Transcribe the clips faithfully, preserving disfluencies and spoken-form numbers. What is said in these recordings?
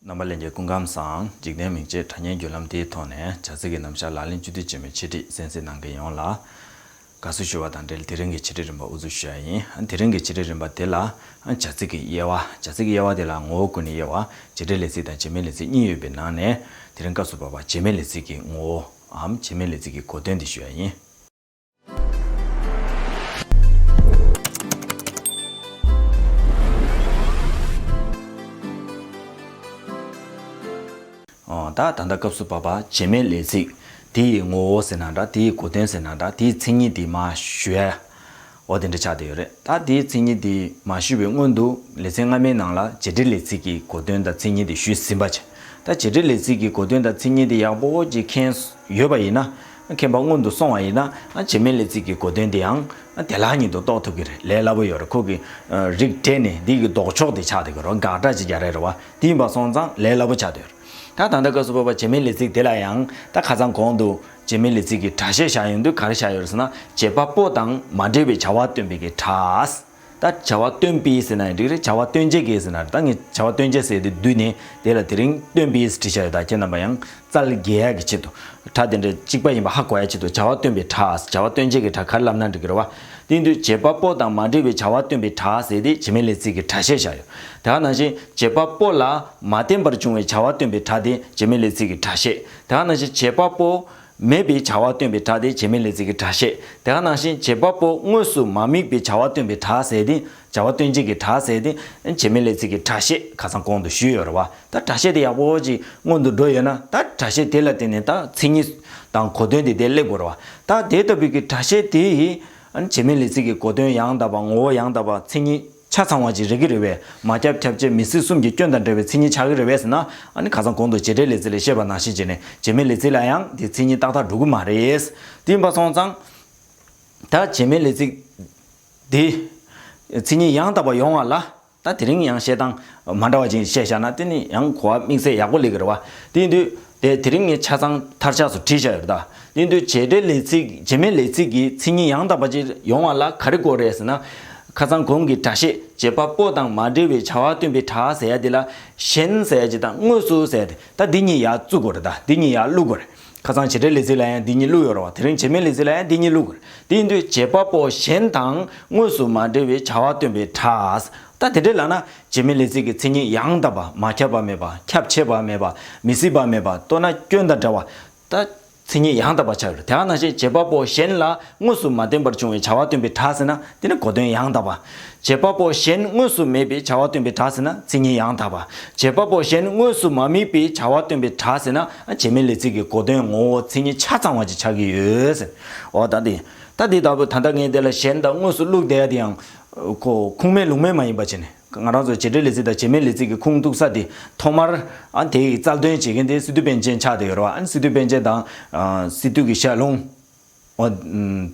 རྣམ་པ་ལྷན་རྒྱས་སྐུ་ཁམས་བཟང་། འཇིག་རྟེན་མིག་འབྱེད་དྲ་བརྙན་བརྒྱུད་ལམ་དེའི་ཐོག་ནས་བྱ་ཚིག་གི་རྣམ་གཞག་ལག་ལེན་བཅུད་བསྡུས་བྱེད་མུས་འཆད་ཁྲིད་གསན་གཟིགས་གནང་མཁན་ཡོངས་ལ་དགའ་བསུ་ཞུ་བ་དང་འབྲེལ། དེ་རིང་གི་འཆད་ཁྲིད་རིམ་པ་དབུ་འཛུགས་ཞུ་ཡ་ཡིན། དེ་རིང་གི་འཆད་ཁྲིད་རིམ་པ་དེ་ལ་བྱ་ཚིག་གི་དབྱེ་བ། བྱ་ཚིག་གི་དབྱེ་བ་དེ་ལ་ངོ་བོ་ཀུན་ནས་དབྱེ་བ། བྱེད་འབྲེལ་ལས་ཚིག་དང་བྱེད་མེད་ལས་ཚིག་གཉིས་ཡོད་པའི་ནང་ནས། དེ་རིང་སྐབས་སུ་བབ་པ་བྱེད་མེད་ལས་ཚིག་གི་ངོ་བོའམ་བྱེད་མེད་ལས་ཚིག་གི་གོ་དོན་དེ་ཞུ་ཡ་ཡིན། ཨོ། ད་ད་ལྟ་སྐབས་སུ་བབ་པ་བྱེད་མེད་ལས་ཚིག་དེ་ཡི་ངོ་བོ་ཟེར་ན་འདྲ། དེ་ཡི་གོ་དོན་ཟེར་ན་འདྲ། དེའི་མཚན་ཉིད་དེ་མར་ཞུ་ཡ། འོ་དེ་འདྲ་ཆགས་བསྡད་ཡོད་རེད། ད་དེའི་མཚན་ཉིད་དེ་མ་ཞུས་པའི་སྔོན་དུ་ལེ་ཚན་སྔ་མའི་ནང་ལ་བྱེད་འབྲེལ་ལས་ཚིག་གི་གོ་དོན་དང་མཚན་ཉིད་དེ་ཞུས་ཟིན་པ་བྱས། ད་བྱེད་འབྲེལ་ལས་ཚིག་གི་གོ་དོན་དང་མཚན་ཉིད་དེ་ཡག་པོ་ཅིག་མཁྱེན་ཡོད་པ་ཡིན་ན། མཁྱེན་པ་སྔོན་དུ་སོང་བ་ཡིན་ན། བྱེད་མེད་ལས་ཚིག་གི་གོ་དོན་དེའང་དེ་ལྷག་ཉིད་དུ་རྟོགས་ཐུབ་ཀྱི་རེད། ལས་སླ་པོ་ཡོད་རེད། ཁོ་གི་རིགས་འགྲེ་ནས་འདི་གི་ལྡོག་ཕྱོགས་དེ་ཆགས་བསྡད་ཀྱི་རེད། དགག་སྒྲ་ཅིག་རྒྱག་རེད་རེད་བ། དེ་ཡིན་པ་སོང་ཙང་ལས་སླ་པོ་ཆགས་བསྡད་ཡོད་རེད། ད་ད་ལྟ་སྐབས་སུ་བབ་པ་བྱེད་མེད་ལས་ཚིག་དེ་ལ་ཡང་ད་ཁ་སང་གོང་དུ་བྱེད་མེད་ལས་ཚིག་གི་སྒྲ་བཤད་བཞག་ཡོང་དུས་ག་རེ་བཞག་ཡོད་རེད་ཟེར་ན། བྱེད་པ་པོ་དང་མ་འབྲེལ་བའི་བྱ་བ་སྟོན་པའི་གི་སྒྲ། ད་བྱ་བ་སྟོན་པའི་ཟེར་ན་ཡང་འགྲིག་རེད། བྱ་བ་སྟོན་བྱེད་ཀྱི་ཟེར་ན་རེད། ད་ངས་བྱ་བ་སྟོན་བྱེད་ཟེར་དེ་བསྡུས་ནས་དེ་ལ་དེ་རིང་སྟོན་པའི་བྲིས་བཞག་ཡོད། ད་ཁྱེད་རྣམ་པ་ཡང་རྩལ་རྒྱས་ཡག་གི་ཆེད་དུ། སྒྲ་དེ་འདྲ་གཅིག་པ་ཡིན་པ་ཧ་གོ་ཡག་ཆེད་དུ་བྱ་བ་སྟོན་པའི་སྒྲ། བྱ་བ་སྟོན་བྱེད་ཀྱི་སྒྲ་ག་རེ་ལབ་ན་འགྲིག་གི་རེད་བ། དེ་ཡིན་དུས་བྱེད་པ་པོ་དང་མ་འབྲེལ་བའི་བྱ་བ་སྟོན་པའི་སྒྲ་ཟེར་དེ་བྱེད་མེད་ལས་ཚིག་གི་སྒྲ་བཤད་བཞག་ཡོད། དེ་ག་ནང་བཞིན་བྱེད་པ་པོ་ལ་མ་བརྟེན་པར་བྱུང་བའི་བྱ་བ་སྟོན་པའི་སྒྲ་དེ་བྱེད་མེད་ལས་ཚིག་གི་སྒྲ་བཤད། དེ་ག་ནང་བཞིན་བྱེད་པ་པོ་མེད་པའི་བྱ་བ་སྟོན་པའི་སྒྲ་དེ་བྱེད་མེད་ལས་ཚིག་གི་སྒྲ་བཤད། དེ་ག་ནང་བཞིན་བྱེད་པ་པོ་དངོས་སུ་མ་དམིགས་པའི་བྱ་བ་སྟོན་པའི་སྒྲ་ཟེར་དེ། བྱ་བ་སྟོན་བྱེད་ཀྱི་སྒྲ་ཟེར་དེ་བྱེད་མེད་ལས་ཚིག་གི་སྒྲ་བཤད། ཁ་སང་གོང་དུ་ཞུས་ཡོད་རེད་བ། ད་སྒྲ་བཤད་དེ་ཡག་པོ་ཅིག་སྔོན་དུ་འགྲོ་ཡོད་ན། ད་སྒྲ་བཤད་དེ་ལ་བརྟེན་ནས་ད་མཚན་ཉིད་དང་གོ་དོན་དེ་དེ་སླེབས་དགོས་རེད་བ། ད་དེ་ལྟ་བུའི་གི་སྒྲ་བཤད་དེ་ཡིས་བྱེད་མེད་ལས་ཚིག་གི་གོ་དོན་ཡང་དག་པ། ངོ་བོ་ཡང་དག་པ། མཚན་ཉིད་ཆ་ཚང་བ་ཅིག་རེག་གི་རེད་བས། མ་ཁྱབ་ཁྱབ་ཆེས་མི་སྲིད་གསུམ་གྱི་སྐྱོན་དང་བྲལ་བའི་མཚན་ཉིད་ཆགས་ཀྱི་རེད་བས་ཟེར་ན། ཨ་ནི་ཁ་སང་གོང་དུ་བྱེད་འབྲེལ་ལས་ཚིག་ལ་བཤད་པ་ནང་བཞིན་བྱས་ནས་བྱེད་མེད་ལས་ཚིག་ལ་ཡང་དེ་མཚན་ཉིད་ཏག་ཏག་འགྲོ་གི་མ་རེད། དེ་ཡིན་པ་སོང་ཙང་ད་བྱེད་མེད་ལས་ཚིག་དེ་མཚན་ཉིད་ཡང་དག་པ་ཡོང་བ་ལ། ད་དེ་རིང་ཡང་བཤད་སྟངས་མ་འདྲ་བ་ཅིག་བཤད་བཞག་ན་དེ་ནི་ཡང་གོ་བ་དམིགས་བསལ་ཡག་པོ་སླེབས་ཀྱི་རེད་བ། དེ་ཡིན་དུས་དེ་དེ་རིང་ངས་ཆ་ཚང་མཐར་ཆགས་སུ་བྲིས་བཞག་ཡོད་རེད་ད། དེ་ཡིན་དུས་བྱེད་འབྲེལ་ལས་ཚིག་བྱེད་མེད་ལས་ཚིག་གི་མཚན་ཉིད་ཡང་དག་པ་ཅིག་ཡོང་བ་ལ་ག་རེ་དགོས་རེད་ཟེར་ན། ཁ་སང་གོང་གི་སྒྲ་བཤད་བྱེད་པ་པོ་དང་མ་འབྲེལ་བའི་བྱ་བ་སྟོན་པའི་སྒྲ་ཟེར་ཡ་དེ་ལ་གཞན་ཟེར་ཡ་ཅིག་དང་དངོས་སུ་ཟེར་ཡ་དེ། ད་འདི་གཉིས་ཡར་བཙུགས་དགོས་རེད། ད་འདི་གཉིས་ཡར་བླུག་དགོས་རེད། ཁ་སང་བྱེད་འབྲེལ་ལས་ཚིག་ལ་ཡང་འདི་གཉིས་བླུགས་ཡོད་རེད་བ། དེ་རིང་བྱེད་མེད་ལས་ཚིག་ལ་ཡང་འདི་གཉིས་བླུགས་དགོས་རེད། དེ་ཡིན་དུས་བྱེད་པ་པོ་གཞན་དང་དངོས་སུ་མ་འབྲེལ་བའི་བྱ་བ་སྟོན་པའི་སྒྲ། ད་དེ་འདྲས་ལབ་ན་བྱེད་མེད་ལས་ཚིག་གི་མཚན་ཉིད་ཡང་དག་པ། མ་ཁྱབ་པ་མེད་པ། ཁྱབ་ཆེས་པ་མེད་པ། མི་སྲིད་པ་མེད་པ། མདོར་ན་སྐྱོན་དང་བྲལ་བ། ད་མཚན་ཉིད་ཡང་དག་པ་ཆགས་ཡོད་རེད། དེ་ག་ནང་བཞིན་བྱེད་པ་པོ་གཞན་ལ་དངོས་སུ་མ་བརྟེན་པར་བྱུང་བའི་བྱ་བ་སྟོན་པའི་སྒྲ་ཟེར་ན་དེ་ནི་གོ་དོན་ཡང་དག་པ། བྱེད་པ་པོ་གཞན་དངོས་སུ་མེད་པའི་བྱ་བ་སྟོན་པའི་སྒྲ་ཟེར་ན་མཚན་ཉིད་ཡང་དག་པ། བྱེད་པ་པོ་གཞན་དངོས་སུ་མ་དམིགས་པའི་བྱ་བ་སྟོན་པའི་སྒྲ་ཟེར་ན་བྱེད་མེད་ལས་ཚིག་གི་གོ་དོན་ངོ་བོ་མཚན་ཉིད་ཆ་ཚང་བ་ཅིག་ཆགས་ཀྱི་ཡོད་ཟེར། འོ་ད་འདི། ད་འདི་ལྟ་བུ་ད་ལྟ་ངས་དེ་ལ་གཞན་དང་དངོས་སུ་བླུགས་བསྡད་ཡ་དེ་ཡང་ཁོ་ཁུངས་མེད་ལུང་མེད་མ་ཡིན་པ་བྱས་ནས། ང་རང་ཚོ་བྱེད་འབྲེལ་ལས་ཚིག་དང་བྱེད་མེད་ལས་ཚིག་གི་ཁུངས་གཏུགས་ས་དེ་ཐོག་མར་ཨ་དེ་ཡི་རྩལ་འདོན་བྱེད་མཁན་དེ་སི་ཏུ་པཎ་ཆེན་ཆགས་བསྡད་ཡོད་རེད་བ། ཨ་ནི་སི་ཏུ་པཎ་ཆེན་དང་ཨ་སི་ཏུ་གི་ཞལ་ལུང་། ཨོ། ཨུམ།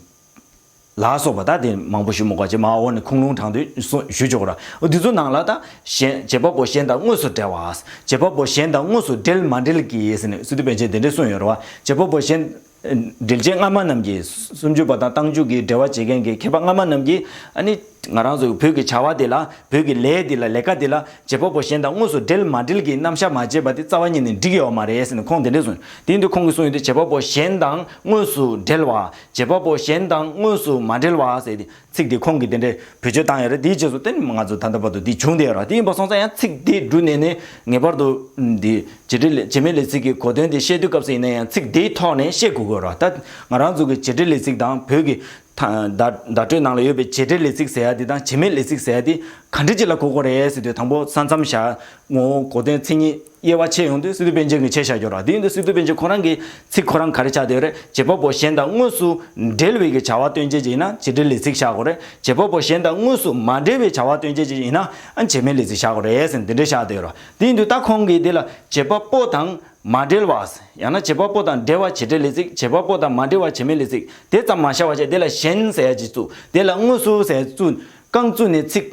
ལ་སོགས་པ་ད་དེ་མང་པོ་ཞུ་མི་དགོས། ཅེས་མ་འོ་ནས་ཁུངས་ལུང་དྲངས་དུས་སུ་ཞུ་ཆོག་ར། འོ་དེ་ཚོ་ནང་ལ་ད་གཞན་བྱེད་པ་པོ་གཞན་དང་དངོས་སུ་འབྲེལ་བ། བྱེད་པ་པོ་གཞན་དང་དངོས་སུ་འབྲེལ་མ་འབྲེལ་གྱི་ཡེ་ཟེར་ནས་སི་ཏུ་པཎ་ཆེན་དེ་འདྲས་གསུངས་ཡོད་རེད་བ། བྱེད་པ་པོ་གཞན། འགྲེལ་བྱེད་སྔ་མ་རྣམས་ཀྱིས། སུམ་ཅུ་པ་དང་རྟགས་འཇུག་གི་འགྲེལ་བ་བྱེད་མཁན་གྱི་མཁས་པ་སྔ་མ་རྣམས་ཀྱིས་ཨ་ནི་ང་རང་ཚོའི་བོད་ཀྱི་བྱ་བ་འདི་ལ། བོད་ཀྱི་ལས་འདི་ལ། ལས་ཀ་འདི་ལ་བྱེད་པ་པོ་གཞན་དང་དངོས་སུ་འབྲེལ་མ་འབྲེལ་གྱི་རྣམ་གཞག་མ་བྱས་པ་དེ་རྩ་བ་ཉིད་ནས་འགྲིག་ཡོད་མ་རེད་ཟེར་ནས་ཁོང་དེ་འདྲས་གསུངས། དེ་ཡིན་དུས་ཁོང་གིས་གསུངས་ཡོད་དུས་བྱེད་པ་པོ་གཞན་དང་དངོས་སུ་འབྲེལ་བ། བྱེད་པ་པོ་གཞན་དང་དངོས་སུ་མ་འབྲེལ་བ་ཟེར་ཏེ་ཚིག་དེ་ཁོང་གིས་དེ་འདྲའི་བེད་སྤྱོད་བཏང་ཡོད་རེད། དེའི་རྗེས་སུ་དེ་ནི་ང་ཚོ་ད་ལྟ་བར་དུ་འདི་བྱུང་བསྡད་ཡོད་རེད། དེ་ཡིན་པ་སོང་ཙང་ཡང་ཚིག་དེ་འབྲུ་ནས་ནས་ངེས་པར་དུ་འདི་བྱེད་འབྲེལ་ལས། བྱེད་མེད་ལས་ཚིག་གི་གོ་དོན་དེ་བཤད་དུས་སྐབས་སུ་ཡིན་ན་ཡང་ཚིག་དེའི་ཐོག་ནས་བཤད་དགོས་ཀྱི་ཡོད་རེད། ད་ང་རང་ཚོ་གི་བྱེད་འབྲེལ་ལས་ཚིག་དང་བོད་ཀྱི་ད་བརྡ་བརྡ་སྤྲོད་ནང་ལ་ཡོད་པའི་བྱེད་འབྲེལ་ལས་ཚིག་ཟེར་ཡ་དེ་དང་བྱེད་མེད་ལས་ཚིག་ཟེར་ཡ་དེ་ག་འདྲ་ཅིག་ལ་གོ་དགོས་རེད་ཟེར་དུས། དང་པོ་ས་མཚམས་བཞག་ངོ་བོ་གོ་དོན་མཚན་ཉིད། དབྱེ་བ་ཕྱེ་ཡོང་དུས་སི་ཏུ་པཎ་ཆེན་གྱིས་ཕྱེ་བཞག་ཡོད་རེད། དེ་ཡིན་དུས་སི་ཏུ་པཎ་ཆེན་ཁོ་རང་གི་ཚིག་ཁོ་རང་ག་རེ་ཆགས་བསྡད་ཡོད་རེད། བྱེད་པ་པོ་གཞན་དང་དངོས་སུ་འབྲེལ་བའི་གི་བྱ་བ་སྟོན་བྱེད་ཅིག་ཡིན་ན་བྱེད་འབྲེལ་ལས་ཚིག་བཞག་དགོས་རེད། བྱེད་པ་པོ་གཞན་དང་དངོས་སུ་མ་འབྲེལ་བའི་བྱ་བ་སྟོན་བྱེད་ཅིག་ཡིན་ན་ཨ་བྱེད་མེད་ལས་ཚིག་བཞག་དགོས་རེད་ཟེར་ནས་འདི་འདྲ་བཞག་བསྡད་ཡོད་རེད། དེ་ཡིན་དུས་ད་ཁོང་གིས་འདི་ལ་བྱེད་པ་པོ་དང་མ་འབྲེལ་བ། ཡང་ན་བྱེད་པ་པོ་དང་འབྲེལ་བ་བྱེད་འབྲེལ་ལས་ཚིག་བྱེད་པ་པོ་དང་མ་འབྲེལ་བ་བྱེད་མེད་ལས་ཚིག་དེ་ཙམ་མ་བཞག་པ་བྱས། དེ་ལ་གཞན་ཟེར་ཡ་ཅིག་བཙུགས། དེ་ལ་དངོས་སུ་ཟེར་ཡ་བཙུགས། རྐང་བཙུགས་ནས་ཚིག་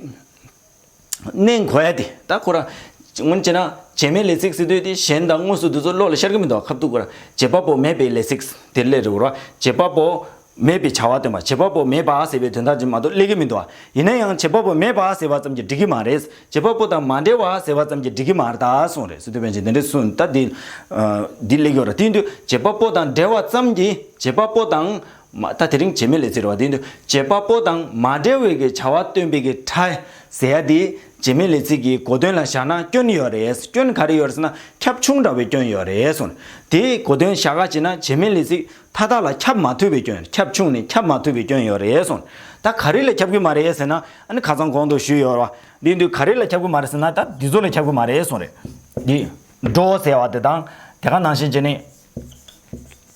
གནས་འགོ་ཡ་དེ། ད་ཁོ་རང་སྔོན་བྱས་ན་བྱེད་མེད་ལས་ཚིག་ཟེར་དུས་དེ་གཞན་དང་དངོས་སུ་དེ་ཚོ་བློ་ལ་ཤར་གི་མི་འདུག་ཁ་ཐུག་ཁོ་རང་བྱེད་པ་པོ་མེད་པའི་ལས་ཚིག་དེ་སླེབས་རེད་བ། བྱེད་པ་པོ་ མེད་པའི་བྱ་བ་སྟོན་པ། བྱེད་པ་པོ་མེད་པ་ཟེར་བའི་དོན་དག་ཅིག་མ་གཏོགས་སླེབས་ཀྱི་མི་འདུག་བ། ཡིན་ན་ཡང་བྱེད་པ་པོ་མེད་པ་ཟེར་བ་ཙམ་གྱིས་འགྲིག་གི་མ་རེད། བྱེད་པ་པོ་དང་མ་འབྲེལ་བ་ཟེར་བ་ཙམ་གྱིས་འགྲིག་གི་མ་རེད་ད་གསུངས་རེད། སི་ཏུ་པཎ་ཆེན་དེ་འདྲ་གསུངས། ད་འདི་ཨ་འདི་སླེབས་ཀྱི་ཡོད་རེད། དེ་ཡིན་དུས་བྱེད་པ་པོ་དང་འབྲེལ་བ་ཙམ་གྱིས་བྱེད་པ་པོ་དང་མ་ད་དེ་རིང་བྱེད་མེད་ལས་ཚིག་རེད་བ། དེ་ཡིན་དུས་བྱེད་པ་པོ་དང་མ་འབྲེལ་བའི་གི་བྱ་བ་སྟོན་པའི་གི་ཕྲ་ཟེར་ཡ་དེ་བྱེད་མེད་ལས་ཚིག་གི་གོ་དོན་ལ་བཞག་ན་སྐྱོན་ཡོད་རེད། སྐྱོན་ག་རེ་ཡོད་རེད་ཟེར་ན་ཁྱབ་ཆུང་འདྲ་བའི་སྐྱོན་ཡོད་རེད་གསུངས། དེའི་གོ་དོན་བཞག་ག་བྱེད་ན་བྱེད་མེད་ལས་ཚིག་མཐའ་དག་ལ་ཁྱབ་མ་ཐུབ་པའི་སྐྱོན། ཁྱབ་ཆུང་ནས་ཁྱབ་མ་ཐུབ་པའི་སྐྱོན་ཡོད་རེད་གསུངས། ད་ག་རེ་ལ་ཁྱབ་ཀྱི་མ་རེད་ཟེར་ན། ཨ་ནི་ཁ་སང་གོང་དུ་ཞུས་ཡོད་རེད་བ། འདི་འདི་ག་རེ་ལ་ཁྱབ་ཀྱི་མ་རེད་ཟེར་ན་ད་འདི་ཚོ་ལ་ཁྱབ་ཀྱི་མ་རེད་གསུངས་རེད། འདི་འགྲོ་ཟེར་བ་དེ་དང་། དེ་ག་ནང་བཞིན་བྱས་ནས་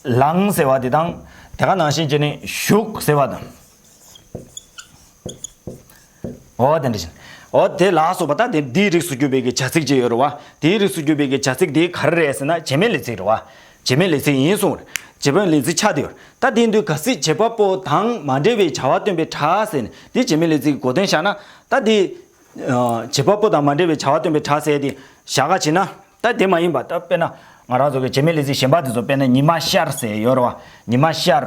ལངས་ཟེར་བ་དེ་དང་། དེ་ག་ནང་བཞིན་བྱས་ནས་བཞུགས་ཟེར་བ་དང་། འོ་དེ་འདྲ་བཞིན། འོ་དེ་ལ་སོགས་པ་ད་དེ་འདིའི་རིགས་སུ་གྱུར་པའི་གི་བྱ་ཚིག་ཅིག་ཡོད་རེད་བ། དེའི་རིགས་སུ་གྱུར་པའི་གི་བྱ་ཚིག་དེ་ག་རེ་རེད་ཟེར་ན་བྱེད་མེད་ལས་ཚིག་རེད་བ། བྱེད་མེད་ལས་ཚིག་ཡིན་གསུངས་རེད། བྱེད་མེད་ལས་ཚིག་ཆགས་བསྡད་ཡོད་རེད། ད་དེ་ཡིན་དུས་གལ་སྲིད་བྱེད་པ་པོ་དང་མ་འབྲེལ་བའི་བྱ་བ་སྟོན་པའི་སྒྲ་ཟེར་ནས་དེ་བྱེད་མེད་ལས་ཚིག་གི་གོ་དོན་བཞག་ན། ད་དེ་ཨ་བྱེད་པ་པོ་དང་མ་འབྲེལ་བའི་བྱ་བ་སྟོན་པའི་སྒྲ་ཟེར་དེ་བཞག་ག་བྱེད་ན། ད་དེ་མ་ཡིན་པ་ད་དཔེར་ན་ང་རང་ཚོ་གི་བྱེད་མེད་ལས་ཚིག་གཞན་པ་དེ་ཚོ་དཔེར་ན་ཉི་མ་ཤར་ཟེར་ཡོད་རེད་བ། ཉི་མ་ཤར།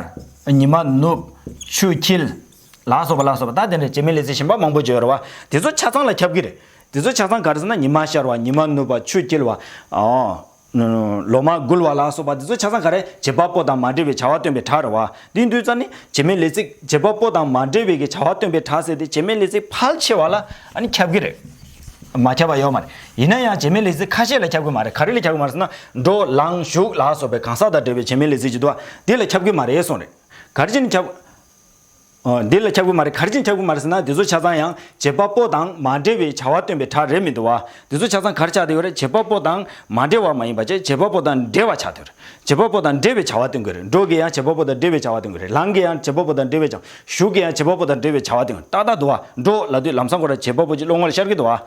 ཉི་མ་ནུབ། ཆུ་འཁྱིལ། ལ་སོགས་པ་ལ་སོགས་པ་ད་དེ་འདྲའི་བྱེད་མེད་ལས་ཚིག་གཞན་པ་མང་པོ་ཅིག་ཡོད་རེད་བ། དེ་ཚོ་ཆ་ཚང་ལ་ཁྱབ་ཀྱི་རེད། དེ་ཚོ་ཆ་ཚང་ག་རེ་ཟེར་ན་ཉི་མ་ཤར་བ། ཉི་མ་ནུབ་པ། ཆུ་འཁྱིལ་བ། ཨོ། ལོ་མ་འགུལ་བ་ལ་སོགས་པ་འདི་ཚོ་ཆ་ཚང་ག་རེ་བྱེད་པ་པོ་དང་མ་འབྲེལ་བའི་བྱ་བ་སྟོན་པའི་སྒྲ་རེད་བ། འདི་འདུག་ཙ་ནི་བྱེད་མེད་ལས་ཚིག་བྱེད་པ་པོ་དང་མ་འབྲེལ་བའི་གི་བྱ་བ་སྟོན་པའི་སྒྲ་ཟེར་ཏེ་བྱེད་མེད་ལས་ཚིག་ཕལ་ཆེ་བ་ལ་ཨ་ནི་ཁྱབ་ཀྱི་རེད། མ་ཁྱབ་པ་ཡོད་མ་རེད། ཡིན་ན་ཡང་བྱེད་མེད་ལས་ཚིག་ཁ་ཤས་ལ་ཁྱབ་ཀྱི་མ་རེད། ག་རེ་ལ་ཁྱབ་ཀྱི་མ་རེད་ཟེར་ན་འགྲོ་ལངས་བཞུགས་ལ་སོགས་པའི་གང་ཟག་དང་འབྲེལ་བའི་བྱེད་མེད་ལས་ཚིག་ཅིག་འདུག་བ། འདི་ལ་ཁྱབ་ཀྱི་མ་རེད་གསུངས་རེད། ག་རེ་བྱས་ནས་ཁྱབ། ཨོ། འདི་ལ་ཁྱབ་ཀྱི་མ་རེད། ག་རེ་བྱས་ནས་ཁྱབ་ཀྱི་མ་རེད་ཟེར་ན་འདི་ཚོ་ཆ་ཚང་ཡང་བྱེད་པ་པོ་དང་མ་འབྲེལ་བའི་བྱ་བ་སྟོན་པའི་སྒྲ་རེད་མི་འདུག་བ། འདི་ཚོ་ཆ་ཚང་ག་རེ་ཆགས་བསྡད་ཡོད་རེད། བྱེད་པ་པོ་དང་མ་འབྲེལ་བ་མ་ཡིན་པ་བྱས་བྱེད་པ་པོ་དང་འབྲེལ་བ་ཆགས་བསྡད་ཡོད་རེད། བྱེད་པ་པོ་དང་འབྲེལ་བའི་བྱ་བ་སྟོན་གྱི་རེད། འགྲོ་གིས་ཡང་བྱེད་པ་པོ་དང་འབྲེལ་བའི་བྱ་བ་སྟོན་གྱི་རེད། ལངས་གིས་ཡང་བྱེད་པ་པོ་དང་འབྲེལ་བའི་བྱ་བ། བཞུགས་གིས་ཡང་བྱེད་པ་པོ་དང་འབྲེལ་བའི་བྱ་བ་སྟོན་གྱི་རེད། ཏག་ཏག་འདུག་བ། འགྲོ་ལབ་དུས་ལམ་སང་ཁོ་རང་བྱེད་པ་པོ་ཅིག་བློ་ངོར་ཤར་གྱི་འདུག་བ།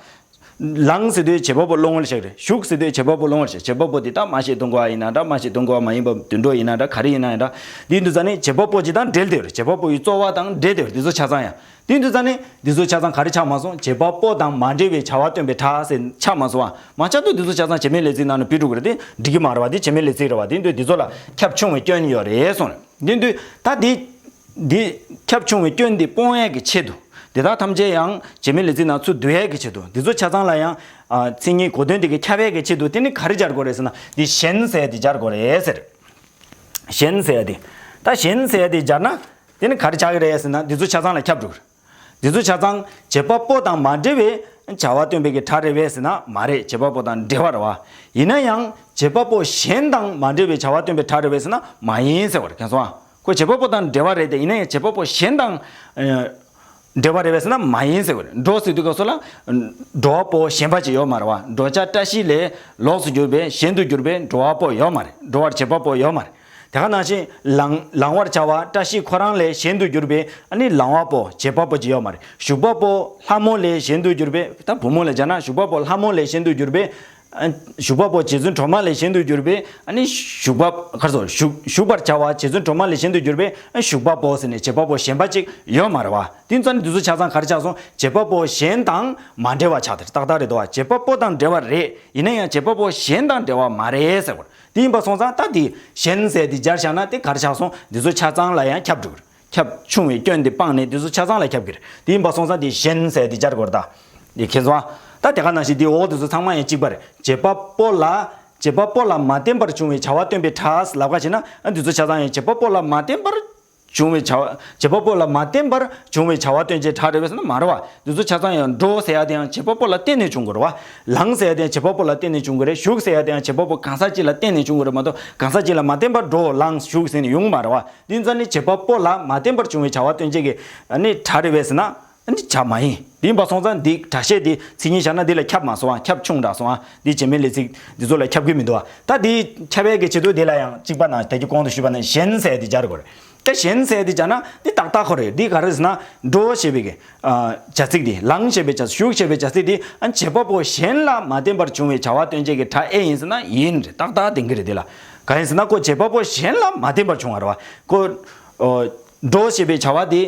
ལངས་ཟེར་དུས་བྱེད་པ་པོ་བློ་ངོར་ཤར་གྱི་རེད། བཞུགས་ཟེར་དུས་བྱེད་པ་པོ་བློ་ངོར་ཤར། བྱེད་པ་པོ་འདི་དག་མ་ཞིག་སྟོན་དགོས་པ་ཡིན་ན་འདྲ། མ་ཞིག་སྟོན་དགོས་པ་མ་ཡིན་པ་དུད་འགྲོ་ཡིན་ན་འདྲ། ག་རེ་ཡིན་ན་ཡང་འདྲ། འདི་འདུག་ཙ་ནི་བྱེད་པ་པོ་ཅིག་དང་འབྲེལ་བསྡད་ཡོད་རེད། བྱེད་པ་པོ་ཡི་རྩོལ་བ་དང་འབྲེལ་བསྡད་ཡོད་རེད། འདི་ཚོ་ཆ་ཚང་ཡང་། འདི་འདུག་ཙ་ནི་འདི་ཚོ་ཆ་ཚང་ག་རེ་ཆགས་མ་སོང་། བྱེད་པ་པོ་དང་མ་འབྲེལ་བའི་བྱ་བ་སྟོན་པའི་སྒྲ་ཟེར་ཆགས་མ་སོང་བ། མ་ཆགས་དུས་འདི་ཚོ་ཆ་ཚང་བྱེད་མེད་ལས་ཚིག་ནང་ནས་བུད་འགྲོ་གི་རེད། དེ་འགྲིག་གི་མ་རེད་བ། དེ་བྱེད་མེད་ལས་ཚིག་རེད་བ། དེ་འདུག་འདི་ཚོ་ལ་ཁྱབ་ཆུང་བའི་སྐྱོན་ཡོད་རེད་གསུངས་རེད། འདི་འདུག་ད་དེ། འདི་ཁྱབ་ཆུང་བའི་སྐྱོན་འདི་སྤོང་ཡས་ཀྱི་ཆེད་དུ། འདི་དག་ཐམས་ཅད་ཡང་བྱེད་མེད་ལས་ཚིག་ནང་ཚུར་བསྡུ་ཡས་ཀྱི་ཆེད་དུ། འདི་ཚོ་ཆ་ཚང་ལ་ཡང་ཨ་མཚན་ཉིད་གོ་དོན་འདི་གི་ཁྱབ་ཡས་ཀྱི་ཆེད་དུ་དེ་ནི་ག་རེ་སྦྱར་དགོས་རེད་ཟེར་ན་འདི་གཞན་ཟེར་ཡས་འདི་སྦྱར་དགོས་རེད་ཟེར། གཞན་ཟེར་ཡས་འདི། ད་གཞན་ཟེར་ཡས་འདི་སྦྱར་ན་དེ་ནི་ག་རེ་ཆགས་ཀྱི་རེད་ཟེར་ན་འདི་ཚོ་ཆ་ཚང་ལ་ཁྱབ་འགྲོ་གི་རེད། འདི་ཚོ་ཆ་ཚང་བྱེད་པ་པོ་དང་མ་འབྲེལ་བའི་བྱ་བ་སྟོན་པའི་གི་སྒྲ་རེད་པས་ཟེར་ན་མ་རེད། བྱེད་པ་པོ་དང་འབྲེལ་བ་རེད་བ། ཡིན་ན་ཡང་བྱེད་པ་པོ་གཞན་དང་མ་འབྲེལ་བའི་བྱ་བ་སྟོན་པའི་སྒྲ་རེད་པས་ཟེར་ན་མ་ཡིན་ཟེར་བ་རེད། མཁྱེན་སོང་ཨ། ཁོ་བྱེད་པ་པོ་དང་འབྲེལ་བ་རེད་དེ། ཡིན་ན་ཡང་བྱེད་པ་པོ་གཞན་དང་ཨ་འབྲེལ་བ་རེད་པས་ཟེར་ན་མ་ཡིན་ཟེར་བ་རེད། འགྲོ་ཟེར་དུས་སྐབས་སུ་ལ་འགྲོ་བ་པོ་གཞན་པ་ཅིག་ཡོད་མ་རེད་བ། འགྲོ་བྱ་བཀྲ་ཤིས་ལས་ལོགས་སུ་གྱུར་པས་གཞན་དུ་གྱུར་པས་འགྲོ་བ་པོ་ཡོད་མ་རེད། འགྲོ་བར་བྱེད་པ་པོ་ཡོད་མ་རེད། དེ་ག་ནང་བཞིན་ལང་ལང་བར་བྱ་བ་བཀྲ་ཤིས་ཁོ་རང་ལས་གཞན་དུ་གྱུར་པའི་ཨ་ནི་ལང་བ་པོ་བྱེད་པ་པོ་ཅིག་ཡོད་མ་རེད། བཞུགས་པ་པོ་ལྷ་མོ་ལས་གཞན་དུ་གྱུར་པའི། ད་བུ་མོ་ལ་སྦྱར་ན་བཞུགས་པ་པོ་ལྷ་མོ་ལས་གཞན་དུ་གྱུར་པའི། ཨ་བཞུགས་པ་པོ་རྗེ་བཙུན་སྒྲོལ་མ་ལས་གཞན་དུ་གྱུར་པའི་ཨ་ནི་བཞུགས་པ་གར་སོ་བཞུགས་བཞུགས་པར་བྱ་བ་རྗེ་བཙུན་སྒྲོལ་མ་ལས་གཞན་དུ་གྱུར་པའི་ཨ་བཞུགས་པ་པོ་ཟེར་ནས་བྱེད་པ་པོ་གཞན་པ་ཅིག་ཡོད་མ་རེད་བ། དེ་ཙམ་ནས་འདི་ཚོ་ཆ་ཚང་ག་རེ་ཆགས་སོང་། བྱེད་པ་པོ་གཞན་དང་མ་འབྲེལ་བ་ཆགས་ཏེ་ཏག་ཏག་རེད་དོ། བྱེད་པ་པོ་དང་འབྲེལ་བ་རེད། ཡིན་ན་ཡང་བྱེད་པ་པོ་གཞན་དང་འབྲེལ་བ་མ་རེད་ཟེར་བ། དེ་ཡིན་པ་སོང་ཙང་ད་དེ་གཞན་ཟེར་དེ་སྦྱར་བཞག་ན་དེ་ག་རེ་ཆགས་སོང་། འདི་ཚོ་ཆ་ཚང་ལ་ཡང་ཁྱབ་འགྲོ་གི་རེད། ཁྱབ་ཆུང་བའི་སྐྱོན་དེ་སྤངས་ནས་འདི་ཚོ་ཆ་ཚང་ལ་ཁྱབ་ཀྱི་རེད། དེ་ཡིན་པ་སོང་ཙང་དེ་གཞན་ཟེར་དེ་སྦྱར་དགོས་རེད་ད། འདི་མཁྱེན་སོང་ཨ། ད་དེ་ག་ནང་བཞིན་འདི་འོག་དེ་ཚོ་ཚང་མ་ཡང་གཅིག་པ་རེད། བྱེད་པ་པོ་ལ་བྱེད་པ་པོ་ལ་མ་བརྟེན་པར་བྱུང་བའི་བྱ་བ་སྟོན་པའི་སྒྲ་ལབ་ཁ་བྱས་ན་ཨ་འདི་ཚོ་ཆ་ཚང་ཡང་བྱེད་པ་པོ་ལ་མ་བརྟེན་པར་བྱུང་བའི་བྱ་བ། བྱེད་པ་པོ་ལ་མ་བརྟེན་པར་བྱུང་བའི་བྱ་བ་སྟོན་བྱེད་སྒྲ་རེད་པས་ཟེར་ན་མ་རེད་བ། འདི་ཚོ་ཆ་ཚང་ཡང་འགྲོ་ཟེར་ཡ་དེ་ཡང་བྱེད་པ་པོ་ལ་བརྟེན་ནས་བྱུང་དགོས་རེད་བ། ལངས་ཟེར་ཡ་དེ་ཡང་བྱེད་པ་པོ་ལ་བརྟེན་ནས་བྱུང་གི་རེད། བཞུགས་ཟེར་ཡ་དེ་ཡང་བྱེད་པ་པོ་གང་ཟག་གཅིག་ལ་བརྟེན་ནས་བྱུང་གི་རེད་མ་གཏོགས་གང་ཟག་གཅིག་ལ་མ་བརྟེན་པར་འགྲོ་ལངས་བཞུགས་ཟེར་ནས་ཡོང་གི་མ་རེད་བ། འདི་ཙམ་ནི་བྱེད་པ་པོ་ལ་མ་བརྟེན་པར་བྱུང་བའི་བྱ་བ་སྟོན་བྱེད་ཀྱི་ཨ་ནི་སྒྲ་རེད་པས་ཟེར་ན་ཨ་ནི་བྱ་མ་ཡིན། དེ་ཡིན་པ་སོང་ཙང་འདི་སྒྲ་བཤད་དེ་མཚན་ཉིད་བཞག་ན་འདི་ལ་ཁྱབ་མ་སོང་ཨ། ཁྱབ་ཆུང་དྲགས་སོང་ཨ། འདི་བྱེད་མེད་ལས་ཚིག་འདི་ཚོ་ལ་ཁྱབ་ཀྱི་མི་འདུག་ཨ། ད་འདི་ཁྱབ་ཡས་ཀྱི་ཆེད་དུ་འདི་ལ་ཡང་གཅིག་པ་ནང་ད་གི་གོང་དུ་ཞུས་པ་ནང་གཞན་ཟེར་དེ་སྦྱར་དགོས་རེད། ད་གཞན་ཟེར་དེ་སྦྱར་ན་འདི་ཏག་ཏག་ཁོ་རེད། འདི་ག་རེ་ཟེར་ན་འགྲོ་ཞེས་པའི་གི་ཨ་བྱ་ཚིག་འདི་ལངས་ཞེས་པའི་བྱ་ཚིག་བཞུགས་ཞེས་པའི་བྱ་ཚིག་འདི་ཨ་བྱེད་པ་པོ་གཞན་ལ་མ་བརྟེན་པར་བྱུང་བའི་བྱ་བ་སྟོན་བྱེད་ཀྱི་སྒྲ་ཨེ་ཡིན་ཟེར་ན་ཡིན་རེད། ཏག་ཏག་བསྟན་གྱི་རེད། འདི་ལ་གང་ཡིན་ཟེར་ན་ཁོ་བྱེད་པ་པོ་གཞན་ལ་མ་བརྟེན་པར་བྱུང་བ་རེད་བ། ཁོ་ཨོ་འགྲོ་ཞེས་པའི་བྱ་བ་འདི་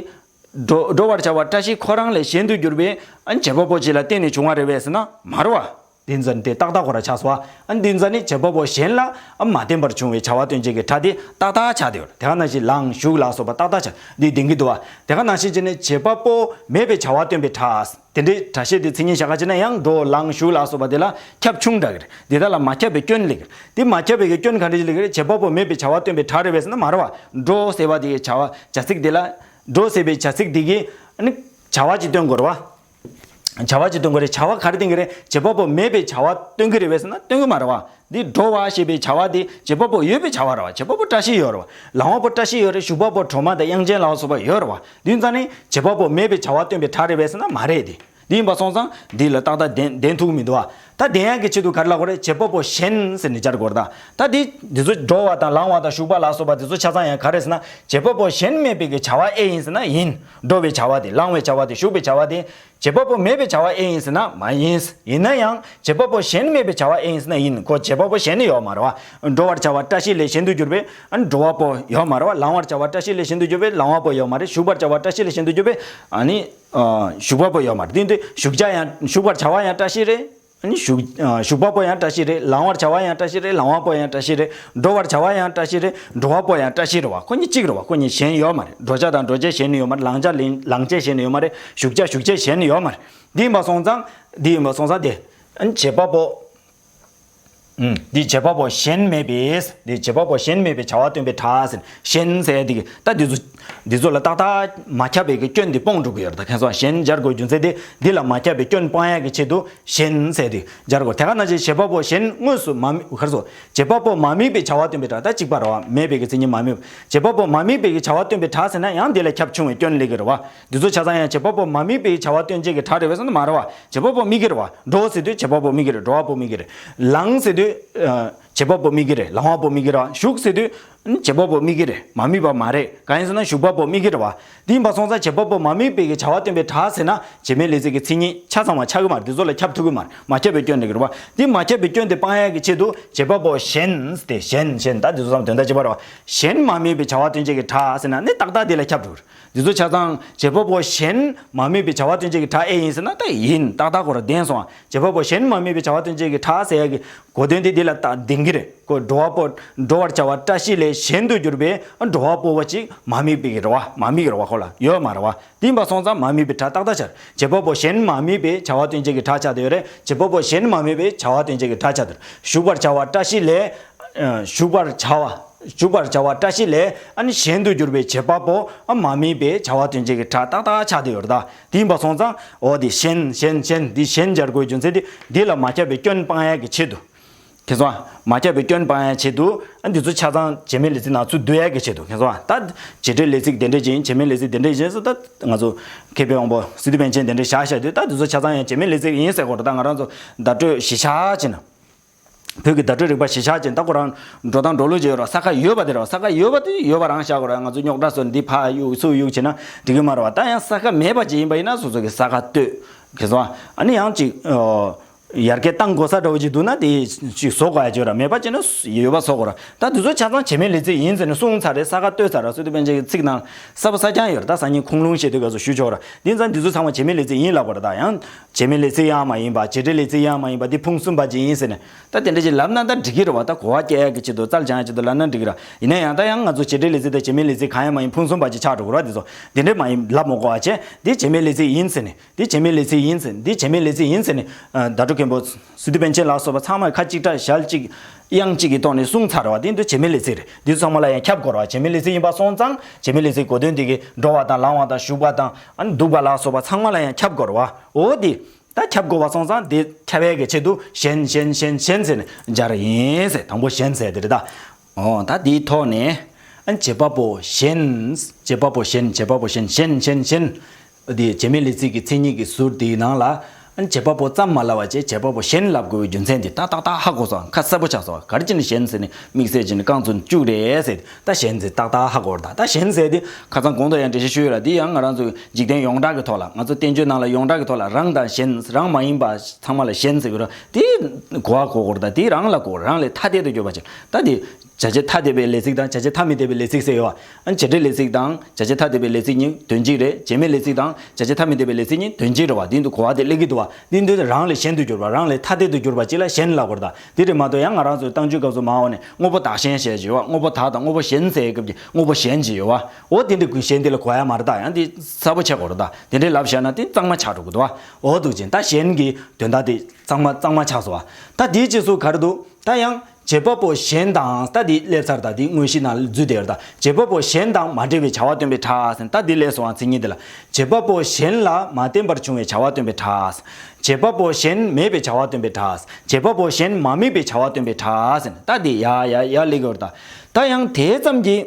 འགྲོ་འགྲོ་བར་བྱ་བ་བཀྲ་ཤིས་ཁོ་རང་ལས་གཞན་དུ་གྱུར་པའི་ཨ་བྱེད་པ་པོ་ཅིག་ལ་བརྟེན་ནས་བྱུང་བ་རེད་པས་ཟེར་ན་མ་རེད་བ། འདི་ཚོ་དེ་ཏག་ཏག་ཁོ་རང་ཆགས་སོང་བ། ཨ་འདི་ཚོ་ནི་བྱེད་པ་པོ་གཞན་ལ་ཨ་མ་བརྟེན་པར་བྱུང་བའི་བྱ་བ་སྟོན་བྱེད་ཀྱི་སྒྲ་དེ་ཏག་ཏག་ཆགས་བསྡད་ཡོད། དེ་ག་ནང་བཞིན་ལངས་བཞུགས་ལ་སོགས་པ་ཏག་ཏག་ཆགས་འདི་ལྡན་གྱི་འདུག་བ། དེ་ག་ནང་བཞིན་བྱས་ནས་བྱེད་པ་པོ་མེད་པའི་བྱ་བ་སྟོན་པའི་སྒྲ། དེ་འདྲའི་སྒྲ་བཤད་དེ་མཚན་ཉིད་བཞག་ག་བྱས་ན་ཡང་འགྲོ་ལངས་བཞུགས་ལ་སོགས་པ་དེ་ལ་ཁྱབ་ཆུང་དྲགས་ཀྱི་རེད། འདི་དག་ལ་མ་ཁྱབ་པའི་སྐྱོན་སླེབས་ཀྱི་རེད། འདི་མ་ཁྱབ་པའི་གི་སྐྱོན་ག་འདྲ་ཞིག་སླེབས་ཀྱི་རེད། བྱེད་པ་པོ་མེད་པའི་བྱ་བ་སྟོན་པའི་སྒྲ་རེད་པས་ཟེར་ན་མ་རེད་བ། འགྲོ་ཟེར་བ་དེ་གི་བྱ་བ་བྱ་ཚིག་དེ་ལ། འགྲོ་ཟེར་བའི་བྱ་ཚིག་དེ་གི་ཨ་ནི་བྱ་བ་ཅིག་སྟོན་དགོས་རེད་བ། བྱ་བ་ཅིག་སྟོན་དགོས་རེད། བྱ་བ་ག་རེ་སྟོན་གྱི་རེད། བྱེད་པ་པོ་མེད་པའི་བྱ་བ་སྟོན་གྱི་རེད་པས་ཟེར་ན་སྟོན་གྱི་མ་རེད་བ། འདི་འགྲོ་བ་ཞེས་པའི་བྱ་བ་དེ་བྱེད་པ་པོ་ཡོད་པའི་བྱ་བ་རེད་བ། བྱེད་པ་པོ་བཀྲ་ཤིས་ཡོད་རེད་བ། ལང་བ་པོ་བཀྲ་ཤིས་ཡོད་རེད། ཞུགས་པ་པོ་གྲོ་མ་དང་དབྱངས་ཅན་ལ་སོགས་པ་ཡོད་རེད་བ། འདི་ཙང་ནི་བྱེད་པ་པོ་མེད་པའི་བྱ་བ་སྟོན་པའི་སྒྲ་རེད་པས་ཟེར་ན་མ་རེད་དེ། འདི་ཡིན་པ་སོང་ཙང་འདི་ལ་ཏག་ཏག་ལྡན་ལྡན་ཐུབ་ཀྱི་མི་འདུག་བ། ད་ལྡན་ཡག་གི་ཆེད་དུ་ག་རེ་ལབ་དགོས་རེད། བྱེད་པ་པོ་གཞན་ཟེར་ནས་སྦྱར་དགོས་རེད་ད། ད་འདི་འདི་ཚོ་འགྲོ་བ་དང་ལང་བ་དང་ཞུགས་པ་ལ་སོགས་པ་འདི་ཚོ་ཆ་ཚང་ཡང་ག་རེ་ཟེར་ན་བྱེད་པ་པོ་གཞན་མེད་པའི་གི་བྱ་བ་ཨེ་ཡིན་ཟེར་ན་ཡིན། འགྲོ་བའི་བྱ་བ་དེ་ལང་བའི་བྱ་བ་དེ་ཞུགས་པའི་བྱ་བ་དེ། བྱེད་པ་པོ་མེད་པའི་བྱ་བ་ཨེ་ཡིན་ཟེར་ན་མ་ཡིན། ཡིན་ན་ཡང་བྱེད་པ་པོ་གཞན་མེད་པའི་བྱ་བ་ཨེ་ཡིན་ཟེར་ན་ཡིན། ཁོ་བྱེད་པ་པོ་གཞན་ནི་ཡོད་མ་རེད་བ། འགྲོ་བར་བྱ་བ་བཀྲ་ཤིས་ལས་གཞན་དུ་གྱུར་པའི་ཨ་ནི་འགྲོ་བ་པོ་ཡོད་མ་རེད་བ། ལང་བར་བྱ་བ་བཀྲ་ཤིས་ལས་གཞན་དུ་གྱུར་པའི་ལང་བ་པོ་ཡོད་མ་རེད། ཞུགས་པར་བྱ་བ་བཀྲ་ཤིས་ལས་གཞན་དུ་གྱུར་པའི་ཨ་ནི་ཨ་ཞུགས་པ་པོ་ཡོད་མ་རེད། དེ་འདི་ཞུགས་བྱ་ཡང་ཞུགས་པར་བྱ་བ་ཡང་བཀྲ་ཤིས་རེད། ཨ་ནི་ཞུགས་ཨ་ཞུགས་པ་པོ་ཡང་བཀྲ་ཤིས་རེད། ལང་བར་བྱ་བ་ཡང་བཀྲ་ཤིས་རེད། ལང་བ་པོ་ཡང་བཀྲ་ཤིས་རེད། འགྲོ་བར་བྱ་བ་ཡང་བཀྲ་ཤིས་རེད། འགྲོ་བ་པོ་ཡང་བཀྲ་ཤིས་རེད་བ། ཁོ་གཉིས་གཅིག་རེད་བ། ཁོ་གཉིས་གཞན་ཡོད་མ་རེད། འགྲོ་བྱ་དང་འགྲོ་བྱེད་གཞན་ནི་ཡོད་མ་རེད། ལང་བྱ་ལང་བྱེད་གཞན་ནི་ཡོད་མ་རེད། ཞུགས་བྱ་ཞུགས་བྱེད་གཞན་ནི་ཡོད་མ་རེད། འདི་ཡིན་པ་སོང་ཙང་འདི་ཡིན་པ་སོང་ཙང་དེ་ཨ་ནི་བྱེད་པ་པོ། ཨུམ། འདི་བྱེད་པ་པོ་གཞན་མེད་པས། འདི་བྱེད་པ་པོ་གཞན་མེད་པའི་བྱ་བ་སྟོན་པའི་སྒྲ་ཟེར། གཞན་ཟེར་འདི་གི་ད་འདི་ཚོ་འདི་ཚོ་ལ་ཏག་ཏག་མ་ཁྱབ་པའི་གི་སྐྱོན་འདི་སྤོང་འགྲོ་གི་ཡོད་རེད། ད་ཁྱེད་ཚོ་གཞན་སྦྱར་དགོས་རྒྱུ་མཚན་དེ་འདི་ལ་མ་ཁྱབ་པའི་སྐྱོན་སྤང་ཡག་གི་ཆེད་དུ་གཞན་ཟེར་འདི་སྦྱར་དགོས། དེ་ག་ནང་བཞིན་བྱེད་པ་པོ་གཞན་དངོས་སུ་མ་དམིགས་གར་སོ། བྱེད་པ་པོ་མ་དམིགས་པའི་བྱ་བ་སྟོན་པའི་སྒྲ། ད་གཅིག་པ་རེད་བ། མེད་པའི་གི་མཚན་ཉིད་མ་དམིགས། བྱེད་པ་པོ་མ་དམིགས་པའི་གི་བྱ་བ་སྟོན་པའི་སྒྲ་ཟེར་ན་ཡང་འདི་ལས་ཁྱབ་ཆུང་བའི་སྐྱོན་སླེབས་ཀྱི་རེད་བ། འདི་ཚོ་ཆ་ཚང་ཡང་བྱེད་པ་པོ་མ་དམིགས་པའི་བྱ་བ་སྟོན་བྱེད་ཀྱི་སྒྲ་རེད་པས་ཟེར་ན་མ་རེད་བ། བྱེད་པ་པོ་དམིགས་ཀྱི་རེད་བ། འགྲོ་ཟེར་དུས་བྱེད་པ་པོ་དམིགས་ཀྱི་རེད། འགྲོ་བ་པོ་དམིགས་ཀྱི་རེད། ལང་ཟེར་དུས་ཨ་བྱེད་པ་པོ་དམིགས་ཀྱི་རེད། ལང་བ་པོ་དམིགས་ཀྱི་རེད་བ། ཞུགས་ཟེར་དུས་ཨ་བྱེད་པ་པོ་དམིགས་ཀྱི་རེད། མ་དམིགས་པ་མ་རེད། གང་ཡིན་ཟེར་ན་ཞུགས་པ་པོ་དམིགས་ཀྱི་རེད་བ། དེ་ཡིན་པ་སོང་ཙང་བྱེད་པ་པོ་མ་དམིགས་པའི་གི་བྱ་བ་སྟོན་པའི་སྒྲ་ཟེར་ན་བྱེད་མེད་ལས་ཚིག་གི་མཚན་ཉིད་ཆ་ཚང་བ་ཆགས་ཀྱི་མ་རེད། འདི་ཚོ་ལ་ཁྱབ་ཐུབ་ཀྱི་མ་རེད། མ་ཁྱབ་པའི་སྐྱོན་འདི་གི་རེད་བ། འདི་མ་ཁྱབ་པའི་སྐྱོན་དེ་སྤང་ཡག་གི་ཆེད་དུ་བྱེད་པ་པོ་གཞན་དེ་གཞན་གཞན་ད་འདི་ཚོ་ཚང་མ་དོན་དག་གཅིག་པ་རེད་བ། གཞན་མ་དམིགས་པའི་བྱ་བ་སྟོན་བྱེད་ཀྱི་སྒྲ་ཟེར་ན་ནི་ཏག་ཏག་འདི་ལ་ཁྱབ་འགྲོ་གི་རེད། འདི་ཚོ་ཆ་ཚང་བྱེད་པ་པོ་གཞན་མ་དམིགས་པའི་བྱ་བ་སྟོན་བྱེད་ཀྱི་སྒྲ་ཨེ་ཡིན་ཟེར་ན་ད་ཡིན། ཏག་ཏག་ཁོ་རང་བདེན་སོང་། བྱེད་པ་པོ་གཞན་མ་དམིགས་པའི་བྱ་བ་སྟོན་བྱེད་ཀྱི་སྒྲ་ཟེར་ཡག་གི་གོ་དོན་དེ་འདི་ལ་ད་ལྡན་གྱི་རེད། ཁོ་འགྲོ་བ་པོ་འགྲོ་བར་བྱ་བ་བཀྲ་ཤིས་ལས་གཞན་དུ་གྱུར་པའི་འགྲོ་བ་པོ་བ་ཅིག་མ་དམིགས་པའི་གི་རེད་བ། མ་དམིགས་རེད་བ། ཁོ་ལ་ཡོད་མ་རེད་བ། དེ་ཡིན་པ་སོང་ཙང་མ་དམིགས་པའི་སྒྲ་ཏག་ཏག་ཆགས། བྱེད་པ་པོ་གཞན་མ་དམིགས་པའི་བྱ་བ་སྟོན་བྱེད་ཀྱི་སྒྲ་ཆགས་བསྡད་ཡོད་རེད། བྱེད་པ་པོ་གཞན་མ་དམིགས་པའི་བྱ་བ་སྟོན་བྱེད་ཀྱི་སྒྲ་ཆགས་བསྡད་ཡོད་རེད། ཞུགས་པར་བྱ་བ་བཀྲ་ཤིས་ལས་ཞུགས་པར་བྱ་བ། ཞུགས་པར་བྱ་བ་བཀྲ་ཤིས་ལས་ཨ་ནི་གཞན་དུ་གྱུར་པའི་བྱེད་པ་པོ་ཨ་མ་དམིགས་པའི་བྱ་བ་སྟོན་བྱེད་ཀྱི་སྒྲ་ཏག་ཏག་ཆགས་བསྡད་ཡོད་རེད་ད། དེ་ཡིན་པ་སོང་ཙང་འོ་དེ་གཞན་གཞན་གཞན་འདི་གཞན་སྦྱར་དགོས་རྒྱུ་མཚན་དེ་འདི་ལ་མ་ཁྱབ་པའི་སྐྱོན་སྤང་ཡག་གི་ཆེད་དུ། ཁྱེད་ཚོ་མ་ཁྱབ་པའི་སྐྱོན་སྤང་ཡག་ཆེད་དུ་ཨ་འདི་ཚོ་ཆ་ཚང་བྱེད་མེད་ལས་ཚིག་ནང་ཚུར་བསྡུ་ཡག་གི་ཆེད་དུ། ཁྱེད་ཚོ་ད་བྱེད་འབྲེལ་ལས་ཚིག་དེ་འདྲ་ཅིག་ཡིན། བྱེད་མེད་ལས་ཚིག་དེ་འདྲ་ཅིག་ཡིན་ཟེར། ད་ང་ཚོ་མཁས་པའི་དབང་པོ་སི་ཏུ་པཎ་ཆེན་དེ་འདྲ་བཞག་བཞག་དུས་ད་འདི་ཚོ་ཆ་ཚང་ཡང་བྱེད་མེད་ལས་ཚིག་ཡིན་ཟེར་དགོས་རེད། ད་ང་རང་ཚོ་བརྡ་སྤྲོད་གཞི་བཞག་བྱས་ན། བོད་ཀྱི་བརྡ་སྤྲོད་རིག་པ་གཞི་བཞག་ཅིང་ད་ཁོ་རང་འགྲོ་སྟངས་འགྲོ་ལུགས་ཅིག་ཡོད་ར། ས་ཁ་ཡོད་པ་དེ་ར། ས་ཁ་ཡོད་པ་དེ་ཡོད་པ་རང་བཞག་དགོས་ར། ང་ཚོ་རྙོག་དྲ་བཟོ་འདི་ཕ་གཡུག་ཚུར་གཡུག་བྱས་ན་འགྲིག་གི་མ་རེད་བ། ད་ཡང་ས་ཁ་མེད་པ་ཅིག་ཡིན་པ་ཡིན་ན་སོ་སོ་གི་ས་ཁ་ལྟོས། ཁྱེད་ཚོ་ཨ་ནི་ཡང་ཅིག་ཡར་རྒྱས་གཏང་དགོས་ས་འདྲ་བོ་ཅིག་འདུག་ན་དེ་ཅིག་བཟོ་དགོས་ཡ་ཅིག་ཡོད་ར། མེད་པ་ཅིག་ན་ཡོད་པ་བཟོ་དགོས་ར། ད་དེ་ཚོ་ཆ་ཚང་བྱེད་མེད་ལས་ཚིག་ཡིན་ཟེར་ནས་གསུངས་ཚར་རེད། ས་ཁ་ལྟོས་ཚར་ར། སི་ཏུ་པཎ་ཆེན་གྱི་ཚིག་ནང་གསལ་པོ་གསལ་རྐྱང་ཡོད་ར། ད་སང་ཉིན་ཁུངས་ལུང་བཤད་དུས་སྐབས་སུ་ཞུ་ཆོག་ར། དེ་ཙང་འདི་ཚོ་ཚང་མ་བྱེད་མེད་ལས་ཚིག་ཡིན་ལབ་པ་རེད། ད་ཡང་བྱེད་མེད་ལས་ཚིག་ཡང་མ་ཡིན་པ། བྱེད་འབྲེལ་ལས་ཚིག་ཡང་མ་ཡིན་པ། འདི་ཕུང་གསུམ་པ་ཅིག་ཡིན་ཟེར་ནས། ད་དེ་འདྲ་ཅིག་ལབ་ན་ད་འགྲིག་གི་རེད་བ། ད་གོ་བ་སྐྱེ་ཡག་གི་ཆེད་དུ་རྩལ་སྦྱང་ཡག་ཆེད་དུ་ལབ་ན་འགྲིག་གི་ར། ཡིན་ན་ཡང་ད་ཡང་ང་ཚོ་བྱེད་འབྲེལ་ལས་ཚིག་དང་བྱེད་མེད་ལས་ཚིག་གང་ཡང་མ་ཡིན་ཕུང་གསུམ་པ་ཅིག་ཆགས་འགྲོ་གི་རེད་བ། འདི་ཚོ་འདི་འདྲ་མ་ཡིན་ལབ་མ་དགོས་པ་བྱས། འདི་བྱེད་མེད་ལས་ཚིག་ཡིན་ཟེར་ནས། འདི་བྱེད་མེད་ལས་ཚིག་ཡིན་ཟེར། འདི་བྱེད་མེད་ལས་ཚིག་ཡིན་ཟེར་ནས། ཨ་བརྡ་སྤྲོད་མཁན་པོ་སི་ཏུ་པཎ་ཆེན་ལ་སོགས་པ་ཚང་མས་ཁ་གཅིག་གྲགས་ཞལ་གཅིག་དབྱངས་གཅིག་གི་ཐོག་ནས་གསུངས་ཚར་བ་དེ་འདི་བྱེད་མེད་ལས་ཚིག་རེད། འདི་ཚང་མ་ལ་ཡང་ཁྱབ་དགོས་རེད་བ། བྱེད་མེད་ལས་ཚིག་ཡིན་པ་སོང་ཙང་བྱེད་མེད་ལས་ཚིག་གོ་དོན་འདི་གི་འགྲོ་བ་དང་ལང་བ་དང་ཞུགས་པ་དང་ཨ་འདུག་པ་ལ་སོགས་པ་ཚང་མ་ལ་ཡང་ཁྱབ་དགོས་རེད་བ། འོ་དེ་ད་ཁྱབ་དགོས་པ་སོང་ཙང་དེ་ཁྱབ་ཡས་ཀྱི་ཆེད་དུ་གཞན་གཞན་གཞན་གཞན་ཟེར་ནས་སྦྱར་ཡིན་ཟེར། དང་པོ་གཞན་ཟེར་དེ་རེད་ད། འོ་ད་དེའི་ཐོག་ནས་ཨ་བྱེད་པ་པོ་གཞན། བྱེད་པ་པོ་གཞན། བྱེད་པ་པོ་གཞན། གཞན་གཞན་གཞན། དེ་བྱེད་མེད་ལས་ཚིག་གི་མཚན་ཉིད་ཀྱི་ཟུར་དེའི་ནང་ལ་ཨ་བྱེད་པ་པོ་ཙམ་མ་ལབ་པ་བྱས་བྱེད་པ་པོ་གཞན་ལབ་དགོས་པའི་རྒྱུ་མཚན་དེ་ད་ཏག་ཏག་ཧ་གོ་སོང་། ཁ་གསལ་པོ་ཆགས་སོང་། ག་རེ་བྱས་ནས་གཞན་ཟེར་ནས་དམིགས་བསལ་བྱས་ནས་རྐང་ཚུགས་བཅུག་རེད་ཟེར། ད་གཞན་ཟེར་ཏག་ཏག་ཧ་གོ་རེད་ད། ད་གཞན་ཟེར་དེ་ཁ་སང་གོང་དུ་ཡང་འགྲེལ་བཤད་ཞུས་ཡོད་ལ། འདི་ཡང་ང་རང་ཚོའི་འཇིག་རྟེན་ཡོངས་གྲགས་ཀྱི་ཐོག་ལ། ང་ཚོ་བསྟན་བཅོས་ནང་ལ་ཡོངས་གྲགས་ཀྱི་ཐོག་ལ་རང་དང་གཞན། རང་མ་ཡིན་པ་ཚང་མ་ལ་གཞན་ཟེར་གྱི་རེད། དེ་གོ་བ་གོ་དགོས་རེད་ད། དེ་རང་ལ་གོ། རང་ལས་ཐ་དད་དུ་གྱུར་པ་ཅིག་ད་དེ་ བྱ་བྱེད་ཐ་དད་པའི་ལས་ཚིག་དང་བྱ་བྱེད་ཐ་མི་དད་པའི་ལས་ཚིག་ཟེར་ཡོད་བ། ཨ་ནི་བྱེད་འབྲེལ་ལས་ཚིག་དང་བྱ་བྱེད་ཐ་དད་པའི་ལས་ཚིག་གཉིས་དོན་གཅིག་རེད། བྱེད་མེད་ལས་ཚིག་དང་བྱ་བྱེད་ཐ་མི་དད་པའི་ལས་ཚིག་གཉིས་དོན་གཅིག་རེད་བ། འདི་འདུག་གོ་བ་དེ་སླེབས་ཀྱི་འདུག་བ། འདི་འདུག་རང་ལས་གཞན་དུ་གྱུར་པ། རང་ལས་ཐ་དད་དུ་གྱུར་པ་ཅིག་ལ་གཞན་ལབ་དགོས་རེད་ད། འདི་རེད་མ་གཏོགས་ཡང་ང་རང་ཚོའི་རྟགས་འཇུག་སྐབས་སུ་མར་འོག་ནས་དངོས་པོ་བདག་གཞན་ཞེས་བརྗོད་པ། དངོས་པོ་བདག་དང་དངོས་པོ་གཞན་ཟེར་སྐབས་ཀྱི་དངོས་པོ་གཞན་ཅིག་ཡོད་བ། འོ་དེ་འདྲ་གཞན་དེ་ལ་གོ་ཡ་མ་རེད་ད། ཡང་འདི་གསལ་པོ་ཆགས་དགོས་རེད་ད། དེ་འདྲའི་ལབ་བཞག་ན་དེ་གཙང་མ་ཆགས་འགྲོ་གི་འདུག་བ། འོ་འདུག་ཅིང་ད་གཞན་གྱི་དོན་དག་དེ་གཙང་མ་གཙང་མ་ཆགས་སོང་བ། ད་དེའི་རྗེས་སུ་ག་རེ་འདུག་ད་ཡང་བྱེད་པ་པོ་གཞན་དང་། ད་འདི་སླེབས་ཚར། ད་འདི་དངོས་གཞི་ནང་འཛུལ་བསྡད་ཡོད་ད། བྱེད་པ་པོ་གཞན་དང་མ་འབྲེལ་བའི་བྱ་བ་སྟོན་པའི་སྒྲ་ཟེར། ད་འདི་སླེབས་སོང་བ། མཚན་ཉིད་དེ་ལ་བྱེད་པ་པོ་གཞན་ལ་མ་བརྟེན་པར་བྱུང་བའི་བྱ་བ་སྟོན་པའི་སྒྲ། བྱེད་པ་པོ་གཞན་མེད་པའི་བྱ་བ་སྟོན་པའི་སྒྲ། བྱེད་པ་པོ་གཞན་མ་དམིགས་པའི་བྱ་བ་སྟོན་པའི་སྒྲ་ཟེར། ད་འདི་ཡ་ཡ་ཡ་སླེབས་ཡོད་ད། ད་ཡང་དེ་ཙམ་གྱིས་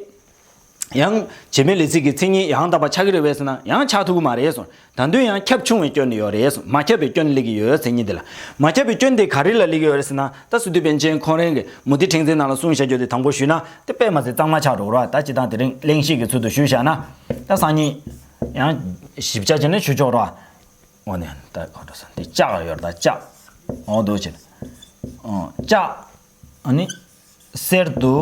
ཡང་བྱེད་མེད་ལས་ཚིག་གི་མཚན་ཉིད་ཡང་དག་པ་ཆགས་ཀྱི་རེད་པས་ཟེར་ན་ཡང་ཆགས་ཐུབ་ཀྱི་མ་རེད་གསུངས། ད་དུང་ཡང་ཁྱབ་ཆུང་བའི་སྐྱོན་ཡོད་རེད་གསུངས། མ་ཁྱབ་པའི་སྐྱོན་སླེབས་ཀྱི་ཡོད་ཟེར་མཁན་དེ་ལ། མ་ཁྱབ་པའི་སྐྱོན་དེ་ག་རེ་ལ་སླེབས་ཀྱི་ཡོད་རེད་ཟེར་ན། ད་སི་ཏུ་པཎ་ཆེན་ཁོང་རང་གིས་མུ་སྟེགས་ཕྲེང་མཛེས་ནང་ལ་གསུངས་བཞག་རྒྱུ་དེ་དང་པོ་ཞུས་ན་དེ་དཔེ་མ་ཚད་གཙང་མ་ཆགས་འགྲོ་གི་རེད་བ། ད་སྤྱིར་བཏང་དེ་རིང་གླེང་གཞི་གི་ཚུལ་དུ་ཞུས་བཞག་ན། ད་སང་ཉིན་ཡང་ཞིབ་ཆ་བྱས་ནས་ཞུ་ཆོག་རེད་བ། འོ་ནས་ད་ག་འགྲོ་ས་འདི་ལྕགས་ཡོད་རེད་ད། ལྕགས། འོ་འདུག་བྱས། ཨོ་ལྕགས། ཨ་ནི་གསེར་དུ་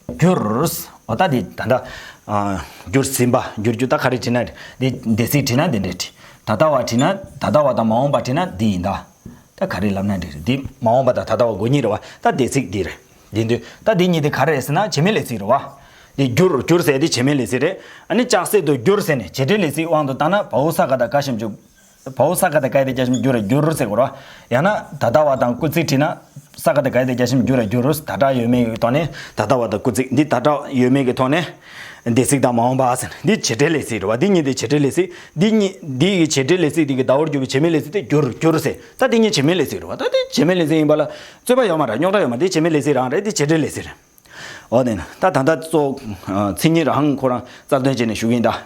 འགྱུར། འོ་ད་འདི་ད་ལྟ་ཨ་འགྱུར་ཟིན་པ། འགྱུར་རྒྱུ་ད་ག་རེ་བྲིས་ན་འགྲིག་འདི་འདས་ཚིག་བྲིས་ན་འདི་འདྲས་བྲིས། ད་ལྟ་བ་བྲིས་ན། ད་ལྟ་བ་དང་མ་འོངས་པ་བྲིས་ན་འདི་ཡིན་ད། ད་ག་རེ་ལབ་ན་འགྲིག་རེད། འདི་མ་འོངས་པ་དང་ད་ལྟ་བ་མགོ་གཉིས་རེད་བ། ད་འདས་ཚིག་འདི་རེད། འདི་འདུག་ད་འདི་གཉིས་དེ་ག་རེ་རེད་ཟེར་ན་བྱེད་མེད་ལས་ཚིག་རེད་བ། འདི་འགྱུར། འགྱུར་ཟེར་དེ་བྱེད་མེད་ལས་ཚིག་རེད། ཨ་ནི་ལྕགས་གསེར་དུ་འགྱུར་ཟེར་ནས་བྱེད་འབྲེལ་ལས་ཚིག་དབང་དུ་བཏང་ན་བའོ་ས་ག་ད་ག་ཞབས་ཀྱུ། བའོ་ས་ག་ད་ག་ཡ་དེ་རྒྱ་ཞབས་ཀྱུ་འགྱུར་ར་འགྱུར་ཟེར་དགོས་རེད་བ། ཡང་ན་ད་ལྟ་བ་དང་སྐུལ་ཚིག་བྲིས་ན་ས་ག་ད་ག་ཡ་དེ་རྒྱ་ཞབས་ཀྱུ་འགྱུར་ར་འགྱུར། ད་སྒྲ་ཡོད་མེད་ཀྱི་ཐོག་ནས། ད་ལྟ་བ་དང་སྐུལ་ཚིག་འདི་ད་སྒྲ་ཡོད་མེད་ཀྱི་ཐོག་ནས། འདས་ཚིག་དང་མ་འོངས་པ་ཟེར་ནས་འདི་བྱེད་འབྲེལ་ལས་ཚིག་རེད་བ། འདི་གཉིས་དེ་བྱེད་འབྲེལ་ལས་ཚིག་འདི་གཉིས་འདི་ཡི་བྱེད་འབྲེལ་ལས་ཚིག་འདི་གི་ཟླ་བོར་གྱུར་པའི་བྱེད་མེད་ལས་ཚིག་དེ་འགྱུར། འགྱུར་ཟེར། ད་འདི་གཉིས་བྱེད་མེད་ལས་ཚིག་རེད་བ། ད་འདི་བྱེད་མེད་ལས་ཚིག་ཡིན་པ་ལ་རྩོད་པ་ཡོད་མ་རེད། རྙོག་དྲ་ཡོད་མ་རེད། འདི་བྱེད་མེད་ལས་ཚིག་རང་རེད། འདི་བྱེད་འབྲེལ་ལས་ཚིག་རེད། འོ་དེ་ན་ད་ད་ལྟ་གཙོ་བོ་མཚན་ཉིད་རང་ཁོ་རང་རྩལ་འདོན་བྱས་ནས་ཞུ་གི་ཡིན་ད།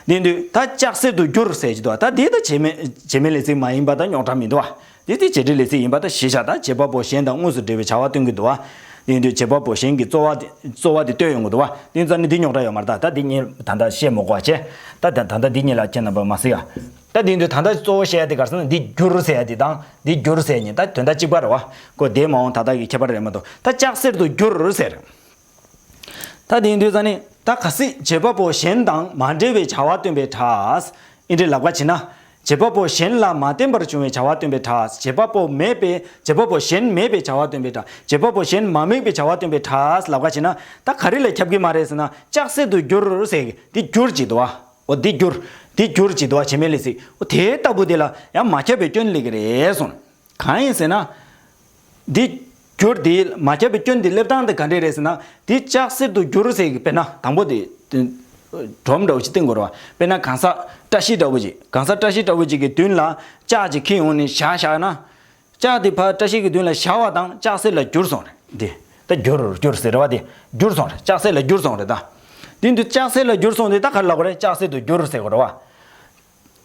དེ་དུས་ད་ལྕགས་གསེར་དུ་འགྱུར་ཟེར་གྱི་འདུག་ད་དེ་ད་བྱེད་མེད་བྱེད་མེད་ལས་ཚིག་མ་ཡིན་པ་ད་རྙོག་དྲ་མི་འདུག་བ། དེ་དེ་བྱེད་འབྲེལ་ལས་ཚིག་ཡིན་པ་ད་གཞི་བཞག་ད་བྱེད་པ་པོ་གཞན་དང་དངོས་སུ་འབྲེལ་བའི་བྱ་བ་སྟོན་གྱི་འདུག་བ། དེ་དུས་བྱེད་པ་པོ་གཞན་གྱི་རྩོལ་བ་དེ་རྩོལ་བ་དེ་སྟོན་ཡོང་གི་འདུག་བ། དེ་ཙམ་ནི་དེ་རྙོག་དྲ་ཡོད་མ་རེད་ད། ད་དེ་གཉིས་ད་ལྟ་བཤད་མ་དགོས་པ་བྱས། ད་ད་ད་ལྟ་འདི་གཉིས་ལ་ཁྱེད་རྣམ་པ་མ་གཟིགས་ཨ། ད་དེ་དུས་ད་ལྟ་གཙོ་བོ་བཤད་ཡ་དེ་ག་རེ་ཟེར་ན་འདི་འགྱུར་ཟེར་ཡ་དེ་དང་འདི་འགྱུར་ཟེར་ཡ་གཉིས་ད་དོན་དག་གཅིག་པ་རེད་བ། ཁོ་དེ་མ་འོངས་ད་ལྟ་གི་ཁྱད་པར་རེད་མ་གཏོགས། ད་ལྕགས་གསེར་དུ་འགྱུར་ཟེར། ད་དེ་ཡིན་དུས་ཙ་ནི་ད་གལ་སྲིད་བྱེད་པ་པོ་གཞན་དང་མ་འབྲེལ་བའི་བྱ་བ་སྟོན་པའི་སྒྲ། ཨིན་དྲི་ལབ་ཀ་བྱེད་ན། བྱེད་པ་པོ་གཞན་ལ་མ་བརྟེན་པར་བྱུང་བའི་བྱ་བ་སྟོན་པའི་སྒྲ། བྱེད་པ་པོ་མེད་པའི་བྱེད་པ་པོ་གཞན་མེད་པའི་བྱ་བ་སྟོན་པའི་སྒྲ། བྱེད་པ་པོ་གཞན་མ་དམིགས་པའི་བྱ་བ་སྟོན་པའི་སྒྲ་ལབ་ཀ་བྱེད་ན། ད་ག་རེ་ལ་ཁྱབ་ཀྱི་མ་རེད་ཟེར་ན་ལྕགས་གསེར་དུ་འགྱུར་ཟེར་གི་འདི་འགྱུར་བྱེད་དོ་བ། འོ་འདི་འགྱུར། འདི་འགྱུར་བྱེད་དོ་བ། བྱེད་མེད་ལས་ཚིག་འོ་དེ་ལྟ་བུ་དེ་ལ་ཡང་མ་ཁྱབ་པའི་སྐྱོན་སླེབས་ཀྱི་རེད་གསུངས། གང་ཡིན་ཟེར་ན། འདི་འགྱུར་འདི་མ་ཁྱབ་པའི་སྐྱོན་འདི་སླེབས་སྟངས་དེ་ག་འདྲས་རེད་ཟེར་ན། འདི་ལྕགས་གསེར་དུ་འགྱུར་ཟེར་གི་དཔེར་ན་དང་པོ་དེ་སྒྲོམ་འདྲ་བོ་ཞིག་བཏིང་དགོས་རེད་བ། དཔེར་ན་གང་ཟག་བཀྲ་ཤིས་འདྲ་བོ་ཞིག་གང་ཟག་བཀྲ་ཤིས་འདྲ་བོ་ཞིག་གི་མདུན་ལ་ལྕགས་ཅིག་འཁྱེར་ཡོང་ནས་བཞག་བཞག་ན། ལྕགས་དེ་ཕར་བཀྲ་ཤིས་ཀྱི་མདུན་ལ་བཞག་པ་དང་ལྕགས་གསེར་ལ་འགྱུར་སོང་རེད། འདི་ད་འགྱུར་འགྱུར་ཟེར་རེད་བ། དེ་འགྱུར་སོང་རེད། ལྕགས་གསེར་ལ་འགྱུར་སོང་རེད་ད། དེ་འདི་ལྕགས་གསེར་ལ་འགྱུར་སོང་དེ་ད་ག་རེ་ལབ་དགོས་རེད། ལྕགས་གསེར་དུ་འགྱུར་ཟེར་དགོས་རེད་བ།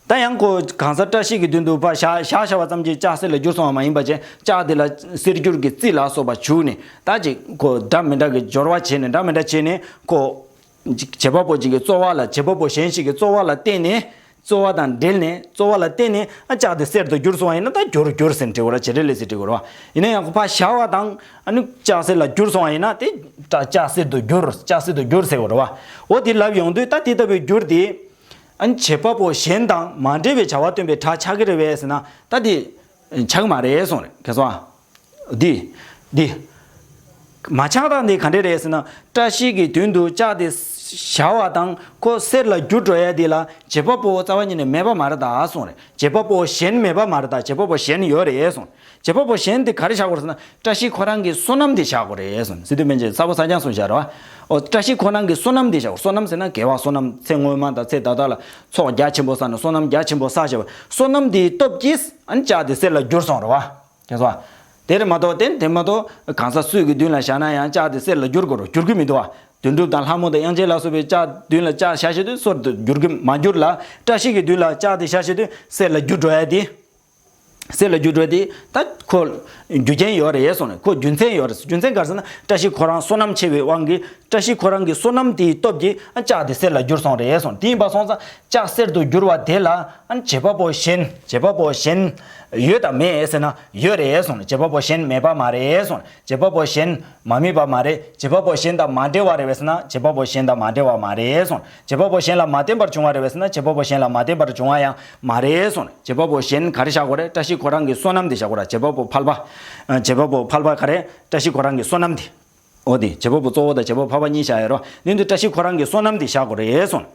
ད་ཡང་ཁོ་གང་ཟག་བཀྲ་ཤིས་ཀྱི་མདུན་དུ་ཕར་བཞག་བཞག་བཞག་པ་ཙམ་གྱིས་ལྕགས་གསེར་ལ་འགྱུར་སོང་བ་མ་ཡིན་པ་བྱས། ལྕགས་དེ་ལ་གསེར་འགྱུར་གྱི་རྩི་ལ་སོགས་པ་བྱུགས་ནས་ད་ཅིག་ཁོ་འདྲ་མི་འདྲ་གི་སྦྱོར་བ་བྱས་ནས་འདྲ་མི་འདྲ་བྱས་ནས་ཁོ། བྱེད་པ་པོ་གཅིག་གི་རྩོལ་བ་ལ་བྱེད་པ་པོ་གཞན་ཞིག་གི་རྩོལ་བ་ལ་བརྟེན་ནས། རྩོལ་བ་དང་འབྲེལ་ནས་རྩོལ་བ་ལ་བརྟེན་ནས་ཨ་ལྕགས་དེ་གསེར་དུ་གྱུར་སོང་བ་ཡིན་ན་ད་འགྱུར་འགྱུར་ཟེར་འབྲི་དགོས་རེད། བྱེད་འབྲེལ་ལས་ཚིག་འབྲི་དགོས་རེད་བ། ཡིན་ན་ཡང་ཁོ་ཕར་བཞག་པ་དང་ཨ་ནི་ལྕགས་གསེར་ལ་གྱུར་སོང་བ་ཡིན་ན་དེ་ལྕགས་གསེར་དུ་གྱུར་ལྕགས་གསེར་དུ་གྱུར་ཟེར་དགོས་རེད་བ། འོ་དེ་ལབ་ཡོང་དུས་ད་དེ་ལྟ་བུའི་འགྱུར་དེ་ཨ་ནི་བྱེད་པ་པོ་གཞན་དང་མ་འབྲེལ་བའི་བྱ་བ་སྟོན་པའི་སྒྲ་ཆགས་ཀྱི་རེད་པས་ཟེར་ན་ད་དེ་ཆགས་ཀྱི་མ་རེད་གསུངས་རེད། ཁྱེད་ཚོ་ཨ། འདི། འདི། མ་ཆགས་སྟངས་འདི་ག་འདྲས་རེད་ཟེར་ན། བཀྲ་ཤིས་ཀྱི་མདུན་དུ་ལྕགས་དེ་བཞག་པ་དང་ཁོ་གསེར་ལ་འགྱུར་འགྲོ་ཡ་འདི་ལ་བྱེད་པ་པོ་རྩ་བ་ཉིད་ནས་མེད་པ་མ་རེད་ད་གསུངས་རེད། བྱེད་པ་པོ་གཞན་མེད་པ་མ་རེད་ད། བྱེད་པ་པོ་གཞན་ཡོད་རེད་གསུངས། བྱེད་པ་པོ་གཞན་དེ་ག་རེ་བཞག་དགོས་རེད་ཟེར་ན། བཀྲ་ཤིས་ཁོ་རང་གི་བསོད་ནམས་དེ་བཞག་དགོས་རེད་གསུངས། སི་ཏུ་པཎ་ཆེན་གསལ་པོ་གསལ་རྐྱང་གསུངས་བཞག་རེད་བ། ཨོ་བཀྲ་ཤིས་ཁོ་རང་གི་བསོད་ནམས་དེ་བཞག་དགོས། བསོད་ནམས་ཟེར་ན་དགེ་བ་བསོད་ནམས་ཚེ་སྔོན་མ་དང་ཚེ་ད་ལྟ་ལ་ཚོགས་རྒྱ་ཆེན་པོ་བསགས་ནས་བསོད་ནམས་རྒྱ་ཆེན་པོ་བསགས་བྱས་པ་བསོད་ནམས་དེའི་སྟོབས་ཀྱིས་ཨ་ནི་ལྕགས་དེ་གསེར་ལ་འགྱུར་སོང་རེད་བ། ཁྱེད་ཚོ། དེ་རེད་མ་གཏོགས་དེ་དེ་མ་གཏོགས་གང་ཟག་སུ་གི་མདུན་ལ་བཞག་ན་ཡང་ལྕགས་དེ་གསེར་ལ་འགྱུར་དགོས་རེད། འགྱུར་གི་མི་འདུག་བ། དོན་གྲུབ་དང་ལྷ་མོ་དང་དབྱངས་ཅན་ལ་སོགས་པའི་ལྕགས་མདུན་ལ་ལྕགས་བཞག་བྱས་དུས་གསེར་དུ་འགྱུར་གི་མ་འགྱུར་ལ། བཀྲ་ཤིས་ཀྱི་མདུན་ལ་ལྕགས་དེ་བཞག་བྱས་དུས་གསེར་ལ་འགྱུར་འགྲོ་ཡ་དེ། གསེར་ལ་འགྱུར་འགྲོ་ཡ་དེ་ད་ཁོ་རྒྱུ་རྐྱེན་ཡོད་རེད་གསུངས་ནས་ཁོ་རྒྱུ་མཚན་ཡོད་རེད། རྒྱུ་མཚན་ག་རེ་ཟེར་ན་བཀྲ་ཤིས་ཁོ་རང་བསོད་ནམས་ཆེ་བའི་དབང་གིས་བཀྲ་ཤིས་ཁོ་རང་གི་བསོད་ནམས་དེའི་སྟོབས་ཀྱིས་ཨ་ལྕགས་དེ་གསེར་ལ་འགྱུར་སོང་རེད་གསུངས། དེ་ཡིན་པ་སོང་ཙང་ལྕགས་གསེར་དུ་འགྱུར་བ་དེ་ལ་ཨ་བྱེད་པ་པོ་གཞན་བྱེད་པ་པོ་གཞན། ཡོད་དམ་མེད་ཟེར་ན་ཡོད་རེད་གསུངས། བྱེད་པ་པོ་གཞན་མེད་པ་མ་རེད་གསུངས། བྱེད་པ་པོ་གཞན་མ་དམིགས་པ་མ་རེད། བྱེད་པ་པོ་གཞན་དང་མ་འབྲེལ་བ་རེད་པས་ཟེར་ན་བྱེད་པ་པོ་གཞན་དང་མ་འབྲེལ་བ་མ་རེད་གསུངས། བྱེད་པ་པོ་གཞན་ལ་མ་བརྟེན་པར་བྱུང་བ་རེད་པས་ཟེར་ན་བྱེད་པ་པོ་གཞན་ལ་མ་བརྟེན་པར་བྱུང་བ་ཡང་མ་རེད་གསུངས། བྱེད་པ་པོ་གཞན་ག་རེ་བཞག་དགོས་རེད། བཀྲ་ཤིས་ཁོ་རང་གི་བསོད་ནམས་དེ་བཞག་དགོས་རེད། བྱེད་པ་པོ་ཕལ་པ། བྱེད་པ་པོ་ཕལ་པ་ག་རེ། བཀྲ་ཤིས་ཁོ་རང་གི་བསོད་ནམས་དེ། འོ་དེ་བྱེད་པ་པོ་གཙོ་བོ་དང་བྱེད་པ་ཕལ་པ་གཉིས་བཞག་ཡོད་རེད་པ། འདི་འདི་བཀྲ་ཤིས་ཁོ་རང་གི་བསོད་ནམས་དེ་བཞག་དགོས་རེད་གསུངས།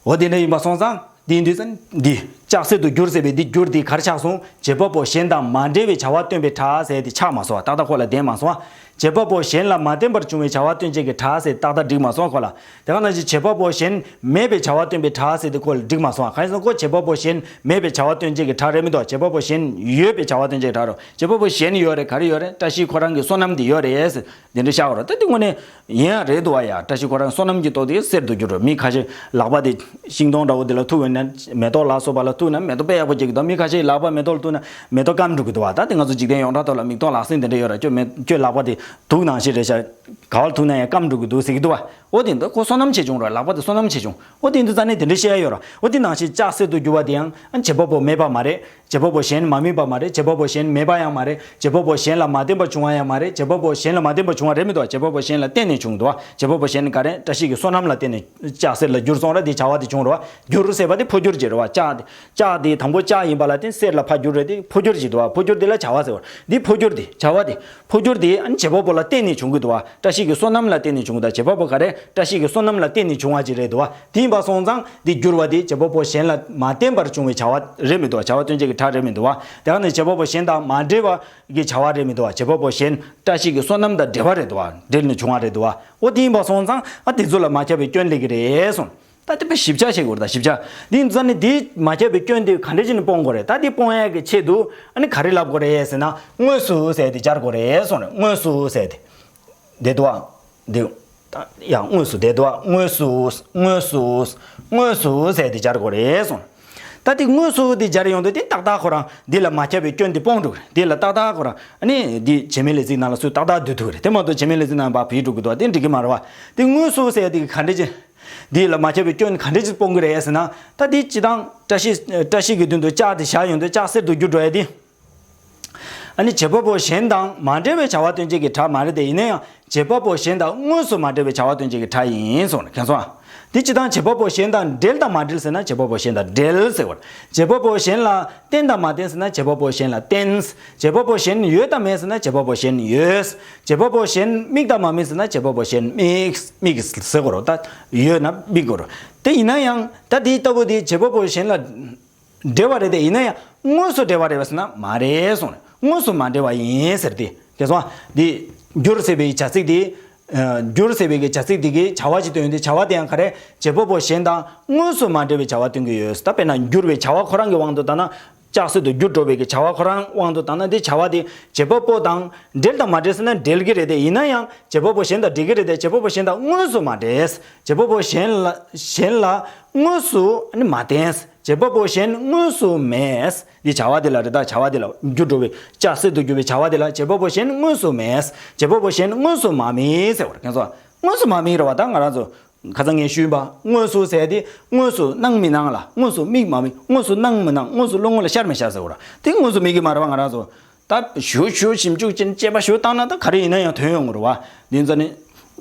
འོ་དེ་འདྲ་ཡིན་པ་སོང་ཙང་འདི་འདི་ཙམ་འདི་ལྕགས་གསེར་དུ་འགྱུར་ཟེར་བའི་འདི་འགྱུར་འདི་ག་རེ་ཆགས་སོང་། བྱེད་པ་པོ་གཞན་དང་མ་འབྲེལ་བའི་བྱ་བ་སྟོན་པའི་སྒྲ་ཟེར་དེ་ཆགས་མ་སོང་བ། ཏག་ཏག་ཁོ་ལ་ལྡན་མ་སོང་བ། བྱེད་པ་པོ་གཞན་ལ་མ་བརྟེན་པར་བྱུང་བའི་བྱ་བ་སྟོན་བྱེད་ཀྱི་སྒྲ་ཟེར་ཏག་ཏག་འགྲིག་མ་སོང་ཁོ་ལ། དེ་ག་ནང་བཞིན་བྱེད་པ་པོ་གཞན་མེད་པའི་བྱ་བ་སྟོན་པའི་སྒྲ་ཟེར་དེ་ཁོ་ལ་འགྲིག་མ་སོང་བ། གང་ཡིན་ཟེར་ན་ཁོ་བྱེད་པ་པོ་གཞན་མེད་པའི་བྱ་བ་སྟོན་བྱེད་ཀྱི་སྒྲ་རེད་མི་འདུག་བྱེད་པ་པོ་གཞན་ཡོད་པའི་བྱ་བ་སྟོན་བྱེད་ཀྱི་སྒྲ་རེད། བྱེད་པ་པོ་གཞན་ཡོད་རེད། ག་རེ་ཡོད་རེད། བཀྲ་ཤིས་ཁོ་རང་གི་བསོད་ནམས་དེ་ཡོད་རེད་ཟེར། དེ་འདྲ་བཞག་རོགས། ད་དེ་དངོས་གནས་ཡིན་ཡང་རེད་འདུག་བ་ཡ། བཀྲ་ཤིས་ཁོ་རང་བསོད་ནམས་ཀྱི་སྟོབས་དེ་གསེར་དུ་འགྱུར་རོ། མི་ཁ་ཤས་ལག་པ་དེ་ཤིང་སྡོང་འདྲ་བོ་དེ་ལ་ཐུག་ཡོང་ན་མེ་ཏོག་ལ་སོགས་པ་ལ་ཐུག་ན་མེ་ཏོག་དཔེ་ཡག་པོ་སྐྱེ་གི་འདུག་མི་ཁ་ཤས་ལག་པ་མེ་ཏོག་ལ་ཐུག་ན་མེ་ཏོག་སྐམ་འགྲོ་གི་འདུག་བ། ད་དེ་ང་ཚོ་འཇིག་རྟེན་ཡོངས་གྲགས་ཐོག་ལ་མིག་མཐོང་ལག་ཟིན་དེ་འདྲ་ཡོད་ར། ཁྱོད་མེ་ཁྱོད་ལག་པ་དེ་དུག་ནང་བཞིན་རེད་ཤག་ག་བ་ལ་ཐུག་ན་ཡང་སྐམ་འགྲོ་གི་འདུག་ཟེར་གི་འདུག་བ། འོ་དེ་འདུག་ཁོ་བསོད་ནམས་ཆེ་ཆུང་ར། ལག་པ་དེ་བསོད་ནམས་ཆེ་ཆུང་། འོ་དེ་འདུག་རྩ་ནས་དེ་འདྲ་བཤད་ཡ་ཡོད་ར། འོ་དེ་ནང་བཞིན་ལྕགས་གསེར་དུ་འགྱུར་བ་དེ་ཡང་བྱེད་པ་པོ་མེད་པ་མ་རེད། བྱེད་པ་པོ་གཞན་མ་དམིགས་པ་མ་རེད། བྱེད་པ་པོ་གཞན་མེད་པ་ཡང་མ་རེད། བྱེད་པ་པོ་གཞན་ལ་མ་བརྟེན་པར་བྱུང་བ་ཡང་མ་རེད། བྱེད་པ་པོ་གཞན་ལ་མ་བརྟེན་པར་བྱུང་བ་རེད་མི་འདུག་བྱེད་པ་པོ་གཞན་ལ་བརྟེན་ནས་བྱུང་འདུག་བྱེད་པ་པོ་གཞན་ག་རེ། བཀྲ་ཤིས་ཀྱི་བསོད་ནམས་ལ་བརྟེན་ནས་ལྕགས་གསེར་ལ་འགྱུར་སོང་ར། དེ་བྱ་བ་དེ་བྱུང་ར་བ། འགྱུར་ཟེར་བ་དེ་འཕོ་འགྱུར་བྱེད་ར་བ། ལྕགས་དེ་ལྕགས་དེ་དང་པོ་ལྕགས་ཡིན་པ་ལ་བརྟེན་གསེར་ལ་ཕར་འགྱུར་རེད། དེ་འཕོ་འགྱུར་བྱེད་འདུག་བ། འཕོ་འགྱུར་དེ་ལ་བྱ་བ་ཟེར་བ། འདི་འཕོ་འགྱུར་དེ་བྱ་བ་དེ་འཕོ་འགྱུར་དེ་ཨ་ནི་བྱེད་པ་པོ་ལ་བརྟེན་ནས་བྱུང་གི་འདུག་བ། བཀྲ་ཤིས་ཀྱི་བསོད་ནམས་ལ་བརྟེན་ནས་བྱུང་གི་འདུག་བྱེད་པ་པོ་ག་རེ། བཀྲ་ཤིས་ཀྱི་བསོད་ནམས་ལ་བརྟེན་ནས་བྱུང་བ་ཅིག་རེད་འདུག་བ། དེ་ཡིན་པ་སོང་ཙང་འདི་འགྱུར་བ་དེ་བྱེད་པ་པོ་གཞན་ལ་མ་བརྟེན་པར་བྱུང་བའི་བྱ་བ་རེད་མི་འདུག་བ། བྱ་བ་སྟོན་བྱེད་ཀྱི་སྒྲ་རེད་མི་འདུག་བ། དེ་ག་ནས་བྱེད་པ་པོ་གཞན་དང་མ་འབྲེལ་བ་གི་བྱ་བ་རེད་མི་འདུག་བ། བྱེད་པ་པོ་གཞན་བཀྲ་ཤིས་ཀྱི་བསོད་ནམས་དང་འབྲེལ་བ་རེད་འདུག་བ། འབྲེལ་ནས་བྱུང་བ་རེད་འདུག་བ། འོ་དེ་ཡིན་པ་སོང་ཙང་ཨ་དེ་ཚོ་ལ་མ་ཁྱབ་པའི་སྐྱོན་སླེབས་ཀྱི་རེད་གསུངས། ད་དེ་དཔེ་ཞིབ་ཆ་བྱེད་དགོས་རེད། ད་ཞིབ་ཆ་འདི་ཡིན་ཙང་ནི་འདི་མ་ཁྱབ་པའི་སྐྱོན་དེ་ག་འདྲ་བྱས་ནས་སྤོང་དགོས་རེད། ད་འདི་སྤོང་ཡག་གི་ཆེད་དུ་ཨ་ནི་ག་རེ་ལབ་དགོས་རེད་ཟེར་ན་དངོས་སུ་ཟེར་དེ་སྦྱར་དགོས་རེད་གསུངས་རེད། དངོས་སུ་ཟེར་དེ་འདི་འདུག་བ། འདི་ད་ཡང་དངོས་སུ་འདི་འདུག་བ། དངོས་སུ། དངོས་སུ། དངོས་སུ་ཟེར་དེ་སྦྱར་དགོས་རེད་གསུངས། ད་དེ་དངོས་སུ་དེ་སྦྱར་ཡོང་དུས་དེ་ཏག་ཏག་ཁོ་རང་འདི་ལ་མ་ཁྱབ་པའི་སྐྱོན་དེ་སྤོང་འགྲོ་གི་རེད། འདི་ལ་ཏག་ཏག་ཁོ་རང་ཨ་ནི་འདི་བྱེད་མེད་ལས་ཚིག་ནང་ལ་སུས་ཏག་ཏག་བསྡུ་ཐུབ་ཀྱི་རེད། དེ་མ་གཏོགས་བྱེད་མེད་ལས་ཚིག་ནང་ཕར་བུད་འགྲོ་གི་འདུག་བ། དེ་འགྲིག་གི་མ་རེད་བ། དེ་དངོས་སུ་ཟེར་དེ་ག་འདྲ་ཅིག་འདི་ལ་མ་ཁྱབ་པའི་སྐྱོན་ག་འདྲ་ཅིག་སྤོང་གི་རེད་ཟེར་ན། ད་འདི་སྤྱི་བཏང་བཀྲ་ཤིས་བཀྲ་ཤིས་ཀྱི་མདུན་དུ་ལྕགས་དེ་བཞག་ཡོང་དུས་ལྕགས་གསེར་དུ་འགྱུར་འགྲོ་ཡ་དེ། ཨ་ནི་བྱེད་པ་པོ་གཞན་དང་མ་འབྲེལ་བའི་བྱ་བ་སྟོན་བྱེད་ཀྱི་སྒྲ་མ་རེད་དེ། ཡིན་ན་ཡང་བྱེད་པ་པོ་གཞན་དང་དངོས་སུ་མ་འབྲེལ་བའི་བྱ་བ་སྟོན་བྱེད་ཀྱི་སྒྲ་ཡིན་གསུངས་ནས་མཁྱེན་སོང་ཨ། འདི་སྤྱི་བཏང་བྱེད་པ་པོ་གཞན་དང་འབྲེལ་དང་མ་འབྲེལ་ཟེར་ན་བྱེད་པ་པོ་གཞན་དང་འབྲེལ་ཟེར་བ། བྱེད་པ་པོ་གཞན་ལ་བརྟེན་དང་མ་བརྟེན་ཟེར་ན་བྱེད་པ་པོ་གཞན་ལ་བརྟེན། བྱེད་པ་པོ་གཞན་ཡོད་དང་མེད་ཟེར་ན་བྱེད་པ་པོ་གཞན་ཡོད། བྱེད་པ་པོ་གཞན་དམིགས་དང་མ་དམིགས་ཟེར་ན་བྱེད་པ་པོ་གཞན་དམིགས། དམིགས་ཟེར་དགོས་རེད། ད་ཡོད་ན་དམིགས་དགོས་རེད། དེ་ཡིན་ན་ཡང་ད་དེ་ལྟ་བུ་དེ་བྱེད་པ་པོ་གཞན་ལ་འབྲེལ་བ་རེད་དེ། ཡིན་ན་ཡང་དངོས་སུ་འབྲེལ་བ་རེད་པས་ཟེར་ན་མ་རེད་གསུངས་ནས། དངོས་སུ་མ་འབྲེལ་བ་ཡིན་ཟེར་ཏེ། དེ་སོང་འདི་འགྱུར་ཟེར་བའི་བྱ་ཚིག་འདི། འགྱུར་ཟེར་བའི་གི་བྱ་ཚིག་འདི་གི་བྱ་བ་ཅིག་སྟོན་ཏེ། བྱ་བ་དེ་ཡང་ག་རེ། བྱེད་པ་པོ་གཞན་དང་དངོས་སུ་མ་འབྲེལ་བའི་བྱ་བ་སྟོན་གྱི་ཡོད། ད་དཔེར་ན་འགྱུར་བའི་བྱ་བ་ཁོ་རང་གི་དབང་དུ་བཏང་ན། ལྕགས་གསེར་དུ་འགྱུར་འགྲོ་བའི་གི་བྱ་བ་ཁོ་རང་དབང་དུ་བཏང་ན། འདི་བྱ་བ་དེ་བྱེད་པ་པོ་དང་འབྲེལ་དང་མ་འབྲེལ་ཟེར་ན་འབྲེལ་གྱི་རེད་དེ། ཡིན་ན་ཡང་བྱེད་པ་པོ་གཞན་དང་འབྲེལ་གྱི་རེད་དེ། བྱེད་པ་པོ་གཞན་དང་དངོས་སུ་མ་འབྲེལ། བྱེད་པ་པོ་གཞན་ལ་གཞན་ལ་དངོས་སུ་ནི་མ་བརྟེན། བྱེད་པ་པོ་གཞན་དངོས་སུ་མེད། འདི་བྱ་བ་དེ་ལ་རེད། ད་བྱ་བ་དེ་ལ་འགྱུར་འགྲོ་བའི་ལྕགས་གསེར་དུ་འགྱུར་བའི་བྱ་བ་དེ་ལ་བྱེད་པ་པོ་གཞན་དངོས་སུ་མེད། བྱེད་པ་པོ་གཞན་དངོས་སུ་མ་དམིགས་ཟེར་བ་རེད། མཁྱེན་སོང་། དངོས་སུ་མ་དམིགས་རེད་བ། ད་ང་རང་ཚོ་ཁ་སང་ངས་ཞུས་པ་དངོས་སུ་ཟེར་དེ་དངོས་སུ་སྣང་མི་སྣང་ལ། དངོས་སུ་དམིགས་མ་དམིགས། དངོས་སུ་སྣང་མི་སྣང་། དངོས་སུ་བློ་ངོ་ལ་ཤར་མི་ཤར་ཟེར་བ་རེད། དེ་དངོས་སུ་དམིགས་ཀྱི་མ་རེད་བ། ང་རང་ཚོ་ད་ཞུ་ཞུ་ཞིབ་འཇུག་ཅན་དཔྱད་པ་ཞུ་བཏང་ན་ད་ག་རེ་ཡིན་ན་ཡང་ཐོན་ཡོང་གི་རེད་བ། འདི་ཚོ་ནི།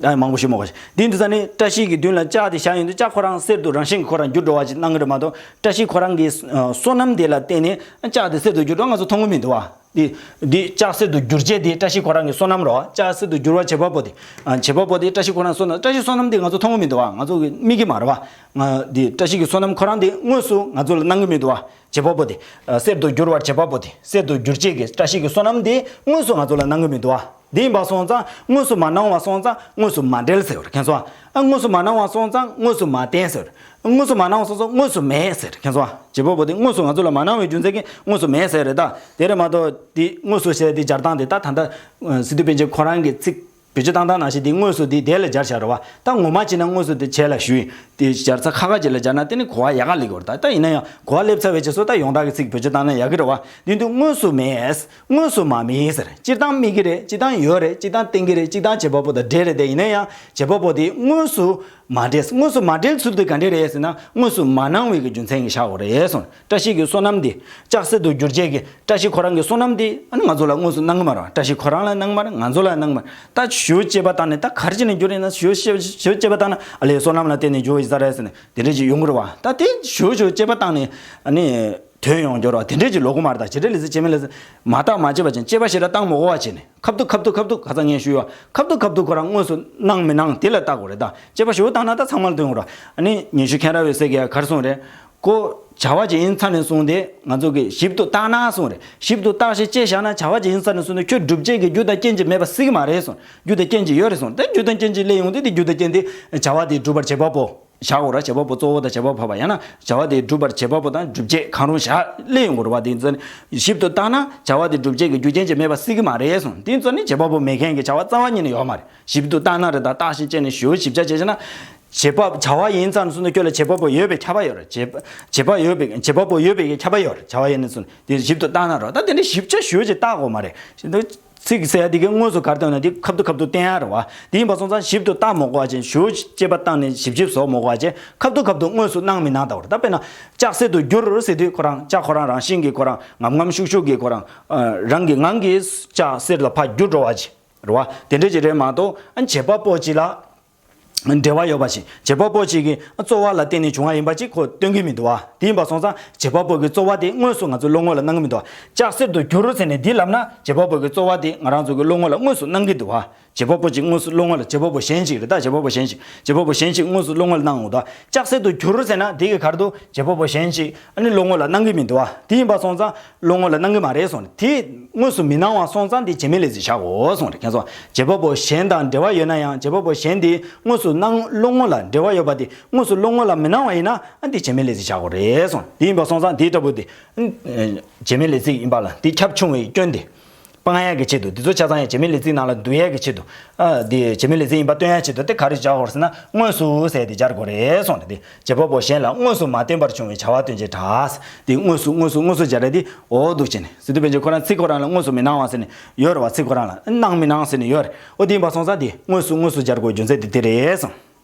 ཨ། མང་པོ་ཞུ་མ་དགོས་ཤིང་། འདི་འདི་ཚོ་ནི་བཀྲ་ཤིས་ཀྱི་མདུན་ལ་ལྕགས་དེ་བཞག་ཡོང་དུས་ལྕགས་ཁོ་རང་གསེར་དུ་རང་བཞིན་གྱིས་ཁོ་རང་འགྱུར་འགྲོ་བ་ཅིག་སྣང་གི་རེད་མ་གཏོགས། བཀྲ་ཤིས་ཁོ་རང་གི་ཨ་བསོད་ནམས་དེ་ལ་བརྟེན་ནས་ཨ་ལྕགས་དེ་གསེར་དུ་འགྱུར་འགྲོ་ང་ཚོ་མཐོང་གི་མི་འདུག་བ། འདི་འདི་ལྕགས་གསེར་དུ་འགྱུར་བྱེད་དེ་བཀྲ་ཤིས་ཁོ་རང་གི་བསོད་ནམས་རེད་བ། ལྕགས་གསེར་དུ་འགྱུར་བ་བྱེད་པ་པོ་དེ། ཨ། བྱེད་པ་པོ་དེ་བཀྲ་ཤིས་ཁོ་རང་བསོད་ནམས། བཀྲ་ཤིས་བསོད་ནམས་དེ་ང་ཚོ་མཐོང་གི་མི་འདུག་བ། ང་ཚོ་གི་དམིགས་ཀྱི་མ་རེད་བ། ང་འདི་བཀྲ་ཤིས་ཀྱི་བསོད་ནམས་ཁོ་རང་དེ་དངོས་སུ་ང་ཚོ་ལ་སྣང་གི་མི་འདུག་བ། བྱེད་པ་པོ་དེ། ཨ། གསེར་དུ་འགྱུར་བར་བྱེད་པ་པོ་དེ། གསེར་དུ་འགྱུར་བྱེད་ཀྱི་བཀྲ་ཤིས་ཀྱི་བསོད་ནམས་དེ་དངོས་སུ་ང་ཚོ་ལ་སྣང་གི་མི་འདུག་བ། དེ་ཡིན་པ་སོང་ཙང་དངོས་སུ་མ་སྣང་བ་སོང་ཙང་དངོས་སུ་མ་འབྲེལ་ཟེར་བ་རེད། མཁྱེན་སོང་། ཨ། དངོས་སུ་མ་སྣང་བ་སོང་ཙང་དངོས་སུ་མ་བརྟེན་ཟེར། དངོས་སུ་མ་སྣང་བ་སོང་ཙང་དངོས་སུ་མེད་ཟེར། མཁྱེན་སོང་། བྱེད་པ་པོ་དེ་དངོས་སུ་ང་ཚོ་ལ་མ་སྣང་བའི་རྒྱུ་མཚན་གྱིས་དངོས་སུ་མེད་ཟེར་རེད། ད་དེ་རེད་མ་གཏོགས་དེ་དངོས་སུ་ཟེར་དེ་སྦྱར་སྟངས་དེ་ད་ད་ལྟ་སི་ཏུ་པཎ་ཆེན་ཁོ་རང་གི་ཚིག་བེད་སྤྱོད་བཏང་སྟངས་ནང་བཞིན་དེ་དངོས་སུ་དེ་དེ་ལ་སྦྱར་བཞག་རེད་བ། ད་ངོ་མ་བྱས་ན་དངོས་སུ་དེ་བྱས་ལ་ཞུས་ཡིན། དེ་སྦྱར་ས་ཁ་ཁ་ཅིག་ལ་སྦྱར་ན་དེ་ནི་གོ་བ་ཡག་ག་སླེབས་ཀྱི་ཡོད་རེད། ད་ད་ཡིན་ན་ཡང་གོ་བ་སླེབས་ཚར་བའི་རྗེས་སུ་ད་ཡོངས་གྲགས་ཀྱི་ཚིག་བེད་སྤྱོད་བཏང་ན་ཡག་གི་རེད་བ། དེ་དུས་དངོས་སུ་མེད། དངོས་སུ་མ་མེད་ཟེར། སྤྱིར་བཏང་དམིགས་ཀྱི་རེད། སྤྱིར་བཏང་ཡོད་རེད། སྤྱིར་བཏང་བསྟན་གྱི་རེད། སྤྱིར་བཏང་བྱེད་པ་པོ་དང་འབྲེལ་རེད། དེ་ཡིན་ན་ཡང་བྱེད་པ་པོ་དེ་དངོས་སུ་མ་འབྲེལ། དངོས་སུ་མ་འབྲེལ་ཚུལ་དེ་ག་འདྲས་རེད་ཟེར་ན། དངོས་སུ་མ་སྣང་བའི་གི་རྒྱུ་མཚན་གྱིས་བཞག་དགོས་རེད་གསུངས། བཀྲ་ཤིས་ཀྱི་བསོད་ནམས་དེ། ལྕགས་གསེར་དུ་འགྱུར་བྱེད་ཀྱི་བཀྲ་ཤིས་ཁོ་རང་གི་བསོད་ནམས་དེ་ཨ་ནི་ང་ཚོ་ལ་དངོས་སུ་སྣང་གི་མ་རེད། བཀྲ་ཤིས་ཁོ་རང་ལ་སྣང་གི་མ་རེད། ང་ཚོ་ལ་སྣང་གི་མ་རེད། ད་ཞུ་དཔྱད་པ་བཏང་ནས་ད་ག་རེ་བྱས་ནས་འགྱུར་ཡིན་ན། ཞུ་ཞུ་དཔྱད་པ་བཏང་ན་ཨ་ལས་བསོད་ནམས་ལ་བརྟེན་ནས་འགྱུར་བ་ཡིན་ས་རེད་ཟེར་ནས་དེ་འདྲས་ཅིག་ཡོང་གི་རེད་བ། ད་དེ་ཞུ་ཞུ་དཔྱད་པ་བཏང་ནས་ཨ་ནི་དོན་ཡོང་འགྱུར་བ་དེ་འདྲས་ཅིག་ལོག་གི་མ་རེད། ད་བྱེད་འབྲེལ་ལས་ཚིག་བྱེད་མེད་ལས་ཚིག་མ་བརྟགས་མ་དཔྱད་པ་ཅན་དཔྱད་པ་ཞེ་དྲག་བཏང་མ་དགོས་པ་བྱས་ནས་ཁ་ཐུག་ཁ་ཐུག་ཁ་ཐུག་ག་ས་ངས་ཞུས་བ། ཁ་ཐུག་ཁ་ཐུག་ཁོ་རང་དངོས་སུ་སྣང་མི་སྣང་དེ་ལ་བལྟ་དགོས་རེད། ད་དཔྱད་པ་ཞུ་བཏང་ན་ད་ཚང་མ་ལ་དོན་ཡོང་ར། ཨ་ནི་ཉི་ཤུ་མཁྱེན་རབ་འོད་ཟེར་གྱིས་ག་རེ་གསུངས་རེད། ཁོ་བྱ་བ་ཅིག་ཡིན་ཚར་ནས་བཟུང་སྟེ་ང་ཚོ་གིས་ཞིབ་ཏུ་བརྟགས་ན་གསུངས་རེད། ཞིབ་ཏུ་བརྟགས་ཤིང་དཔྱད་བཞག་ན་བྱ་བ་ཅིག་ཡིན་ཚར་ནས་བཟུང་སྟེ་ཁྱོད་སྒྲུབ་བྱེད་ཀྱི་རྒྱུ་དང་རྐྱེན་ཅིག་མེད་པ་སྲིད་ཀྱི་མ་རེད་གསུངས། རྒྱུ་དང་རྐྱེན་ཅིག་ཡོད་རེད་གསུངས། དེ་རྒྱུ་དང་རྐྱེན་ཅིག་སླེབས་ཡོང་དུས་དེ་རྒྱུ་དང་རྐྱེན་དེ་བྱ་བ་དེ་སྒྲུབ་པར་བྱེད་པ་པོ་བཞག་དགོས་ར། བྱེད་པ་པོ་གཙོ་བོ་དང་བྱེད་པ་འཕགས་པ། ཡང་ན་བྱ་བ་དེ་སྒྲུབ་པར་བྱེད་པ་པོ་དང་སྒྲུབ་བྱེད་གང་རུང་བཞག་སླེབས་ཡོང་དགོས་རེད་བ། དེ་ཚོ་ནི་ཞིབ་ཏུ་བརྟགས་ན་བྱ་བ་དེ་སྒྲུབ་བྱེད་ཀྱི་རྒྱུ་རྐྱེན་ཅིག་མེད་པ་སྲིད་ཀྱི་མ་རེད་གསུངས། དེ་ཚོ་ནི་བྱེད་པ་པོ་མེད་མཁན་གྱི་བྱ་བ་རྩ་བ་ཉིད་ནས་ཡོད་མ་རེད། ཞིབ་ཏུ་བརྟགས་ན་རེད། ད་བརྟགས་ཤིང་དཔྱད་ནས་ཞིབ་ཞིབ་ཆ་བྱས་ན། བྱེད་པ་བྱ་བ་ཡིན་ཙང་སོང་ན་ཁྱོད་ལ་བྱེད་པ་པོ་ཡོད་པའི་ཁྱབ་པ་ཡོད་རེད། བྱེད་བྱེད་པ་ཡོད་པའི་བྱེད་པ་པོ་ཡོད་པའི་ཁྱབ་པ་ཡོད་རེད། བྱ་བ་ཡིན་ནས་སོང་དེ་ཞིབ་ཏུ་བརྟགས་ན་རོ། ད་དེ་འདྲ་ཞིབ་ཆ་ཞུ་ཅིག་བརྟག་དགོས་མ་རེད། ཚིག་ཟེར་ཡ་དེ་གའི་དངོས་སུ་ག་རེ་བཏོན་ན་དེ་ཁ་ཐུག་ཁ་ཐུག་བསྟན་ཡ་རེད་བ། དེ་ཡིན་པ་སོང་ཙང་ཞིབ་ཏུ་བརྟག་མ་དགོས་པ་ཅན། ཞུ་དཔྱད་པ་བཏང་ནས་ཞིབ་ཞིབ་བཟོ་མ་དགོས་པ་ཅན། ཁ་ཐུག་ཁ་ཐུག་དངོས་སུ་སྣང་མི་སྣང་ལྟ་བུ་རེད། ད་དཔེར་ན་ལྕགས་གསེར་དུ་འགྱུར་ཟེར་དུས་ཁོ་རང་ལྕགས་ཁོ་རང་རང་བཞིན་གྱིས་ཁོ་རང་ངམ་ངམ་ཤུགས་ཤུགས་ཀྱིས་ཁོ་རང་རང་གི་ངང་གིས་ལྕགས་གསེར་ལ་ཕར་འགྱུར་འགྲོ་བ་ཅིག་རེད་བ། དེ་འདྲ་ཅིག་རེད་མ་གཏོགས་བྱེད་པ་པོ་ཅིག་ལ་འབྲེལ་བ་ཡོད་པ་ཞིག་བྱེད་པ་པོ་ཅིག་གི་རྩོལ་བ་ལ་བརྟེན་ནས་བྱུང་བ་ཡིན་པ་ཅིག་ཁོ་སྟོན་གྱི་མི་འདུག་བ། དེ་ཡིན་པ་སོང་ཙང་བྱེད་པ་པོ་གི་རྩོལ་བ་དེ་དངོས་སུ་ང་ཚོའི་བློ་ངོ་ལ་སྣང་གི་མི་འདུག་བ། ལྕགས་གསེར་དུ་འགྱུར་ཟེར་ནས་འདི་ལབ་ན་བྱེད་པ་པོ་གི་རྩོལ་བ་དེ་ང་རང་ཚོ་གི་བློ་ངོ་ལ་དངོས་སུ་སྣང་གི་འདུག་བ། བྱེད་པ་པོ་ཅིག་དངོས་སུ་བློ་ངོ་ལ། བྱེད་པ་པོ་གཞན་ཞིག་རེད། ད་བྱེད་པ་པོ་གཞན་ཞིག་བྱེད་པ་པོ་གཞན་ཞིག་དངོས་སུ་བློ་ངོ་ལ་སྣང་འོང་། ད་ལྕགས་གསེར་དུ་འགྱུར་ཟེར་ན་དེ་གི་ག་རེ་འདུག་བྱེད་པ་པོ་གཞན་ཞིག་ཨ་ནི་བློ་ངོ་ལ་སྣང་གི་མི་འདུག་བ། དེ་ཡིན་པ་སོང་ཙང་བློ་ངོ་ལ་སྣང་གི་མ་རེད་གསུངས་རེད། དེ་དངོས་སུ་མི་སྣང་བ་སོང་ཙང་དེ་བྱེད་མེད་ལས་ཚིག་བཞག་དགོས་གསུངས་རེད། མཁྱེན་སོང་། བྱེད་པ་པོ་གཞན་དང་འབྲེལ་བ་ཡོད་ན་ཡང་བྱེད་པ་པོ་གཞན་དེ་དངོས་སུ་སྣང་བློ་ངོ་ལ་འབྲེལ་བ་ཡོད་པ་དེ་དངོས་སུ་བློ་ངོ་ལ་མི་སྣང་བ་ཡིན་ན་ཨ་དེ་བྱེད་མེད་ལས་ཚིག་བཞག་དགོས་རེད་གསུངས་རེད། དེ་ཡིན་པ་སོང་ཙང་དེའི་ལྟ་བུ་དེ་བྱེད་མེད་ལས་ཚིག་ཡིན་པ་ལ་དེ་ཁྱབ་ཆུང་བའི་སྐྱོན་དེ། སྤང་ཡས་ཀྱི་ཆེད་དུ། འདི་ཚོ་ཆ་ཚང་ཡང་བྱེད་མེད་ལས་ཚིག་ནང་ལ་འདུ་ཡས་ཀྱི་ཆེད་དུ། ཨ་འདི་བྱེད་མེད་ལས་ཚིག་ཡིན་པ་སྟོན་ཡས་ཆེད་དུ་དེ་ག་རེ་སྦྱར་དགོས་ཟེར་ན་དངོས་སུ་ཟེར་དེ་སྦྱར་དགོས་རེད་གསུངས་ནས། དེ་བྱེད་པ་པོ་གཞན་ལ་དངོས་སུ་མ་བརྟེན་པར་བྱུང་བའི་བྱ་བ་སྟོན་བྱེད་སྒྲ། དེ་དངོས་སུ་དངོས་སུ་དངོས་སུ་སྦྱར་རེད། དེ་འོ་འདུག་བྱས་ནས་སི་ཏུ་པཎ་ཆེན་ཁོ་རང་ཚིག་ཁོ་རང་ལ་དངོས་སུ་མི་སྣང་བ་ཟེར་ནས་ཡོད་རེད་བ། ཚིག་ཁོ་རང་ལ་སྣང་མི་སྣང་ཟེར་ནས་ཡོད་རེད། འོ་དེ་ཡིན་པ་སོང་ཙང་དེ་དངོས་སུ་དངོས་སུ་སྦྱར་དགོས་རྒྱུ་མཚན་དེ་དེ་རེད་གསུངས།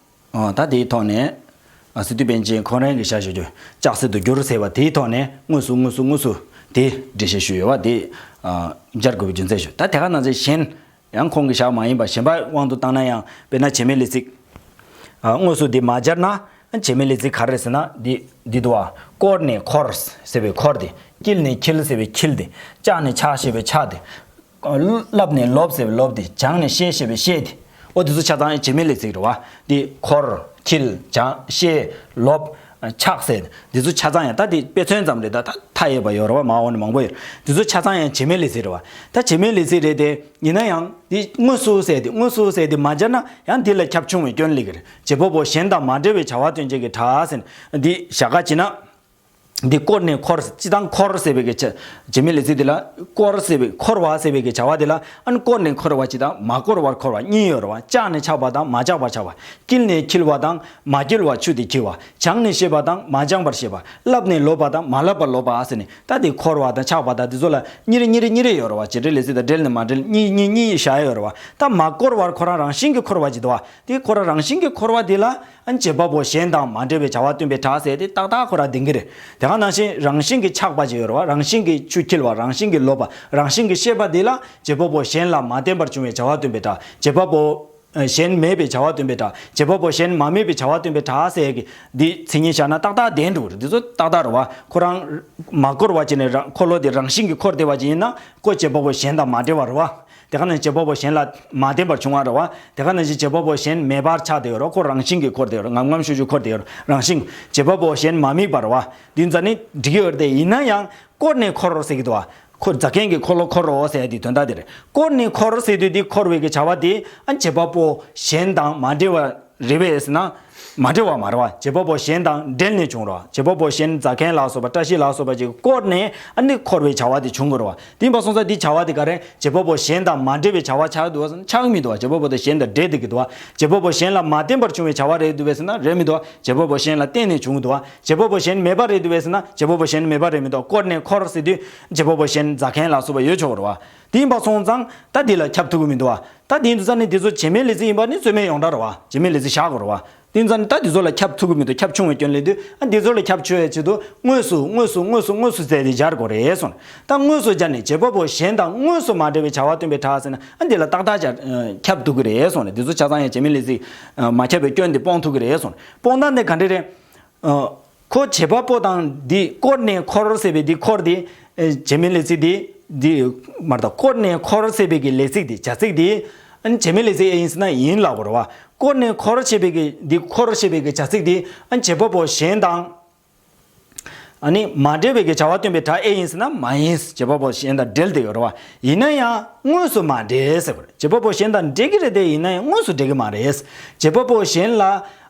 ཨོ་ད་དེའི་ཐོག་ནས་ཨ་སི་ཏུ་པཎ་ཆེན་ཁོང་རང་གི་ཞལ་བཞུགས་རྒྱུ་ལྕགས་གསེར་དུ་འགྱུར་ཟེར་བ་དེའི་ཐོག་ནས་དངོས་སུ་དངོས་སུ་དངོས་སུ་དེ་འགྲེལ་བཤད་ཞུས་ཡོད་བ། དེ་ཨ་སྦྱར་དགོས་པའི་རྒྱུ་མཚན་ཞུ། ད་དེ་ག་ནང་བཞིན་གཞན་ཡང་ཁོང་གི་ཞལ་མ་ཡིན་པ་གཞན་པ་དབང་དུ་བཏང་ན་ཡང་དཔེར་ན་བྱེད་མེད་ལས་ཚིག་ཨ་དངོས་སུ་དེ་མ་སྦྱར་ན་བྱེད་མེད་ལས་ཚིག་ག་རེ་རེད་ཟེར་ན་འདི་འདི་འདུག་བ། བསྐོར་ནས་འཁོར་ཟེར་བའི་འཁོར་དེ། བསྐྱིལ་ནས་འཁྱིལ་ཟེར་བའི་འཁྱིལ་དེ། བཅག་ནས་ཆག་ཞེས་པའི་ཆག་དེ། བསླབས་ནས་ལོབས་ཟེར་བའི་ལོབས་དེ། བྱང་ནས་བཤད་ཞེས་པའི་བཤད་དེ། ཨོ་དེ་ཚོ་ཆ་ཚང་ཡང་བྱེད་མེད་ལས་ཚིག་རེད་བ། འདི་འཁོར། འཁྱིལ། བྱང་། བཤད། ལོབས། ཆག་ཟེར་དེ་ཚོ་ཆ་ཚང་ཡང་ད་དེ་དཔེ་མཚོན་ཙམ་རེད། ད་ད་མཐའ་ཡས་པ་ཡོད་རེད་བ། མ་འོངས་ནས་མང་པོ་ཡོད་རེད། དེ་ཚོ་ཆ་ཚང་ཡང་བྱེད་མེད་ལས་ཚིག་རེད་བ། ད་བྱེད་མེད་ལས་ཚིག་རེད་དེ། ཡིན་ན་ཡང་འདི་དངོས་སུ་ཟེར་དེ་དངོས་སུ་ཟེར་དེ་མ་སྦྱར་ན་ཡང་འདི་ལ་ཁྱབ་ཆུང་བའི་སྐྱོན་སླེབས་ཀྱི་རེད། བྱེད་པ་པོ་གཞན་དང་མ་འབྲེལ་བའི་བྱ་བ་སྟོན་བྱེད་ཀྱི་སྒྲ་ཟེར་འདི་བཞག་ག་བྱེད་ན། འདི་བསྐོར་ནས་འཁོར། སྤྱིར་བཏང་འཁོར་ཟེར་བའི་གི་ཆ་བྱེད་མེད་ལས་ཚིག་འདི་ལ་བསྐོར་ཟེར་བའི་འཁོར་བ་ཟེར་བའི་གི་བྱ་བ་འདི་ལ་ཨ་ནི་བསྐོར་ནས་འཁོར་བ་ཅིག་དང་མ་བསྐོར་བར་འཁོར་བ་གཉིས་ཡོད་རེད་བ། བཅག་ནས་ཆག་པ་དང་མ་ཆག་པར་ཆག་པ། བསྐྱིལ་ནས་འཁྱིལ་བ་དང་མ་བསྐྱིལ་བར་ཆུད་དེ་འཁྱིལ་བ། བྱང་ནས་བཤད་པ་དང་མ་བྱང་བར་བཤད་པ། བསླབས་ནས་ལོབས་པ་དང་མ་བསླབས་པར་ལོབས་པ་ཟེར་ནས་ད་དེ་འཁོར་བ་དང་ཆག་པ་དང་དེ་ཚོ་ལ་གཉིས་རེ་གཉིས་རེ་གཉིས་རེ་ཡོད་རེད་བ། བྱེད་འབྲེལ་ལས་ཚིག་དང་འབྲེལ་ནས་མ་འབྲེལ་གཉིས་གཉིས་གཉིས་བཞག་ཡོད་རེད་བ། ད་མ་བསྐོར་བར་ཁོ་རང་རང་བཞིན་གྱིས་འཁོར་བ་ཅིག་འདུག་བ། དེ་ཁོ་རང་རང་བཞིན་གྱིས་འཁོར་བ་དེ་ལ། ཨ་ནི་བྱེད་པ་པོ་གཞན་དང་མ་འབྲེལ་བའི་བྱ་བ་སྟོན་པའི་སྒྲ་ཟེར་དེ་ཏག་ཏག་ཁོ་རང་ལྡན་གྱི་རེད། དེ་ག་ནང་བཞིན་རང་བཞིན་གྱིས་ཆགས་པ་ཅིག་ཡོད་རེད་བ། རང་བཞིན་གྱིས་ཆུ་འཁྱིལ་བ། རང་བཞིན་གྱིས་ལོབས་པ། རང་བཞིན་གྱིས་ཤེས་པ་དེ་ལ་བྱེད་པ་པོ་གཞན་ལ་མ་བརྟེན་པར་བྱུང་བའི་བྱ་བ་སྟོན་པའི་སྒྲ། བྱེད་པ་པོ་གཞན་མེད་པའི་བྱ་བ་སྟོན་པའི་སྒྲ། བྱེད་པ་པོ་གཞན་མ་དམིགས་པའི་བྱ་བ་སྟོན་པའི་སྒྲ་ཟེར་གྱི་འདི་མཚན་ཉིད་བཞག་ན་ཏག་ཏག་ལྡན་འགྲོ་གི་རེད། འདི་ཚོ་ཏག་ཏག་རེད་བ། ཁོ་རང་མ་བསྐོར་བ་ཅིག་ནས་རང་འཁོར་ལོ་དེ་རང་བཞིན་གྱིས་འཁོར་བསྡད་པ་ཅིག་ཡིན་ན་ཁོ་བྱེད་པ་པོ་གཞན་དང་མ་འབྲེལ་བ་རེད་བ། དེ་ག་ནང་བཞིན་བྱེད་པ་པོ་གཞན་ལ་མ་བརྟེན་པར་བྱུང་བ་རེད་བ། དེ་ག་ནང་བཞིན་བྱེད་པ་པོ་གཞན་མེད་པར་ཆགས་བསྡད་ཡོད་རེད། ཁོ་རང་བཞིན་གྱིས་འཁོར་བསྡད་ཡོད་རེད། ངམ་ངམ་ཤུགས་ཤུགས་འཁོར་བསྡད་ཡོད་རེད། རང་བཞིན་བྱེད་པ་པོ་གཞན་མ་དམིགས་པ་རེད་བ། འདི་ཙམ་ནི་འགྲིག་གི་ཡོད་རེད་དེ། ཡིན་ན་ཡང་བསྐོར་ནས་འཁོར་རོ་ཟེར་གྱི་འདུག་བ། ཁོ་རྫ་མཁན་གྱིས་འཁོར་ལོ་བསྐོར་རོ་ཟེར་ཡ་དེ་དོན་དག་དེ་རེད། བསྐོར་ནས་འཁོར་ཟེར་དུས་དེ་འཁོར་བའི་གི་བྱ་བ་དེ་ཨ་བྱེད་པ་པོ་གཞན་དང་མ་འབྲེལ་བ་རེད་པས་ཟེར་ན། མ་འབྲེལ་བ་མ་རེད་བ། བྱེད་པ་པོ་གཞན་དང་འབྲེལ་ནས་བྱུང་རེད་བ། བྱེད་པ་པོ་གཞན་རྫ་མཁན་ལ་སོགས་པ་བཀྲ་ཤིས་ལ་སོགས་པ་ཅིག་བསྐོར་ནས་ཨ་ནི་འཁོར་བའི་བྱ་བ་དེ་བྱུང་དགོས་རེད་བ། དེ་ཡིན་པ་སོང་ཙང་འདི་བྱ་བ་དེ་ག་རེ། བྱེད་པ་པོ་གཞན་དང་མ་འབྲེལ་བའི་བྱ་བ་ཆགས་འདུག་བ་ཟེར་ན་ཆགས་མི་འདུག་བ། བྱེད་པ་པོ་དེ་གཞན་དང་འབྲེལ་བསྡད་ཀྱི་འདུག་བ། བྱེད་པ་པོ་གཞན་ལ་མ་བརྟེན་པར་བྱུང་བའི་བྱ་བ་རེད་འདུག་བས་ཟེར་ན་རེད་མི་འདུག་བ། བྱེད་པ་པོ་གཞན་ལ་བརྟེན་ནས་བྱུང་གི་འདུག་བ། བྱེད་པ་པོ་གཞན་མེད་པ་རེད་འདུག་བས་ཟེར་ན་བྱེད་པ་པོ་གཞན་མེད་པ་རེད་མི་འདུག་བ། བསྐོར་ནས་འཁོར་ཟེར་དུས་བྱེད་པ་པོ་གཞན་རྫ་མཁན་ལ་སོགས་པ་ཡོད་ཆོག་གི་རེད་བ། དེ་ཡིན་པ་སོང་ཙང་ད་འདི་ལ་ཁྱབ་ཐུབ་ཀྱི་མི་འདུག་བ། ད་དེ་ཡིན་དུས་ཙང་ནི་འདི་ཚོ་བྱེད་མེད་ལས་ཚིག་ཡིན་པ་ནི་རྩོད་མེད་ཡོངས་གྲགས་རེད་བ། བྱེད་མེད་ལས་ཚིག་བཞག་དགོས་རེད་བ། དེ་ཡིན་དུས་ཙང་ནི་ད་འདི་ཚོ་ལ་ཁྱབ་ཐུབ་ཀྱི་མི་འདུག་ཁྱབ་ཆུང་བའི་སྐྱོན་ལས་དུས་ཨ་འདི་ཚོ་ལ་ཁྱབ་ཆོག་ཡའི་ཆེད་དུ་དངོས་སུ་དངོས་སུ་དངོས་སུ་དངོས་སུ་བཙལ་ཏེ་སྦྱར་དགོས་རེད་གསུངས། ད་དངོས་སུ་སྦྱར་ནས་བྱེད་པ་པོ་གཞན་དང་དངོས་སུ་མ་འབྲེལ་བའི་བྱ་བ་སྟོན་པའི་སྒྲ་ཟེར་ན་ཨ་འདི་ལ་ཏག་ཏག་སྦྱར་ཁྱབ་ཐུབ་ཀྱི་རེད་གསུངས་ནས། འདི་ཚོ་ཆ་ཚང་ཡང་བྱེད་མེད་ལས་ཚིག་མ་ཁྱབ་པའི་སྐྱོན་འདི་སྤོང་ཐུབ་ཀྱི་རེད་གསུངས། སྤོང་སྟངས་དེ་ག་འདྲ་རེད། ཨ། ཁོ་བྱེད་པ་པོ་དང་འདི་བསྐོར་ནས་འཁོར་ཟེར་བའི་འདི་འཁོར་འདི། ཨེ། བྱེད་མེད་ལས་ཚིག་འདི། འདི། མ་རེད་ད། བསྐོར་ནས་འཁོར་ཟེར་བའི་གི་ལས་ཚིག་འདི་བྱ་ཚིག་འདི། ཨ་ནི་བྱེད་མེད་ལས་ཚིག་ཨེ་ཡིན་ཟེར་ན་ཡིན་ལབ་དགོས་རེད་བ། བསྐོར་ནས་འཁོར་བྱེད་པའི་གི་འདི་འཁོར་བྱེད་པའི་གི་བྱ་ཚིག་འདི། ཨ་ནི་བྱེད་པ་པོ་གཞན་དང་། ཨ་ནི་མ་འབྲེལ་བའི་གི་བྱ་བ་སྟོན་པའི་སྒྲ་ཨེ་ཡིན་ཟེར་ན་མ་ཡིན། བྱེད་པ་པོ་གཞན་དང་འབྲེལ་བསྡད་ཡོད་རེད་བ། ཡིན་ན་ཡང་དངོས་སུ་མ་འབྲེལ་ཟེར་བ་རེད། བྱེད་པ་པོ་གཞན་དང་འབྲེལ་གྱི་རེད་དེ་ཡིན་ན་ཡང་དངོས་སུ་འབྲེལ་གྱི་མ་རེད། བྱེད་པ་པོ་གཞན་ལ།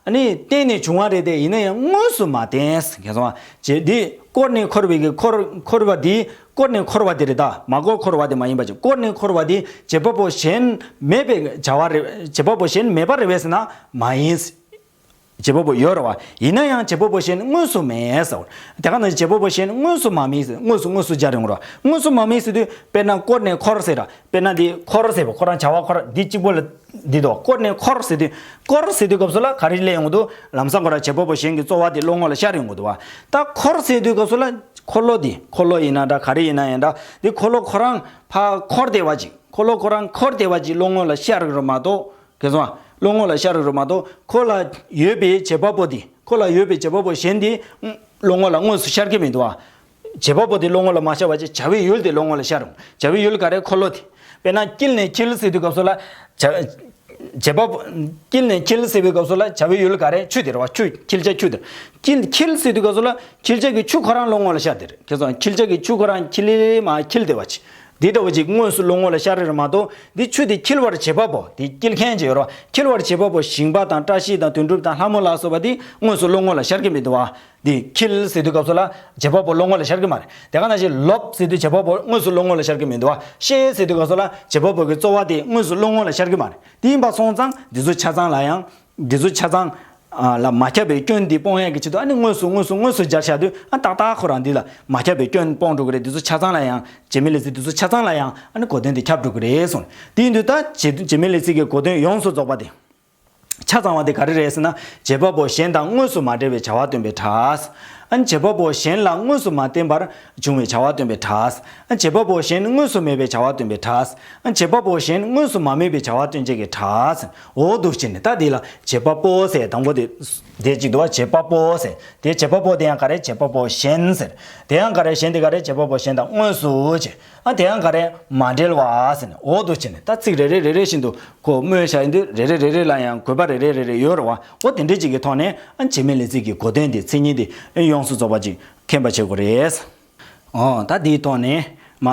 ཨ་ནི་བརྟེན་ནས་བྱུང་བ་རེད་དེ་ཡིན་ན་ཡང་དངོས་སུ་མ་བརྟེན། ཁྱེད་ཚོ་བྱེད་འདི་བསྐོར་ནས་འཁོར་བའི་གི་འཁོར་འཁོར་བ་འདི་བསྐོར་ནས་འཁོར་བ་དེ་རེད་ད། མ་བསྐོར་འཁོར་བ་དེ་མ་ཡིན་པ་ཅིག་བསྐོར་ནས་འཁོར་བ་དེ་བྱེད་པ་པོ་གཞན་མེད་པའི་བྱ་བ་རེད། བྱེད་པ་པོ་གཞན་མེད་པ་རེད་བས་ཟེར་ན་མ་ཡིན། བྱེད་པ་པོ་ཡོད་རེད་བ། ཡིན་ན་ཡང་བྱེད་པ་པོ་གཞན་དངོས་སུ་མེད་ཟེར་བ། དེ་ག་ནང་བཞིན་བྱེད་པ་པོ་གཞན་དངོས་སུ་མ་མེད་ཟེར། དངོས་སུ་དངོས་སུ་སྦྱར་ཡོང་རེད་བ། དངོས་སུ་མ་མེད་ཟེར་དུས་དཔེར་ན་བསྐོར་ནས་འཁོར་ཟེར་ར། དཔེར་ན་འདི་འཁོར་ཟེར་བ་ཁོ་རང་བྱ་བ་ཁོ་རང་འདི་གཅིག་པོ་ལ་འདི་དོ། བསྐོར་ནས་འཁོར་ཟེར་དུས། འཁོར་ཟེར་དུས་སྐབས་སུ་ལ་ག་རེ་སླེབས་ཡོང་གི་འདུག་ལམ་སང་ཁོ་རང་བྱེད་པ་པོ་གཞན་གྱི་རྩོལ་བ་དེ་བློ་ངོ་ལ་ཤར་ཡོང་གི་འདུག་བ། ད་འཁོར་ཟེར་དུས་སྐབས་སུ་ལ་འཁོར་ལོ་འདི་འཁོར་ལོ་ཡིན་ན་འདྲ་ག་རེ་ཡིན་ན་ཡང་འདྲ་འདི་འཁོར་ལོ་ཁོ་རང་ཕར་འཁོར་བསྡད་པ་ཅིག་འཁོར་ལོ་ཁོ་རང་འཁོར་བསྡད་པ་ཅིག་བློ་ངོ་ལ་ཤར་གི་རེད་མ་གཏོགས། གལ་སྲིད་བློ་ངོ་ལ་ཤར་རེ་རེ་མ་གཏོགས་ཁོ་ལ་ཡོད་པའི་བྱེད་པ་པོ་དེ། ཁོ་ལ་ཡོད་པའི་བྱེད་པ་པོ་གཞན་དེ་བློ་ངོ་ལ་དངོས་སུ་ཤར་གྱི་མི་འདུག་བ། བྱེད་པ་པོ་དེ་བློ་ངོ་ལ་མ་ཤར་བ་ཅིག་བྱ་བའི་ཡུལ་དེ་བློ་ངོ་ལ་ཤར་རུང་། བྱ་བའི་ཡུལ་ག་རེ། འཁོར་ལོ་དེ། དཔེར་ན་དཀྱིལ་ནས་འཁྱིལ་ཟེར་དུས་སྐབས་སུ་ལ། བྱ་བྱེད་པ་པོ། དཀྱིལ་ནས་འཁྱིལ་ཟེར་བའི་སྐབས་སུ་ལ་བྱ་བའི་ཡུལ་ག་རེ། ཆུ་དེ་རེད་བ། ཆུ་འཁྱིལ་བྱ་ཆུ་དེ། དཀྱིལ་འཁྱིལ་ཟེར་དུས་སྐབས་སུ་ལ་འཁྱིལ་བྱ་གི་ཆུ་ཁོ་རང་བློ་ངོ་ལ་ཤར་དེ་རེད། ཁྱེད་ཚོ་འཁྱིལ་བྱ་གི་ཆུ་ཁོ་རང་འཁྱིལ་མ་འཁྱིལ་བསྡད་པ་ཅིག་འདི་འདྲ་བོ་ཅིག་དངོས་སུ་བློ་ངོ་ལ་ཤར་རེ་རེ་མ་གཏོགས་འདི་ཆུ་དེ་འཁྱིལ་བར་བྱེད་པ་པོ་དེ་འཁྱིལ་མཁན་ཅིག་ཡོད་རེད་བ། འཁྱིལ་བར་བྱེད་པ་པོ་ཞིང་པ་དང་བཀྲ་ཤིས་དང་དོན་གྲུབ་དང་ལྷ་མོ་ལ་སོགས་པ་དེ་དངོས་སུ་བློ་ངོ་ལ་ཤར་གྱི་མི་འདུག་བ། དེ་འཁྱིལ་ཟེར་དུས་སྐབས་སུ་ལ་བྱེད་པ་པོ་བློ་ངོ་ལ་ཤར་གྱི་མ་རེད། དེ་ག་ནང་བཞིན་ལོབས་ཟེར་དུས་བྱེད་པ་པོ་དངོས་སུ་བློ་ངོ་ལ་ཤར་གྱི་མི་འདུག་བ། བཤད་ཟེར་དུས་སྐབས་སུ་ལ་བྱེད་པ་པོ་གི་རྩོལ་བ་དེ་དངོས་སུ་བློ་ངོ་ལ་ཤར་གྱི་མ་རེད། དེ་ཡིན་པ་སོང་ཙང་འདི་ཚོ་ཆ་ཚང་ལ་ཡང་འདི་ཚོ་ཆ་ཚང་ལ་མ་ཁྱབ་པའི་སྐྱོན་འདི་སྤོང་ཡག་གི་ཆེད་དུ་ཨ་ནི་དངོས་སུ་དངོས་སུ་དངོས་སུ་སྦྱར་བཞག་དུས་ཨ་ཏག་ཏག་ཁོ་རང་འདི་ལ་མ་ཁྱབ་པའི་སྐྱོན་སྤོང་འགྲོ་གི་རེད། འདི་ཚོ་ཆ་ཚང་ལ་ཡང་བྱེད་མེད་ལས་ཚིག་འདི་ཚོ་ཆ་ཚང་ལ་ཡང་ཨ་ནི་གོ་དོན་འདི་ཁྱབ་འགྲོ་གི་རེད་གསུངས། དེ་ཡིན་དུས་ད་བྱེད་བྱེད་མེད་ལས་ཚིག་གི་གོ་དོན་ཡོངས་སུ་རྫོགས་པ་དེ། ཆ་ཚང་བ་དེ་ག་རེ་རེད་ཟེར་ན་བྱེད་པ་པོ་གཞན་དང་དངོས་སུ་མ་འབྲེལ་བའི་བྱ་བ་སྟོན་པའི་སྒྲ། ཨ་ནི་བྱེད་པ་པོ་གཞན་ལ་དངོས་སུ་མ་བརྟེན་པར་བྱུང་བའི་བྱ་བ་སྟོན་པའི་སྒྲ། ཨ་ནི་བྱེད་པ་པོ་གཞན་དངོས་སུ་མེད་པའི་བྱ་བ་སྟོན་པའི་སྒྲ། ཨ་ནི་བྱེད་པ་པོ་གཞན་དངོས་སུ་མ་དམིགས་པའི་བྱ་བ་སྟོན་བྱེད་ཀྱི་སྒྲ། འོ་འདུག་བྱས་ནས་ད་འདི་ལ་བྱེད་པ་པོ་ཟེར་དང་པོ་དེ་དེ་གཅིག་འདུག་བ། བྱེད་པ་པོ་ཟེར་དེ་བྱེད་པ་པོ་དེ་ཡང་ག་རེ། བྱེད་པ་པོ་གཞན་ཟེར་དེ་ཡང་ག་རེ། གཞན་དེ་ག་རེ། བྱེད་པ་པོ་གཞན་དང་དངོས་སུ་བྱས། ཨ་དེ་ཡང་ག་རེ། མ་འབྲེལ་བ་ཟེར་ནས་འོ་འདུག་བྱས་ནས་ད་ཚིག་རེ་རེ་རེ་རེ་བཞིན་དུ་ཁོ་སྨོས་བཞག་ཡིན་དུས་རེ་རེ་རེ་རེ་ལ་ཡང་དགོས་པ་རེ་རེ་རེ་རེ་ཡོད་རེད་བ། འོ་དེ་འདྲ་ཅིག་གི་ཐོག་ནས་ཨ་བྱེད་མེད་ལས་ཚིག་གི་གོ་དོན་དེ་མཚན་ཉིད་དེ་ཡོངས་སུ་རྫོགས་པ་ཅིག་མཁྱེན་པ་བྱེད་དགོས་རེད། འོ་ད་དེའི་ཐོག་ནས་མ་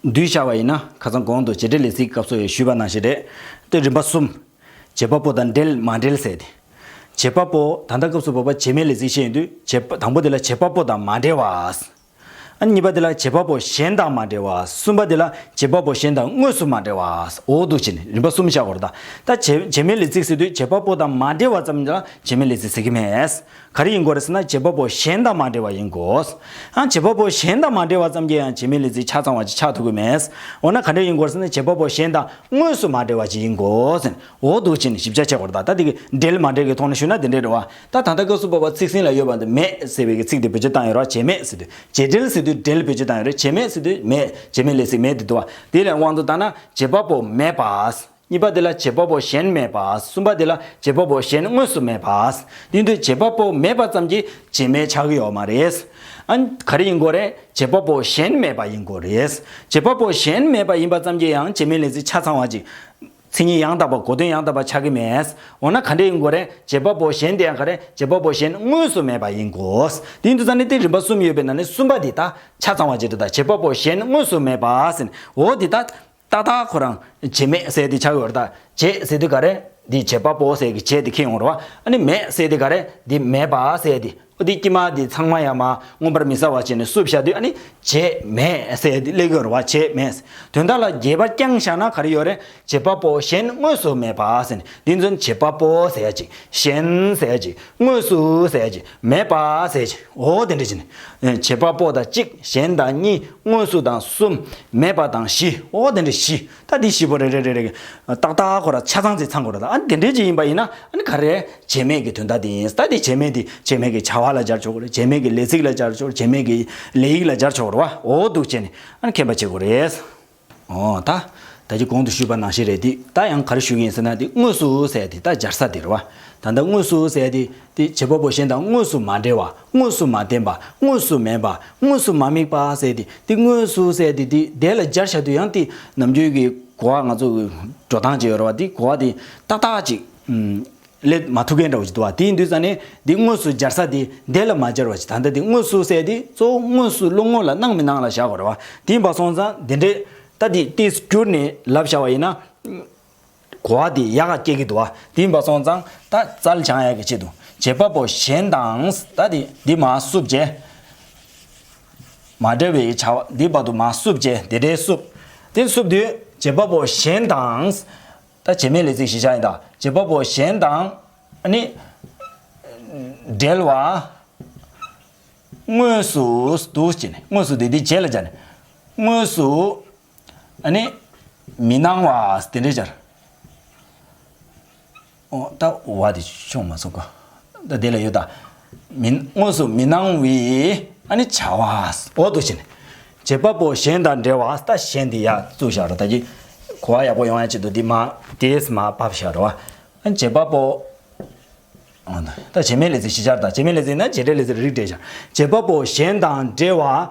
བསྡུས་བཞག་པ་ཡིན་ན་ཁ་སང་གོང་དུ་བྱེད་འབྲེལ་ལས་ཚིག་སྐབས་སུ་ཡང་ཞུས་པ་ནང་བཞིན་རེད། དེ་རིམ་པ་གསུམ། བྱེད་པ་པོ་དང་འབྲེལ་མ་འབྲེལ་ཟེར་ཏེ། བྱེད་པ་པོ་ད་ལྟ་སྐབས་སུ་བབ་པ་བྱེད་མེད་ལས་ཚིག་བཤད་ཡོང་དུས་བྱེད་པ་དང་པོ་དེ་ལ་བྱེད་པ་པོ་དང་མ་འབྲེལ་བ། ཨ་གཉིས་པ་དེ་ལ་བྱེད་པ་པོ་གཞན་དང་མ་འབྲེལ་བ། གསུམ་པ་དེ་ལ་བྱེད་པ་པོ་གཞན་དང་དངོས་སུ་མ་འབྲེལ་བ། འོ་འདུག་བྱས་ནས་རིམ་པ་གསུམ་བཞག་དགོས་རེད་ད། ད་བྱེད་བྱེད་མེད་ལས་ཚིག་ཟེར་དུས་བྱེད་པ་པོ་དང་མ་འབྲེལ་བ་ཙམ་ལ་བྱེད་མེད་ལས་ཚིག་ཟེར་གྱི་མེད། ག་རེ་ཡིན་དགོས་རེད་ཟེར་ན་བྱེད་པ་པོ་གཞན་དང་མ་འབྲེལ་བ་ཡིན་དགོས། ཨ་བྱེད་པ་པོ་གཞན་དང་མ་འབྲེལ་བ་ཙམ་གྱིས་ཡང་བྱེད་མེད་ལས་ཚིག་ཆ་ཚང་བ་ཅིག་ཆགས་ཐུབ་ཀྱི་མེད། འོ་ན་ག་འདྲ་ཡིན་དགོས་རེད་ཟེར་ན་བྱེད་པ་པོ་གཞན་དང་དངོས་སུ་མ་འབྲེལ་བ་ཅིག་ཡིན་དགོས་ཟེར། འོ་འདུག་བྱས་ནས་ཞིབ་ཆ་བྱེད་དགོས་རེད་ད། ད་དེ་གི་འབྲེལ་མ་འབྲེལ་གྱི་ཐོག་ནས་ཞུས་ན་དེ་འདྲ་རེད་བ། ད་ད་ལྟ་སྐབས་སུ་བབ་པ་ཚིག་ཟིན་ལ་ཡོད་པ་འདི་མེད་ཟེར་བའི་གི་ཚིག་དེ་བེད་སྤྱོད་བཏང་ཡོད་རེད་བ། བྱེད་མེད་ཟེར་དུས། བྱེད་འབྲེལ་ཟེར་དུས་འབྲེལ་བེད་སྤྱོད་བཏང་ཡོད་རེད། བྱེད་མེད་ཟེར་དུས་མེད། བྱེད་མེད་ལས་ཚིག་མེད་དེ་འདུག་བ། དེ་ལས་དབང་དུ་བཏང་ན་བྱེད་པ་པོ་མེད་པ། གཉིས་པ་དེ་ལ་བྱེད་པ་པོ་གཞན་མེད་པ། གསུམ་པ་དེ་ལ་བྱེད་པ་པོ་གཞན་དངོས་སུ་མེད་པ། དེ་དུས་བྱེད་པ་པོ་མེད་པ་ཙམ་གྱིས་བྱེད་མེད་ཆགས་ཀྱི་ཡོད་མ་རེད། ཨ་ག་རེ་ཡིན་དགོས་རེད། བྱེད་པ་པོ་གཞན་མེད་པ་ཡིན་དགོས་རེད། བྱེད་པ་པོ་གཞན་མེད་པ་ཡིན་པ་ཙམ་གྱིས་ཡང་བྱེད་མེད་ལས་ཚིག་ཆ་ཚང་བ་ཅིག་མཚན་ཉིད་ཡང་དག་པ་གོ་དོན་ཡང་དག་པ་ཆགས་ཀྱི་མེད། འོ་ན་ག་འདྲ་ཡིན་དགོས་རེད། བྱེད་པ་པོ་གཞན་དེ་ཡང་ག་རེ། བྱེད་པ་པོ་གཞན་དངོས་སུ་མེད་པ་ཡིན་དགོས། དེ་ཡིན་དུས་ཙང་ནི་དེ་རིམ་པ་གསུམ་ཡོད་པའི་ནང་ནས་གསུམ་པ་དེ་ད་ཆ་ཚང་བ་ཅིག་རེད་ད། བྱེད་པ་པོ་གཞན་དངོས་སུ་མེད་པ་ཟེར་ནས་འོ་དེ་ད། ཏག་ཏག་ཁོ་རང་བྱེད་མེད་ཟེར་དེ་ཆགས་ཡོད་རེད་ད། བྱེད་ཟེར་དུས་ག་རེ། འདི་བྱེད་པ་པོ་ཟེར་གྱི་བྱེད་དེ་ཁེངས་ཡོང་རེད་བ། ཨ་ནི་མེད་ཟེར་དེ་ག་རེ། འདི་མེད་པ་ཟེར་དེ། འོ་དེ་དཀྱིལ་མ་དེ་ཚང་མ་ཡང་མ་མངོན་པར་མི་གསལ་བ་བྱས་ནས་བསུབ་བཞག་དུས། ཨ་ནི་བྱེད་མེད་ཟེར་དེ་སླེབས་ཡོད་རེད་བ། བྱེད་མེད། དོན་དག་ལ་རྒྱས་པ་རྐྱང་བཞག་ན་ག་རེ་ཡོད་རེད། བྱེད་པ་པོ་གཞན་དངོས་སུ་མེད་པ་ཟེར་ནས། འདི་ཚོ་བྱེད་པ་པོ་ཟེར་ཡ་ཅིག་གཞན་ཟེར་ཡ་ཅིག་དངོས་སུ་ཟེར་ཡ་ཅིག་མེད་པ་ཟེར་ཡ་ཅིག་འོ་དེ་འདྲ་བྱས་ནས། བྱེད་པ་པོ་དང་གཅིག་གཞན་དང་གཉིས། དངོས་སུ་དང་གསུམ། མེད་པ་དང་བཞི། འོ་དེ་འདྲ་བཞི། ད་འདི་བཞི་པོ་རེ་རེ་རེ་རེ། ཏག་ཏག་ཁོ་ར་ཆ་ཚང་ཅིག་ཚང་དགོས་རེད། ད་ཨ་ནི་དེ་འདྲའི་ཅིག་ཡིན་པ་ཡིན་ན། ཨ་ནི་ག་རེ། བྱེད་མེད་ཀྱི་དོན་དག་དེ་ཡིན། ད་དེ་བྱེད་མེད་དེ་བྱེད་མེད་ཀྱི་བྱ་བ་ལ་སྦྱར་ཆོག་གི་རེད། བྱེད་མེད་ཀྱི་ལས་ཚིག་ལ་སྦྱར་ཆོག་བྱེད་མེད་ཀྱི་ལས་ཡིག་ལ་སྦྱར་ཆོག་གི་རེད་བ། འོ་འདུག་བྱས་ནས་ཨ་ནི་མཁྱེན་པ་བྱེད་དགོས་རེད། འོ་ད། ད་ཅི་གོང་དུ་ཞུས་པ་ནང་བཞིན་རེད། དེ་ད་ཡང་ག་རེ་ཞུ་གི་ཡིན་ཟེར་ན། དེ་དངོས་སུ་ཟེར་དེ་ད་སྦྱར་ས་དེ་རེད་བ། ད་ལྟ་དངོས་སུ་ཟེར་དེ་དེ་བྱེད་པ་པོ་གཞན་དང་དངོས་སུ་མ་འབྲེལ་བ། དངོས་སུ་མ་ལྡན་པ། དངོས་སུ་མེད་པ། དངོས་སུ་མ་དམིགས་པ་ཟེར་དེ། དེ་དངོས་སུ་ཟེར་དེ་དེ་དེ་ལ་སྦྱར་བྱ་དུས་ཡང་དེ་ནམ་རྒྱུན་གྱི་གོ་བ་ང་ཚོ་གི་འགྲོ་སྟངས་ཅིག་ཡོད་རེད་བ། དེ་གོ་བ་དེ་ཏག་ཏག་ཅིག་ཨུམ། སླེབས་མ་ཐུབ་མཁན་འདྲ་བོ་ཞིག་འདུག་བ། དེ་ཡིན་དུས་ཙང་ནས་འདི་དངོས་སུ་སྦྱར་ས་དེ་འདི་ལ་མ་སྦྱར་བ་ཞིག་ད་ལྟ་འདི་དངོས་སུ་ཟེར་དེ་གཙོ་བོ་དངོས་སུ་བློ་ངོ་ལ་སྣང་མི་སྣང་ལ་བཞག་དགོས་རེད་བ། དེ་ཡིན་པ་སོང་ཙང་འདི་འདྲས་ད་འདི་ཏིས་བསྒྱུར་ནས་ལབ་བཞག་པ་ཡིན་ན། གོ་བ་དེ་ཡག་ག་སྐྱེ་གི་འདུག་བ། དེ་ཡིན་པ་སོང་ཙང་ད་རྩལ་སྦྱང་ཡག་གི་ཆེད་དུ་བྱེད་པ་པོ་གཞན་དང་། ད་དེ་འདི་མ་བསུབ་བྱས། མ་འབྲེལ་བའི་བྱ་བ་འདི་བར་དུ་མ་བསུབ་བྱས། དེ་འདྲའི་བསུབ། དེ་བསུབ་དུས་བྱེད་པ་པོ་གཞན་དང་། ད་བྱེད་མེད་ལས་ཚིག་གཞི་བཞག་ཡིན་ད། བྱེད་པ་པོ་གཞན་དང་ཨ་ནི་འབྲེལ་བ་དངོས་སུ་འདུག་ཅེས་ནས། དངོས་སུ་དེ་དེ་རྗེས་ལ་སྦྱར་ནས། དངོས་སུ་ཨ་ནི་མི་སྣང་བ་དེ་འདྲའི་སྦྱར། ཨོ་ད་བ་དེ་ཤོང་མ་སོང་གོ། ད་དེ་ལ་ཡོད་ད། མི་དངོས་སུ་མི་སྣང་བའི་ཨ་ནི་བྱ་བ། འོ་འདུག་ཅེས་ནས། བྱེད་པ་པོ་གཞན་དང་འབྲེལ་བ། ད་གཞན་དེ་ཡར་བཙུགས་བཞག་རོགས། ད་ཅི་གོ་བ་ཡག་པོ་ཡོང་ཡ་ཆེད་དུ་འདི་མ་དེས་མ་ཕབ་བཞག་རོགས། ཨ་ནི་བྱེད་པ་པོ། ཨ་ད་བྱེད་མེད་ལས་ཚིག་གཞི་བཞག་ད། བྱེད་མེད་ལས་ཚིག་ན་བྱེད་འབྲེལ་ལས་ཚིག་རིགས་འགྲེ་བཞག་བྱེད་པ་པོ་གཞན་དང་འབྲེལ་བ་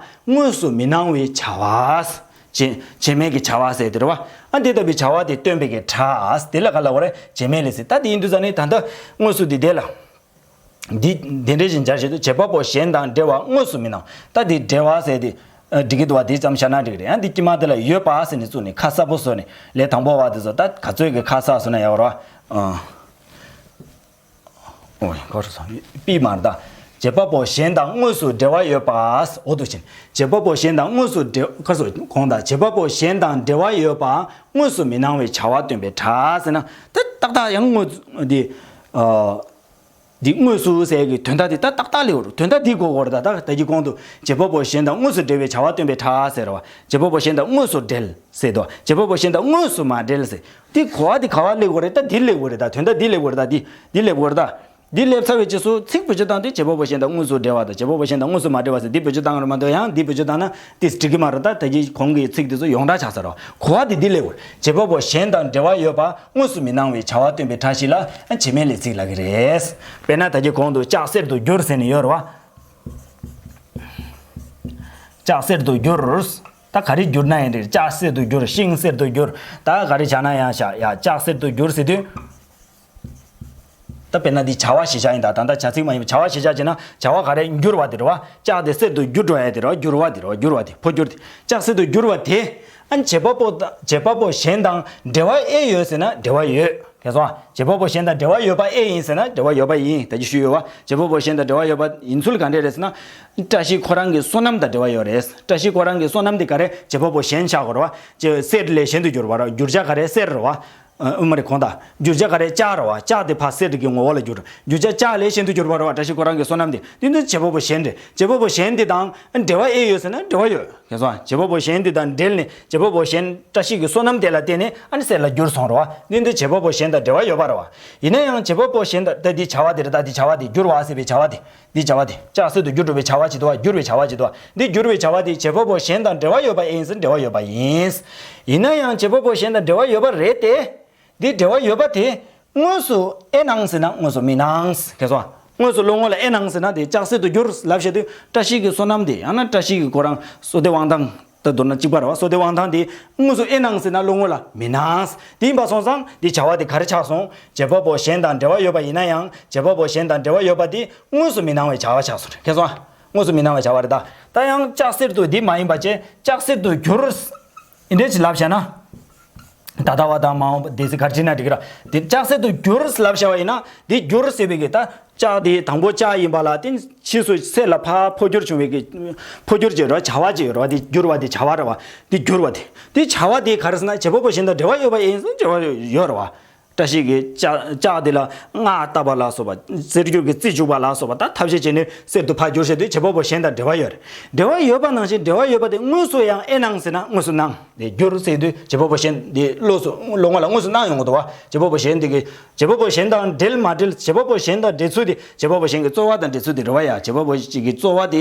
དངོས་སུ་མི་སྣང་བའི་བྱ་བ། བྱེད་བྱེད་མེད་ཀྱི་བྱ་བ་ཟེར་དེ་རེད་བ། ཨ་འདི་ལྟ་བུའི་བྱ་བ་དེ་སྟོན་པའི་གི་སྒྲ་དེ་ལ་ག་ལབ་དགོས་རེད། བྱེད་མེད་ལས་ཚིག་ད་དེ་ཡིན་དུས་ཙང་ནི་ད་ལྟ་དངོས་སུ་འདི་དེ་ལ། འདི་འདི་འདྲའི་བཞིན་སྦྱར་བྱེད་དུ་བྱེད་པ་པོ་གཞན་དང་འབྲེལ་བ་དངོས་སུ་མི་སྣང་། ད་འདི་འབྲེལ་བ་ཟེར་དེ་འགྲིག་གི་འདུག་བ། འདི་ཙམ་བཞག་ན་འགྲིག་གི་རེད། ཡང་འདི་དཀྱིལ་མ་དེ་ལ་ཡོད་པ་ཟེར་ནས་བཙུགས་ནས་ཁ་གསལ་པོ་བཟོས་ནས་ལས་དང་པོ་བ་དེ་ཚོ་ད་ག་ཚོད་ཀྱི་ཁ་གསལ་བཟོས་ན་ཡག་རོ། ཨ། ཨོ་ཡ་ག་རེ་ཟེར་པི་མ་རེད་ད། བྱེད་པ་པོ་གཞན་དང་དངོས་སུ་འབྲེལ་བ་ཡོད་པ། འོ་འདུག་ཅེས་ནས། བྱེད་པ་པོ་གཞན་དང་དངོས་སུ་འབྲེལ་ག་རེ་ཟེར་གོང་ད། བྱེད་པ་པོ་གཞན་དང་འབྲེལ་བ་ཡོད་པ་དངོས་སུ་མི་སྣང་བའི་བྱ་བ་སྟོན་པའི་སྒྲ་ཟེར་ན། ད་ཏག་ཏག་ཡང་དངོས་འདི། ཨ། འདི་དངོས་སུ་ཟེར་གི་དོན་དག་འདི་ད་ཏག་ཏག་ལེགས་རུ་དོན་དག་འདི་གོ་གོ་རེད་ད། ད་ད་གི་གོང་དུ་བྱེད་པ་པོ་གཞན་དང་དངོས་སུ་འབྲེལ་བའི་བྱ་བ་སྟོན་པའི་སྒྲ་ཟེར་བ། བྱེད་པ་པོ་གཞན་དང་དངོས་སུ་འབྲེལ་ཟེར་དོ། བྱེད་པ་པོ་གཞན་དང་དངོས་སུ་མ་འབྲེལ་ཟེར། འདི་གོ་བ་འདི་ག་བ་ལེགས་གོ་རེད། ད་འདི་ལེགས་གོ་རེད་ད། དོན་དག་འདི་ལེགས་གོ་རེད་ད། འདི་འདི་ལེགས་གོ་རེད་ད། འདི་ལེགས་ཚར་བའི་རྗེས་སུ་ཚིག་བེད་སྤྱོད་བཏང་དུས་བྱེད་པ་པོ་གཞན་དང་དངོས་སུ་འབྲེལ་བ་དང་། བྱེད་པ་པོ་གཞན་དང་དངོས་སུ་མ་འབྲེལ་བ་ཟེར་འདི་བེད་སྤྱོད་བཏང་རེད་མ་གཏོགས་ཡང་འདི་བེད་སྤྱོད་བཏང་ན་དེ་འགྲིག་གི་མ་རེད་ད། ད་གི་གོང་གི་ཚིག་འདི་ཚོ་ཡོངས་གྲགས་ཆགས་ཚར་རོ། གོ་བ་འདི་འདི་ལེགས་གོ་རེད། བྱེད་པ་པོ་གཞན་དང་འབྲེལ་བ་ཡོད་པ་དངོས་སུ་མི་སྣང་བའི་བྱ་བ་སྟོན་པའི་སྒྲ་ཞིག་ལ་བྱེད་མེད་ལས་ཚིག་ལབ་ཀྱི་རེད། དཔེར་ན་ད་གི་གོང་དུ་ལྕགས་གསེར་དུ་འགྱུར་ཟེར་ནས་ཡོད་རེད་བ། ལྕགས་གསེར་དུ་འགྱུར། ད་ག་རེ་བསྒྱུར་ན་ཡང་འགྲིག་ལྕགས་གསེར་དུ་འགྱུར། ཤིང་གསེར་དུ་འགྱུར། ད་ག་རེ་བྱ་ན་ཡང་བྱ། ཡ་ལྕགས་གསེར་དུ་འགྱུར་ཟེར་དུས། ད་དཔེར་ན་འདི་བྱ་བ་གཞི་བཞག་ཡིན་ད། ད་ལྟ་བྱ་ཚིག་མ་ཡིན་པ་བྱ་བ་གཞི་བཞག་བྱས་ན་བྱ་བ་ག་རེ་འགྱུར་བ་དེ་རེད་བ། ལྕགས་དེ་གསེར་དུ་འགྱུར་འགྲོ་ཡ་དེ་རེད་བ། འགྱུར་བ་དེ་རེད་བ། འགྱུར་བ་དེ་འཕོ་འགྱུར་དེ། ལྕགས་གསེར་དུ་འགྱུར་བ་དེ། ཨ་ནི་བྱེད་པ་པོ་དང་བྱེད་པ་པོ་གཞན་དང་འབྲེལ་བ་ཨེ་ཡོད་ཟེར་ན་འབྲེལ་བ་ཡོད། གལ་སོང་ཨ། བྱེད་པ་པོ་གཞན་དང་འབྲེལ་བ་ཡོད་པ་ཨེ་ཡིན་ཟེར་ན་འབྲེལ་བ་ཡོད་པ་ཡིན། ད་ཅི་ཞུས་ཡོད་བ། བྱེད་པ་པོ་གཞན་དང་འབྲེལ་བ་ཡོད་པ་ཡིན་ཚུལ་ག་འདྲས་རེད་ཟེར་ན། བཀྲ་ཤིས་ཁོ་རང་གི་བསོད་ནམས་དང་འབྲེལ་བ་ཡོད་རེད། བཀྲ་ཤིས་ཁོ་རང་གི་བསོད་ནམས་དེ་ག་རེ་བྱེད་པ་པོ་གཞན་ཆགས་དགོས་རེད་བ། ཅེས་གསེར་ལས་གཞན་དུ་འགྱུར་བ་རེད། འགྱུར་བྱ་ག་རེ་གསེར་རེད་བ། ཨ་མ་རེད་གོང་དང་། འགྱུར་བྱ་ག་རེ་ལྕགས་རེད་བ། ལྕགས་དེ་ཕར་གསེར་གྱི་ངོ་བོ་ལ་འགྱུར། འགྱུར་བྱ་ལྕགས་ལས་གཞན་དུ་འགྱུར་བ་རེད་བ། བཀྲ་ཤིས་ཁོ་རང་གི་བསོད་ནམས་དེ། འདི་ནི་བྱེད་པ་པོ་གཞན་རེད། བྱེད་པ་པོ་གཞན་དེ་དང་འབྲེལ་བ་ཨེ་ཡོད་ཟེར་ན་འབྲེལ་བ་ཡོད། གལ་སོང་ཨ། བྱེད་པ་པོ་གཞན་དེ་དང་འབྲེལ་ནས་བྱེད་པ་པོ་གཞན་བཀྲ་ཤིས་ཀྱི་བསོད་ནམས་དེ་ལ་བརྟེན་ནས་ཨ་ནི་གསེར་ལ་འགྱུར་སོང་རེད་བ། འདི་འདི་བྱེད་པ་པོ་གཞན་དང་འབྲེལ་བ་ཡོད་པ་རེད་བ། ཡིན་ན་ཡང་བྱེད་པ་པོ་གཞན་དང་ད་འདི་བྱ་བ་དེ་རེད། ད་འདི་བྱ་བ་དེ་འགྱུར་བ་ཟེར་བའི་བྱ་བ་དེ། འདི་བྱ་བ་དེ་ལྕགས་གསེར་དུ་འགྱུར་འགྲོ་བའི་བྱ་བ་ཅིག་འདུག་བ། འགྱུར་བའི་བྱ་བ་ཅིག་འདུག་བ། འདི་འགྱུར་བའི་བྱ་བ་དེ་བྱེད་པ་པོ་གཞན་དང་འབྲེལ་བ་ཡོད་པ་ཡིན་ཟེར་འབྲེལ་བ་ཡོད་པ་ཡིན། ཡིན་ན་ཡང་བྱེད་པ་པོ་གཞན་དང་འབྲེལ་བ་ཡོད་པ་རེད་དེ། འདི་འབྲེལ་བ་ཡོད་པ་དེ་དངོས་སུ་ཨེ་སྣང་ཟེར་ན་དངོས་སུ་མི་སྣང་། གལ་སོང་ཨ། དངོས་སུ་བློ་ངོ་ལ་ཨེ་སྣང་ཟེར་ན་དེ་ལྕགས་གསེར་དུ་འགྱུར་ལབ་བཤད་དུས་བཀྲ་ཤིས་ཀྱི་བསོད་ནམས་དེ་ཡང་ན་བཀྲ་ཤིས་ཀྱི་ཁོ་རང་བསོད་བདེ་དབང་ཐང་ད་མདོར་ན་གཅིག་པ་རེད་བ། བསོད་བདེ་དབང་ཐང་དེ་དངོས་སུ་ཨེ་སྣང་ཟེར་ན་བློ་ངོ་ལ་མི་སྣང་། དེ་ཡིན་པ་སོང་ཙང་དེ་བྱ་བ་དེ་ག་རེ་ཆགས་སོང་། བྱེད་པ་པོ་གཞན་དང་འབྲེལ་བ་ཡོད་པ་ཡིན་ན་ཡང་བྱེད་པ་པོ་གཞན་དང་འབྲེལ་བ་ཡོད་པ་དེ་དངོས་སུ་མི་སྣང་བའི་བྱ་བ་ཆགས་སོང་རེད། གལ་སོང་ཨ། དངོས་སུ་མི་སྣང་བའི་བྱ་བ་རེད་ད། ད་ཡང་ལྕགས་གསེར་དུ་འདི་མ་ཡིན་པ་བྱས་ལྕགས་གསེར་དུ་འགྱུར། འདི་འདྲས་ཅིག་ལབ་བྱས་ན། ད་ལྟ་བ་དང་མ་འོངས་པ་དེ་ཚོ་ག་རེ་བྲིས་ན་འགྲིག་གི་ར། དེ་ལྕགས་གསེར་དུ་འགྱུར་ལབ་བྱ་བ་ཡིན་ན་དེ་འགྱུར་ཟེར་བའི་གི་ད་ལྕགས་དེ་དང་པོ་ལྕགས་ཡིན་པ་ལ་བརྟེན་ཕྱིས་སུ་གསེར་ལ་ཕར་འཕོ་འགྱུར་བྱུང་བའི་གི་འཕོ་འགྱུར་བྱས་ར་བྱ་བ་ཅིག་ཡོད་ར་བ། དེ་འགྱུར་བ་དེ་བྱ་བ་ར་བ། དེ་འགྱུར་བ་དེ་དེ་བྱ་བ་དེ་ག་རེ་ཟེར་ན་བྱེད་པ་པོ་གཞན་དང་འབྲེལ་བ་ཡོད་པ་ཡིན་ཟེར་འབྲེལ་བ་ཡོད་ར་བ། བཀྲ་ཤིས་ཀྱི་ལྕགས་ལྕགས་དེ་ལ་སྔགས་བཏབ་པ་ལ་སོགས་པ། གསེར་འགྱུར་གྱི་རྩི་བྱུག་པ་ལ་སོགས་པ་ད་ཐབས་ཤེས་བྱས་ནས་གསེར་དུ་ཕར་བསྒྱུར་བྱས་དུས་བྱེད་པ་པོ་གཞན་དང་འབྲེལ་བ་ཡོད་རེད། འབྲེལ་བ་ཡོད་པ་ནང་བཞིན་འབྲེལ་བ་ཡོད་པ་དེ་དངོས་སུ་ཡང་ཨེ་སྣང་ཟེར་ན་དངོས་སུ་སྣང་། དེ་འགྱུར་ཟེར་དུས་བྱེད་པ་པོ་གཞན་དེ་བློ་སུ་བློ་ངོ་ལ་དངོས་སུ་སྣང་ཡོང་གི་འདུག་བ། བྱེད་པ་པོ་གཞན་དེ་གི་བྱེད་པ་པོ་གཞན་དང་འབྲེལ་མ་འབྲེལ། བྱེད་པ་པོ་གཞན་དང་འབྲེལ་ཚུལ་དེ་བྱེད་པ་པོ་གཞན་གྱི་རྩོལ་བ་དང་འབྲེལ་ཚུལ་དེ་རེད་བ་ཡ། བྱེད་པ་པོ་གཅིག་གི་རྩོལ་བ་དེ་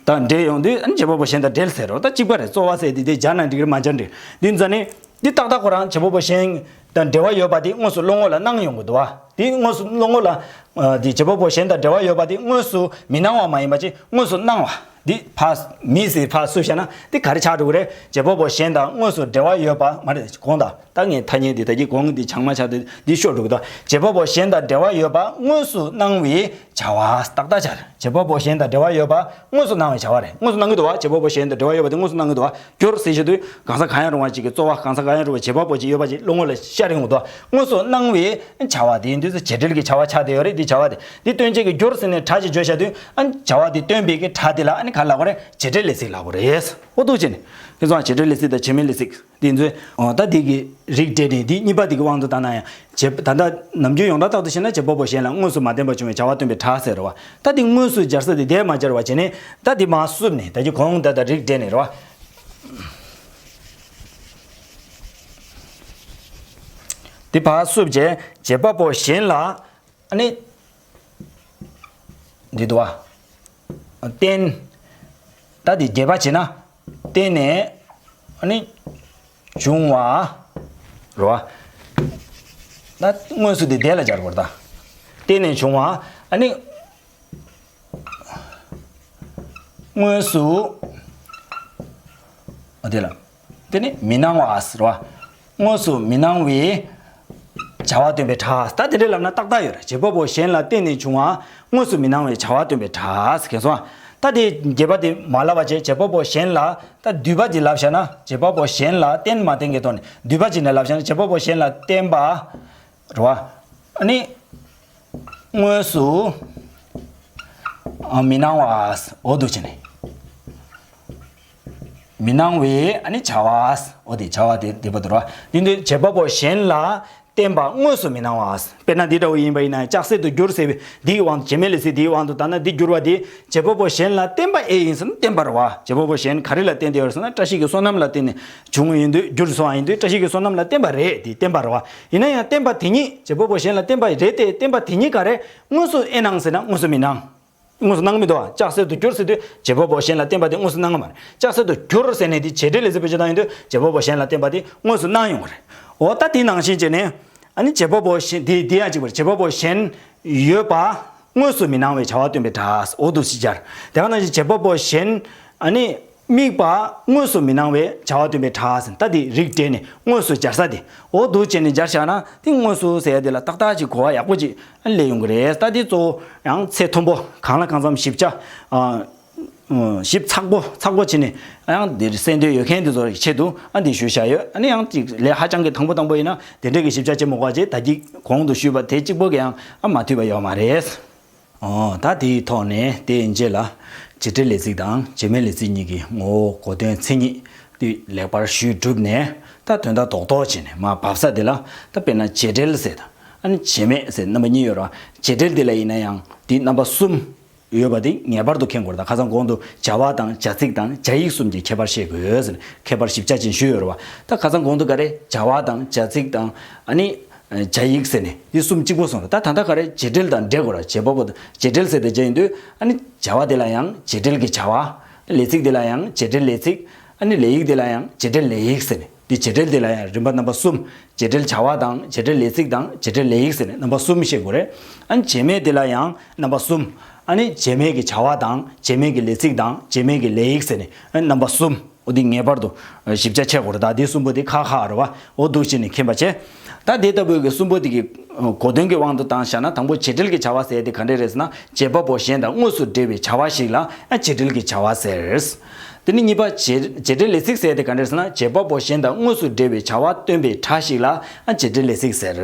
དང་འབྲེལ་ཡོང་དུས་ཨ་ནི་བྱེད་པ་པོ་གཞན་དང་འབྲེལ་ཟེར་རོ། ད་གཅིག་པ་རེད། རྩོལ་བ་ཟེར་དེ་དེ་སྦྱར་ན་འགྲིག་རེད་མ་སྦྱར་འགྲིག་རེད། འདི་ཙ་ནི། འདི་ཏག་ཏག་ཁོ་རང་བྱེད་པ་པོ་གཞན་དང་འབྲེལ་བ་ཡོད་པ་དེ་དངོས་སུ་བློ་ངོ་ལ་སྣང་ཡོང་གི་འདུག་བ། དེ་དངོས་སུ་བློ་ངོ་ལ་ཨ་དེ་བྱེད་པ་པོ་གཞན་དང་འབྲེལ་བ་ཡོད་པ་དེ་དངོས་སུ་མི་སྣང་བ་མ་ཡིན་པ་ཅིག་དངོས་སུ་སྣང་བ། འདི་ཕར་མི་ཟེར་ཕར་བསུབས་བྱས་ན་འདི་ག་རེ་ཆགས་འགྲོ་གི་རེད། བྱེད་པ་པོ་གཞན་དང་དངོས་སུ་འབྲེལ་བ་ཡོད་པ་མ་རེད་གོང་དང་། ད་ངས་ཐ་སྙད་འདི་ད་ཀྱི་གོང་འདི་ཆགས་མ་ཆགས་དེ་འདི་ཤོར་འགྲོ་གི་འདུག་བྱེད་པ་པོ་གཞན་དང་འབྲེལ་བ་ཡོད་པ་དངོས་སུ་སྣང་བའི་བྱ་བ་ཏག་ཏག་ཆགས་རེད། བྱེད་པ་པོ་གཞན་དང་འབྲེལ་བ་ཡོད་པ་དངོས་སུ་སྣང་བའི་བྱ་བ་རེད། དངོས་སུ་སྣང་གི་འདུག་བ། བྱེད་པ་པོ་གཞན་དང་འབྲེལ་བ་ཡོད་པ་དེ་དངོས་སུ་སྣང་གི་འདུག་བ། འགྱུར་ཟེར་བྱེད་དུས་གང་ཟག་གང་ཡང་རུང་བ་ཅིག་གི་རྩོལ་བ་གང་ཟག་གང་ཡང་རུང་བའི་བྱེད་པ་པོ་ཅིག་ཡོད་པ་ཅིག་བློ་ངོ་ལ་ཤར་ཡོང་གི་འདུག་དངོས་སུ་སྣང་བའི་བྱ་བ་དེ་ཡིན་དུས་སུ་བྱེད་འབྲེལ་གྱི་བྱ་བ་ཆགས་བསྡད་ཡོད་རེད། དེ་བྱ་བ་དེ་དེ་སྟོན་བྱེད་ཀྱི་འགྱུར་ཟེར་ནས་སྒྲ་ཅིག་བརྗོད་བྱ་དུས་ཨ་ནི་བྱ་བ་དེ་སྟོན་པའི་གི་སྒྲ་དེ་ལ་ཨ་ནི་ག་རེ་ལབ་དགོས་རེད། བྱེད་འབྲེལ་ལས་ཚིག་ལབ་དགོས་རེད། འོ་འདུག་བྱས་ནས་ཁྱེད་ཚོ་བྱེད་འབྲེལ་ལས་ཚིག་དང་བྱེད་མེད་ལས་ཚིག་དེ་ཚོས་ཨོ་ད་དེ་གི་རིགས་འགྲེ་ནས་དེ་གཉིས་པ་དེ་གི་དབང་དུ་བཏང་ན་ཡང་བྱེད་ད་ལྟ་ནམ་རྒྱུན་ཡོངས་གྲགས་ལྟར་དུ་བཤད་ན་བྱེད་པ་པོ་གཞན་ལ་དངོས་སུ་མ་བརྟེན་པར་བྱུང་བའི་བྱ་བ་སྟོན་པའི་སྒྲ་ཟེར་བ། ད་དེ་དངོས་སུ་སྦྱར་ས་དེ་དེ་མ་སྦྱར་བ་བྱས་ནས་ད་དེ་མར་བསུབས་ནས་ད་ཀྱི་གོང་ད་ལྟ་རིགས་འགྲེ་ནས་རེད་བ། དེ་ཕར་བསུབས་རྗེས་བྱེད་པ་པོ་གཞན་ལ་ཨ་ནི། འདི་འདུག་བ། བརྟེན། ད་འདི་རྒྱས་པ་བྱས་ན། བརྟེན་ནས་ཨ་ནི། བྱུང་བ། རེད་བ། ད་དངོས་སུ་དེ་དེ་ལ་སྦྱར་བར་ད། བརྟེན་ནས་བྱུང་བ་ཨ་ནི། དངོས་སུ། ཨ་དེ་ལ། དེ་ནི་མི་སྣང་བ་ཟེར་བ། དངོས་སུ་མི་སྣང་བའི་བྱ་བ་སྟོན་པའི་སྒྲ། ད་དེ་འདྲ་ལབ་ན་ཏག་ཏག་ཡོད་རེད། བྱེད་པ་པོ་གཞན་ལ་བརྟེན་ནས་བྱུང་བ་དངོས་སུ་མི་སྣང་བའི་བྱ་བ་སྟོན་པའི་སྒྲ་ཟེར་མཁན་སོང་ཨ། ད་དེ་རྒྱས་པ་དེ་མ་ལབ་པ་བྱས་བྱེད་པ་པོ་གཞན་ལ་ད་བསྡུས་པ་ཅིག་ལབ་བཞག་ན་བྱེད་པ་པོ་གཞན་ལ་བརྟེན་མ་བརྟེན་གྱི་ཐོག་ནས་བསྡུས་པ་ཅིག་ནས་ལབ་བཞག་ན་བྱེད་པ་པོ་གཞན་ལ་བརྟེན་པ། རེད་བ། ཨ་ནི། དངོས་སུ། ཨ་མི་སྣང་བ། འོ་འདུག་བྱས་ནས། མི་སྣང་བའི་ཨ་ནི་བྱ་བ། འོ་དེ་བྱ་བ་དེ་དེ་པ་དུ་ར། དེ་འདི་བྱེད་པ་པོ་གཞན་ལ་བརྟེན་པ་དངོས་སུ་མི་སྣང་བ། དཔེར་ན་འདི་འདྲ་བོ་ཡིན་པ་ཡིན་ན་ལྕགས་གསེར་དུ་འགྱུར་ཟེར་བའི་འདིའི་དབང་དུ་བྱེད་མེད་ལས་ཚིག་འདིའི་དབང་དུ་བཏང་ན་འདི་འགྱུར་བ་དེ་བྱེད་པ་པོ་གཞན་ལ་བརྟེན་པ་ཨེ་ཡིན་ཟེར་ན་བརྟེན་པ་རེད་བ། བྱེད་པ་པོ་གཞན་ག་རེ་ལ་བརྟེན་ཏེ་ཡོད་ཟེར་ན་བཀྲ་ཤིས་ཀྱི་བསོད་ནམས་ལ་བརྟེན་ནས་བྱུང་བ་ཡིན་དུས་འགྱུར་སོང་བ་ཡིན་དུས་བཀྲ་ཤིས་ཀྱི་བསོད་ནམས་ལ་བརྟེན་པ་རེད་དེ་བརྟེན་པ་རེད་བ། ཡིན་ན་ཡང་བརྟེན་པ་དེ་ཉིད་བྱེད་པ་པོ་གཞན་ལ་བརྟེན་པ་རེད་དེ་བརྟེན་པ་དེ་ཉིད་ག་རེ་དངོས་སུ་ཨེ་སྣང་ཟེར་ན་དངོས་སུ་མི་སྣང་། དངོས་སུ་སྣང་མི་འདུག་བ། ལྕགས་གསེར་དུ་འགྱུར་ཟེར་དུས་བྱེད་པ་པོ་གཞན་ལ་བརྟེན་པ་དེ་དངོས་སུ་སྣང་གི་མ་རེད། ལྕགས་གསེར་དུ་འགྱུར་ཟེར་ནས་དེ་བྱེད་འབྲེལ་ལས་ཚིག་བེད་སྤྱོད་བཏང་ཡོང་དུས་བྱེད་པ་པོ་གཞན་ལ་བརྟེན་པ་དེ་དངོས་སུ་སྣང་ཡོང་གི་རེད། འོ་ད་དེ་ནང་བཞིན་བྱས་ནས་ཨ་ནི་བྱེད་པ་པོ་གཞན་དེ་དེ་ཡང་གཅིག་པ་རེད། བྱེད་པ་པོ་གཞན་ཡོད་པ་དངོས་སུ་མི་སྣང་བའི་བྱ་བ་སྟོན་པའི་སྒྲ། འོ་འདུག་སེ་སྦྱར། དེ་ག་ནང་བཞིན་བྱེད་པ་པོ་གཞན་ཨ་ནི། དམིགས་པ་དངོས་སུ་མི་སྣང་བའི་བྱ་བ་སྟོན་པའི་སྒྲ་ཟེར། ད་དེ་རིགས་འགྲེ་ནས་དངོས་སུ་སྦྱར་ས་དེ། འོ་འདུག་བྱས་ནས་སྦྱར་བཞག་ན་དེ་དངོས་སུ་ཟེར་ཡ་དེ་ལ་ཏག་ཏག་ཅིག་གོ་བ་ཡག་པོ་ཅིག་སླེབས་ཡོང་གི་རེད། ད་དེ་གཙོ་བོ་ཡང་ཚད་མཐོན་པོ་གང་ལ་གང་འཚམ་ཞིབ་ཆ། ཨ། ཞིབ་ཚགས་པོ་ཚགས་པོ་བྱས་ནས་ཡང་དེར་གསན་འདོད་ཡོད་མཁན་དེ་ཚོ་ཆེད་དུ་ཨ་འདི་ཞུས་བཞག་ཡོད། ཨ་ནི་ཡང་ཅིག་ལས་ཧ་ཅང་གི་དང་པོ་དང་པོ་ཡིན་ན་དེ་འདྲ་གི་ཞིབ་ཆ་བྱེད་མི་དགོས་པ་བྱས། ད་གི་གོང་དུ་ཞུས་པ་དེ་གཅིག་པོ་གི་ཡང་ཨ་མ་འཐུས་པ་ཡོད་མ་རེད། ཨོ། ད་དེའི་ཐོག་ནས་དེའི་རྗེས་ལ་བྱེད་འབྲེལ་ལས་ཚིག་དང་བྱེད་མེད་ལས་ཚིག་གཉིས་ཀྱི་ངོ་བོ་གོ་དོན་མཚན་ཉིད་དེ་ལེགས་པར་ཞུས་གྲུབ་ནས། ད་དོན་དག་རྡོག་རྡོག་བྱས་ནས་མར་བབས་ས་དེ་ལ་ད་དཔེར་ན་བྱེད་འབྲེལ་ཟེར་དང་ཨ་ནི་བྱེད་མེད་ཟེར་རྣམ་པ་གཉིས་ཡོད་རེད་བ། བྱེད་འབྲེལ་དེ་ལ་ཡིན་ན་ཡང་དེ་རྣམ་པ་གསུམ་ཡོད་པ་དེ་ངེས་པར་དུ་མཁྱེན་དགོས་རེད། ད་ཁ་སང་གོང་དུ་བྱ་བ་དང་བྱ་ཚིག་དང་བྱ་ཡིག་གསུམ་གྱི་ཁྱད་པར་བཤད་དགོས་ཟེར་ནས་ཁྱད་པར་ཞིབ་ཆ་ཅིག་ཞུས་ཡོད་རེད་བ། ད་ཁ་སང་གོང་དུ་ག་རེ་བྱ་བ་དང་བྱ་ཚིག་དང་ཨ་ནི། བྱ་ཡིག་ཟེར་ནས་འདི་གསུམ་གཅིག་པོ་སོང་རེད། ད་ད་ལྟ་ག་རེ་བྱེད་འབྲེལ་དང་འབྲེལ་དགོས་ར། བྱེད་པ་པོ་དང་བྱེད་འབྲེལ་ཟེར་ཏེ་བྱས་ཡིན་དུས་ཨ་ནི་བྱ་བ་དེ་ལ་ཡང་བྱེད་འབྲེལ་གྱི་བྱ་བ། ལས་ཚིག་དེ་ལ་ཡང་བྱེད་འབྲེལ་ལས་ཚིག་ཨ་ནི་ལས་ཡིག་དེ་ལ་ཡང་བྱེད་འབྲེལ་ལས་ཡིག་ཟེར་ནས་འདི་བྱེད་འབྲེལ་དེ་ལ་ཡང་རིམ་པ་རྣམ་པ་གསུམ། བྱེད་འབྲེལ་བྱ་བ་དང་བྱེད་འབྲེལ་ལས་ཚིག་དང་བྱེད་འབྲེལ་ལས་ཡིག་ཟེར་ནས་རྣམ་པ་གསུམ་བཤད་དགོས་རེད། ཨ་ནི་བྱེད་མེད་དེ་ལ་ཡང་རྣམ་པ་གསུམ། ཨ་ནི་བྱེད་མེད་ཀྱི་བྱ་བ་དང་བྱེད་མེད་ཀྱི་ལས་ཚིག་དང་བྱེད་མེད་ཀྱི་ལས་ཡིག་ཟེར་ནས་ཨ་ནི་རྣམ་པ་གསུམ། འོ་འདི་ངེས་པར་དུ་ཞིབ་ཆ་ཆེ་དགོས་རེད། ད་འདི་གསུམ་པོ་འདི་ཁག་ཁག་རེད་བ། འོ་འདུག་བྱས་ནས་མཁྱེན་པ་བྱས། ད་དེ་ལྟ་བུའི་གི་གསུམ་པོ་འདི་གི་གོ་དོན་གྱི་དབང་དུ་བཏང་བཞག་ན་དང་པོ་བྱེད་འབྲེལ་གྱི་བྱ་བ་ཟེར་དེ་ག་འདྲས་རེད་ཟེར་ན་བྱེད་པ་པོ་གཞན་དང་དངོས་སུ་འབྲེལ་བའི་བྱ་བ་ཞིག་ལ་ཨ་བྱེད་འབྲེལ་གྱི་བྱ་བ་ཟེར། དེ་ནས་གཉིས་པ་བྱེད་བྱེད་འབྲེལ་ལས་ཚིག་ཟེར་དེ་ག་འདྲ་ཟེར་ན། བྱེད་པ་པོ་གཞན་དང་དངོས་སུ་འབྲེལ་བའི་བྱ་བ་སྟོན་པའི་སྒྲ་ཞིག་ལ་ཨ་བྱེད་འབྲེལ་ལས་ཚིག་ཟེར།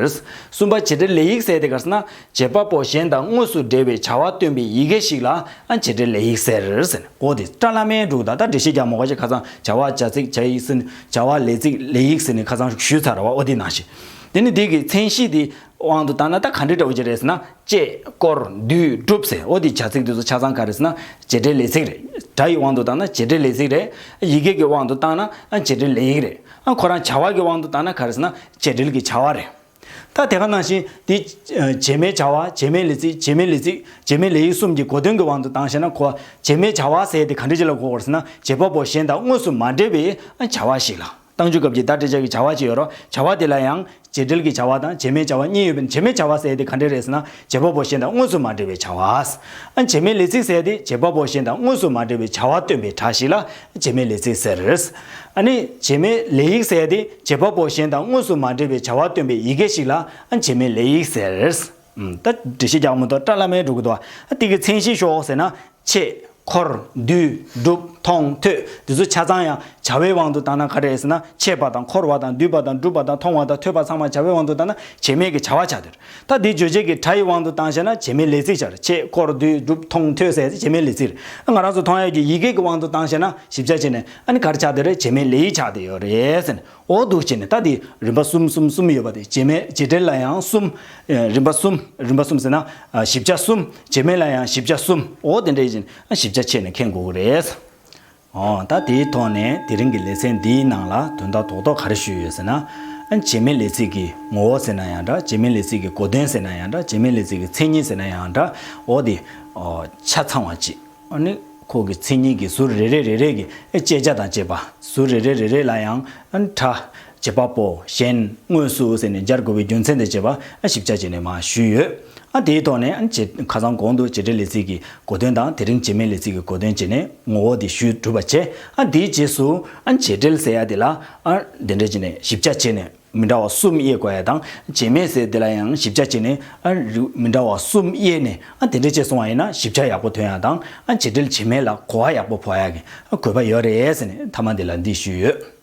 གསུམ་པ་བྱེད་འབྲེལ་ལས་ཡིག་ཟེར་དེ་ག་རེ་ཟེར་ན། བྱེད་པ་པོ་གཞན་དང་དངོས་སུ་འབྲེལ་བའི་བྱ་བ་སྟོན་པའི་ཡི་གེ་ཞིག་ལ་ཨ་བྱེད་འབྲེལ་ལས་ཡིག་ཟེར་ཟེར། འོ་དེ་སྐྲ་ལ་མེ་འབྲུག་དང་ད་འགྲེལ་བཤད་རྒྱག་མོ་ག་ཅིག་ཁ་སང་བྱ་བ་བྱ་ཚིག་བྱ་ཡིག་ཟེར་ནས་བྱ་བ་ལས་ཚིག་ལས་ཡིག་ཟེར་ནས་ཁ་སང་ཞུས་ཚར་བ། འོ་དེ་ནང་བཞིན། དེ་ནི་དེ་གི་མཚན་གཞི་དེ་དབང་དུ་བཏང་ན་ད་ག་འདྲའི་འདྲ་བོ་ཅིག་རེད་ཟེར་ན། བཅད། བསྐོར། བསྡུས། སྒྲུབ་ཟེར། འོ་དེ་བྱ་ཚིག་དེ་ཚོ་ཆ་ཚང་ག་རེ་ཟེར་ན་བྱེད་འབྲེལ་ལས་ཚིག་རེད། སྒྲ་ཡི་དབང་དུ་བཏང་ན་བྱེད་འབྲེལ་ལས་ཚིག་རེད། ཡི་གེ་གི་དབང་དུ་བཏང་ན་ཨ་བྱེད་འབྲེལ་ལས་ཡིག་རེད། ཨ་ཁོ་རང་བྱ་བ་གི་དབང་དུ་བཏང་ན་ག་རེ་ཟེར་ན་བྱེད་འབྲེལ་གྱི་བྱ་བ་རེད། ད་དེ་ག་ནང་བཞིན་དེ་བྱེད་མེད་བྱ་བ། བྱེད་མེད་ལས་ཚིག་བྱེད་མེད་ལས་ཚིག་བྱེད་མེད་ལས་ཡིག་གསུམ་གྱི་གོ་དོན་གྱི་དབང་དུ་བཏང་བྱས་ན་ཁོ་བྱེད་མེད་བྱ་བ་ཟེར་དེ་ག་འདྲ་ཅིག་ལ་གོ་དགོས་ཟེར་ན། བྱེད་པ་པོ་གཞན་དང་དངོས་སུ་མ་འབྲེལ་བའི་བྱ་བ་ཞིག་ལ། རྟགས་འཇུག་སྐབས་ཀྱི་བརྡ་སྤྲད་བྱ་གི་བྱ་བ་ཅིག་ཡོད་རོ། བྱ་བ་དེ་ལ་ཡང་བྱེད་འབྲེལ་གྱི་བྱ་བ་དང་བྱེད་མེད་བྱ་བ་གཉིས་ཡོད་པས་ན། བྱེད་མེད་བྱ་བ་ཟེར་དེ་ག་འདྲ་རེད་ཟེར་ན། བྱེད་པ་པོ་གཞན་དང་དངོས་སུ་མ་འབྲེལ་བའི་བྱ་བ། ཨ་བྱེད་མེད་ལས་ཚིག་ཟེར་དེ་བྱེད་པ་པོ་གཞན་དང་དངོས་སུ་མ་འབྲེལ་བའི་བྱ་བ་སྟོན་པའི་སྒྲ་ཞིག་ལ་བྱེད་མེད་ལས་ཚིག་ཟེར། ཨ་ནི་བྱེད་མེད་ལས་ཡིག་ཟེར་དེ་བྱེད་པ་པོ་གཞན་དང་དངོས་སུ་མ་འབྲེལ་བའི་བྱ་བ་སྟོན་པའི་ཡི་གེ་ཞིག་ལ་ཨ་བྱེད་མེད་ལས་ཡིག་ཟེར། ཨུམ། ད་འགྲེལ་བཤད་རྒྱག་མ་གཏོགས་སྐྲ་ལ་མེ་འགྲོ་གི་འདུག་ཨ། དེ་གི་མཚན་གཞི་ཤོག་ཟེར་ན། བྱེད། འཁོར། བསྡུ། སྒྲུབ། མཐོང་། ཐོས། འདི་ཚོ་ཆ་ཚང་ཡང་བྱ་བའི་དབང་དུ་བཏང་ན་ག་རེ་ཟེར་ན། བྱེད་པ་དང་འཁོར་བ་དང་བསྡུ་བ་དང་སྒྲུབ་པ་དང་མཐོང་བ་དང་ཐོས་པ་ཚང་མ་བྱ་བའི་དབང་དུ་བཏང་ན་བྱེད་མེད་ཀྱི་བྱ་བ་ཆགས་འདུག་ད་འདི་བརྗོད་བྱེད་ཀྱི་སྒྲ་ཡི་དབང་དུ་བཏང་བྱས་ན་བྱེད་མེད་ལས་ཚིག་ཆགས་རེད། བྱེད། འཁོར། བསྡུ། སྒྲུབ། མཐོང་། ཐོས་ཟེར་བྱེད་མེད་ལས་ཚིག་རེད། ང་རང་ཚོ་མཐོང་ཡས་ཀྱི་ཡི་གེ་གི་དབང་དུ་བཏང་བྱས་ན་ཞིབ་ཆ་བྱས་ནས་ཨ་ནི་ག་རེ་ཆགས་བསྡད་རེད། བྱེད་མེད་ལས་ཡིག་ཆགས་བསྡད་ཡོད་རེད་ཟེར་ནས། འོ་འདུག་བྱས་ནས་ད་དེ་རིམ་པ་གསུམ་གསུམ་གསུམ་ཡོད་པ་དེ་བྱེད་མེད་བྱེད་འབྲེལ་ལ་ཡང་གསུམ། ཨེ། རིམ་པ་གསུམ། རིམ་པ་གསུམ་ཟེར་ན། ཨ། ཞིབ་ཆ་གསུམ། བྱེད་མེད་ལ་ཡང་ཞིབ་ཆ་གསུམ། འོ་དེ་འདྲ་ཡིན་ཕྱིན་ཞིབ་ཆ་ཕྱེ་ནས་མཁྱེན་དགོས་ཀྱི་རེད། འོ་ད་དེའི་ཐོག་ནས་དེ་རིང་གི་ལེ་ཚན་འདིའི་ནང་ལ་དོན་དག་རྡོག་རྡོག་ག་རེ་ཞུས་ཡོད་ཟེར་ན། ཨ། བྱེད་མེད་ལས་ཚིག་གི་ངོ་བོ་ཟེར་ན་ཡང་འདྲ། བྱེད་མེད་ལས་ཚིག་གི་གོ་དོན་ཟེར་ན་ཡང་འདྲ། བྱེད་མེད་ལས་ཚིག་གི་མཚན་ཉིད་ཟེར་ན་ཡང་འདྲ། འོ་དེ། ཨོ། ཆ་ཚང་བ་ཅིག་ཨ་ནི་ཁོ་གི་མཚན་ཉིད་ཀྱི་ཟུར་རེ་རེ་རེ་རེ་གི་ཨེ་བཅད་བྱ་དང་བཅས་པ། ཟུར་རེ་རེ་རེ་རེ་ལ་ཡང་ཨ་ནི་སྒྲ། བྱེད་པ་པོ། གཞན། དངོས་སུ་ཟེར་ནས་སྦྱར་དགོས་པའི་རྒྱུ་མཚན་དང་བཅས་པ་ཨ་ཞིབ་ཆ་བྱས་ནས་མར་ཞུས་ཡོད། ཨ་དེའི་ཐོག་ནས་ཨ་ནི་བྱེད་ཁ་སང་གོང་དུ་བྱེད་འབྲེལ་ལས་ཚིག་གི་གོ་དོན་དང་དེ་རིང་བྱེད་མེད་ལས་ཚིག་གི་གོ་དོན་བྱས་ནས་ངོ་བོ་དེ་ཞུས་གྲུབ་པ་བྱས། ཨ་དེའི་རྗེས་སུ་ཨ་ནི་བྱེད་འབྲེལ་ཟེར་ཡ་དེ་ལ་ཨ་འདི་འདྲ་བྱས་ནས་ཞིབ་ཆ་བྱས་ནས། མི་འདྲ་བ་གསུམ་དབྱེ་དགོས་ཡ་དང་། བྱེད་མེད་ཟེར་དེ་ལ་ཡང་ཞིབ་ཆ་བྱས་ནས་ཨ་རི་མི་འདྲ་བ་གསུམ་དབྱེ་ནས་ཨ་དེ་འདྲ་བྱས་སོང་བ་ཡིན་ན་ཞིབ་ཆ་ཡག་པོ་ཐོན་ཡ་དང་། ཨ་བྱེད་འབྲེལ་བྱེད་མེད་ལ་གོ་བ་ཡག་པོ་འཕོ་ཡ་གི་ཨ་དགོས་པ་ཡོད་རེད་ཟེར་ནས་མཐའ་མ་འདི་ལ་འདི་ཞུས་ཡོད།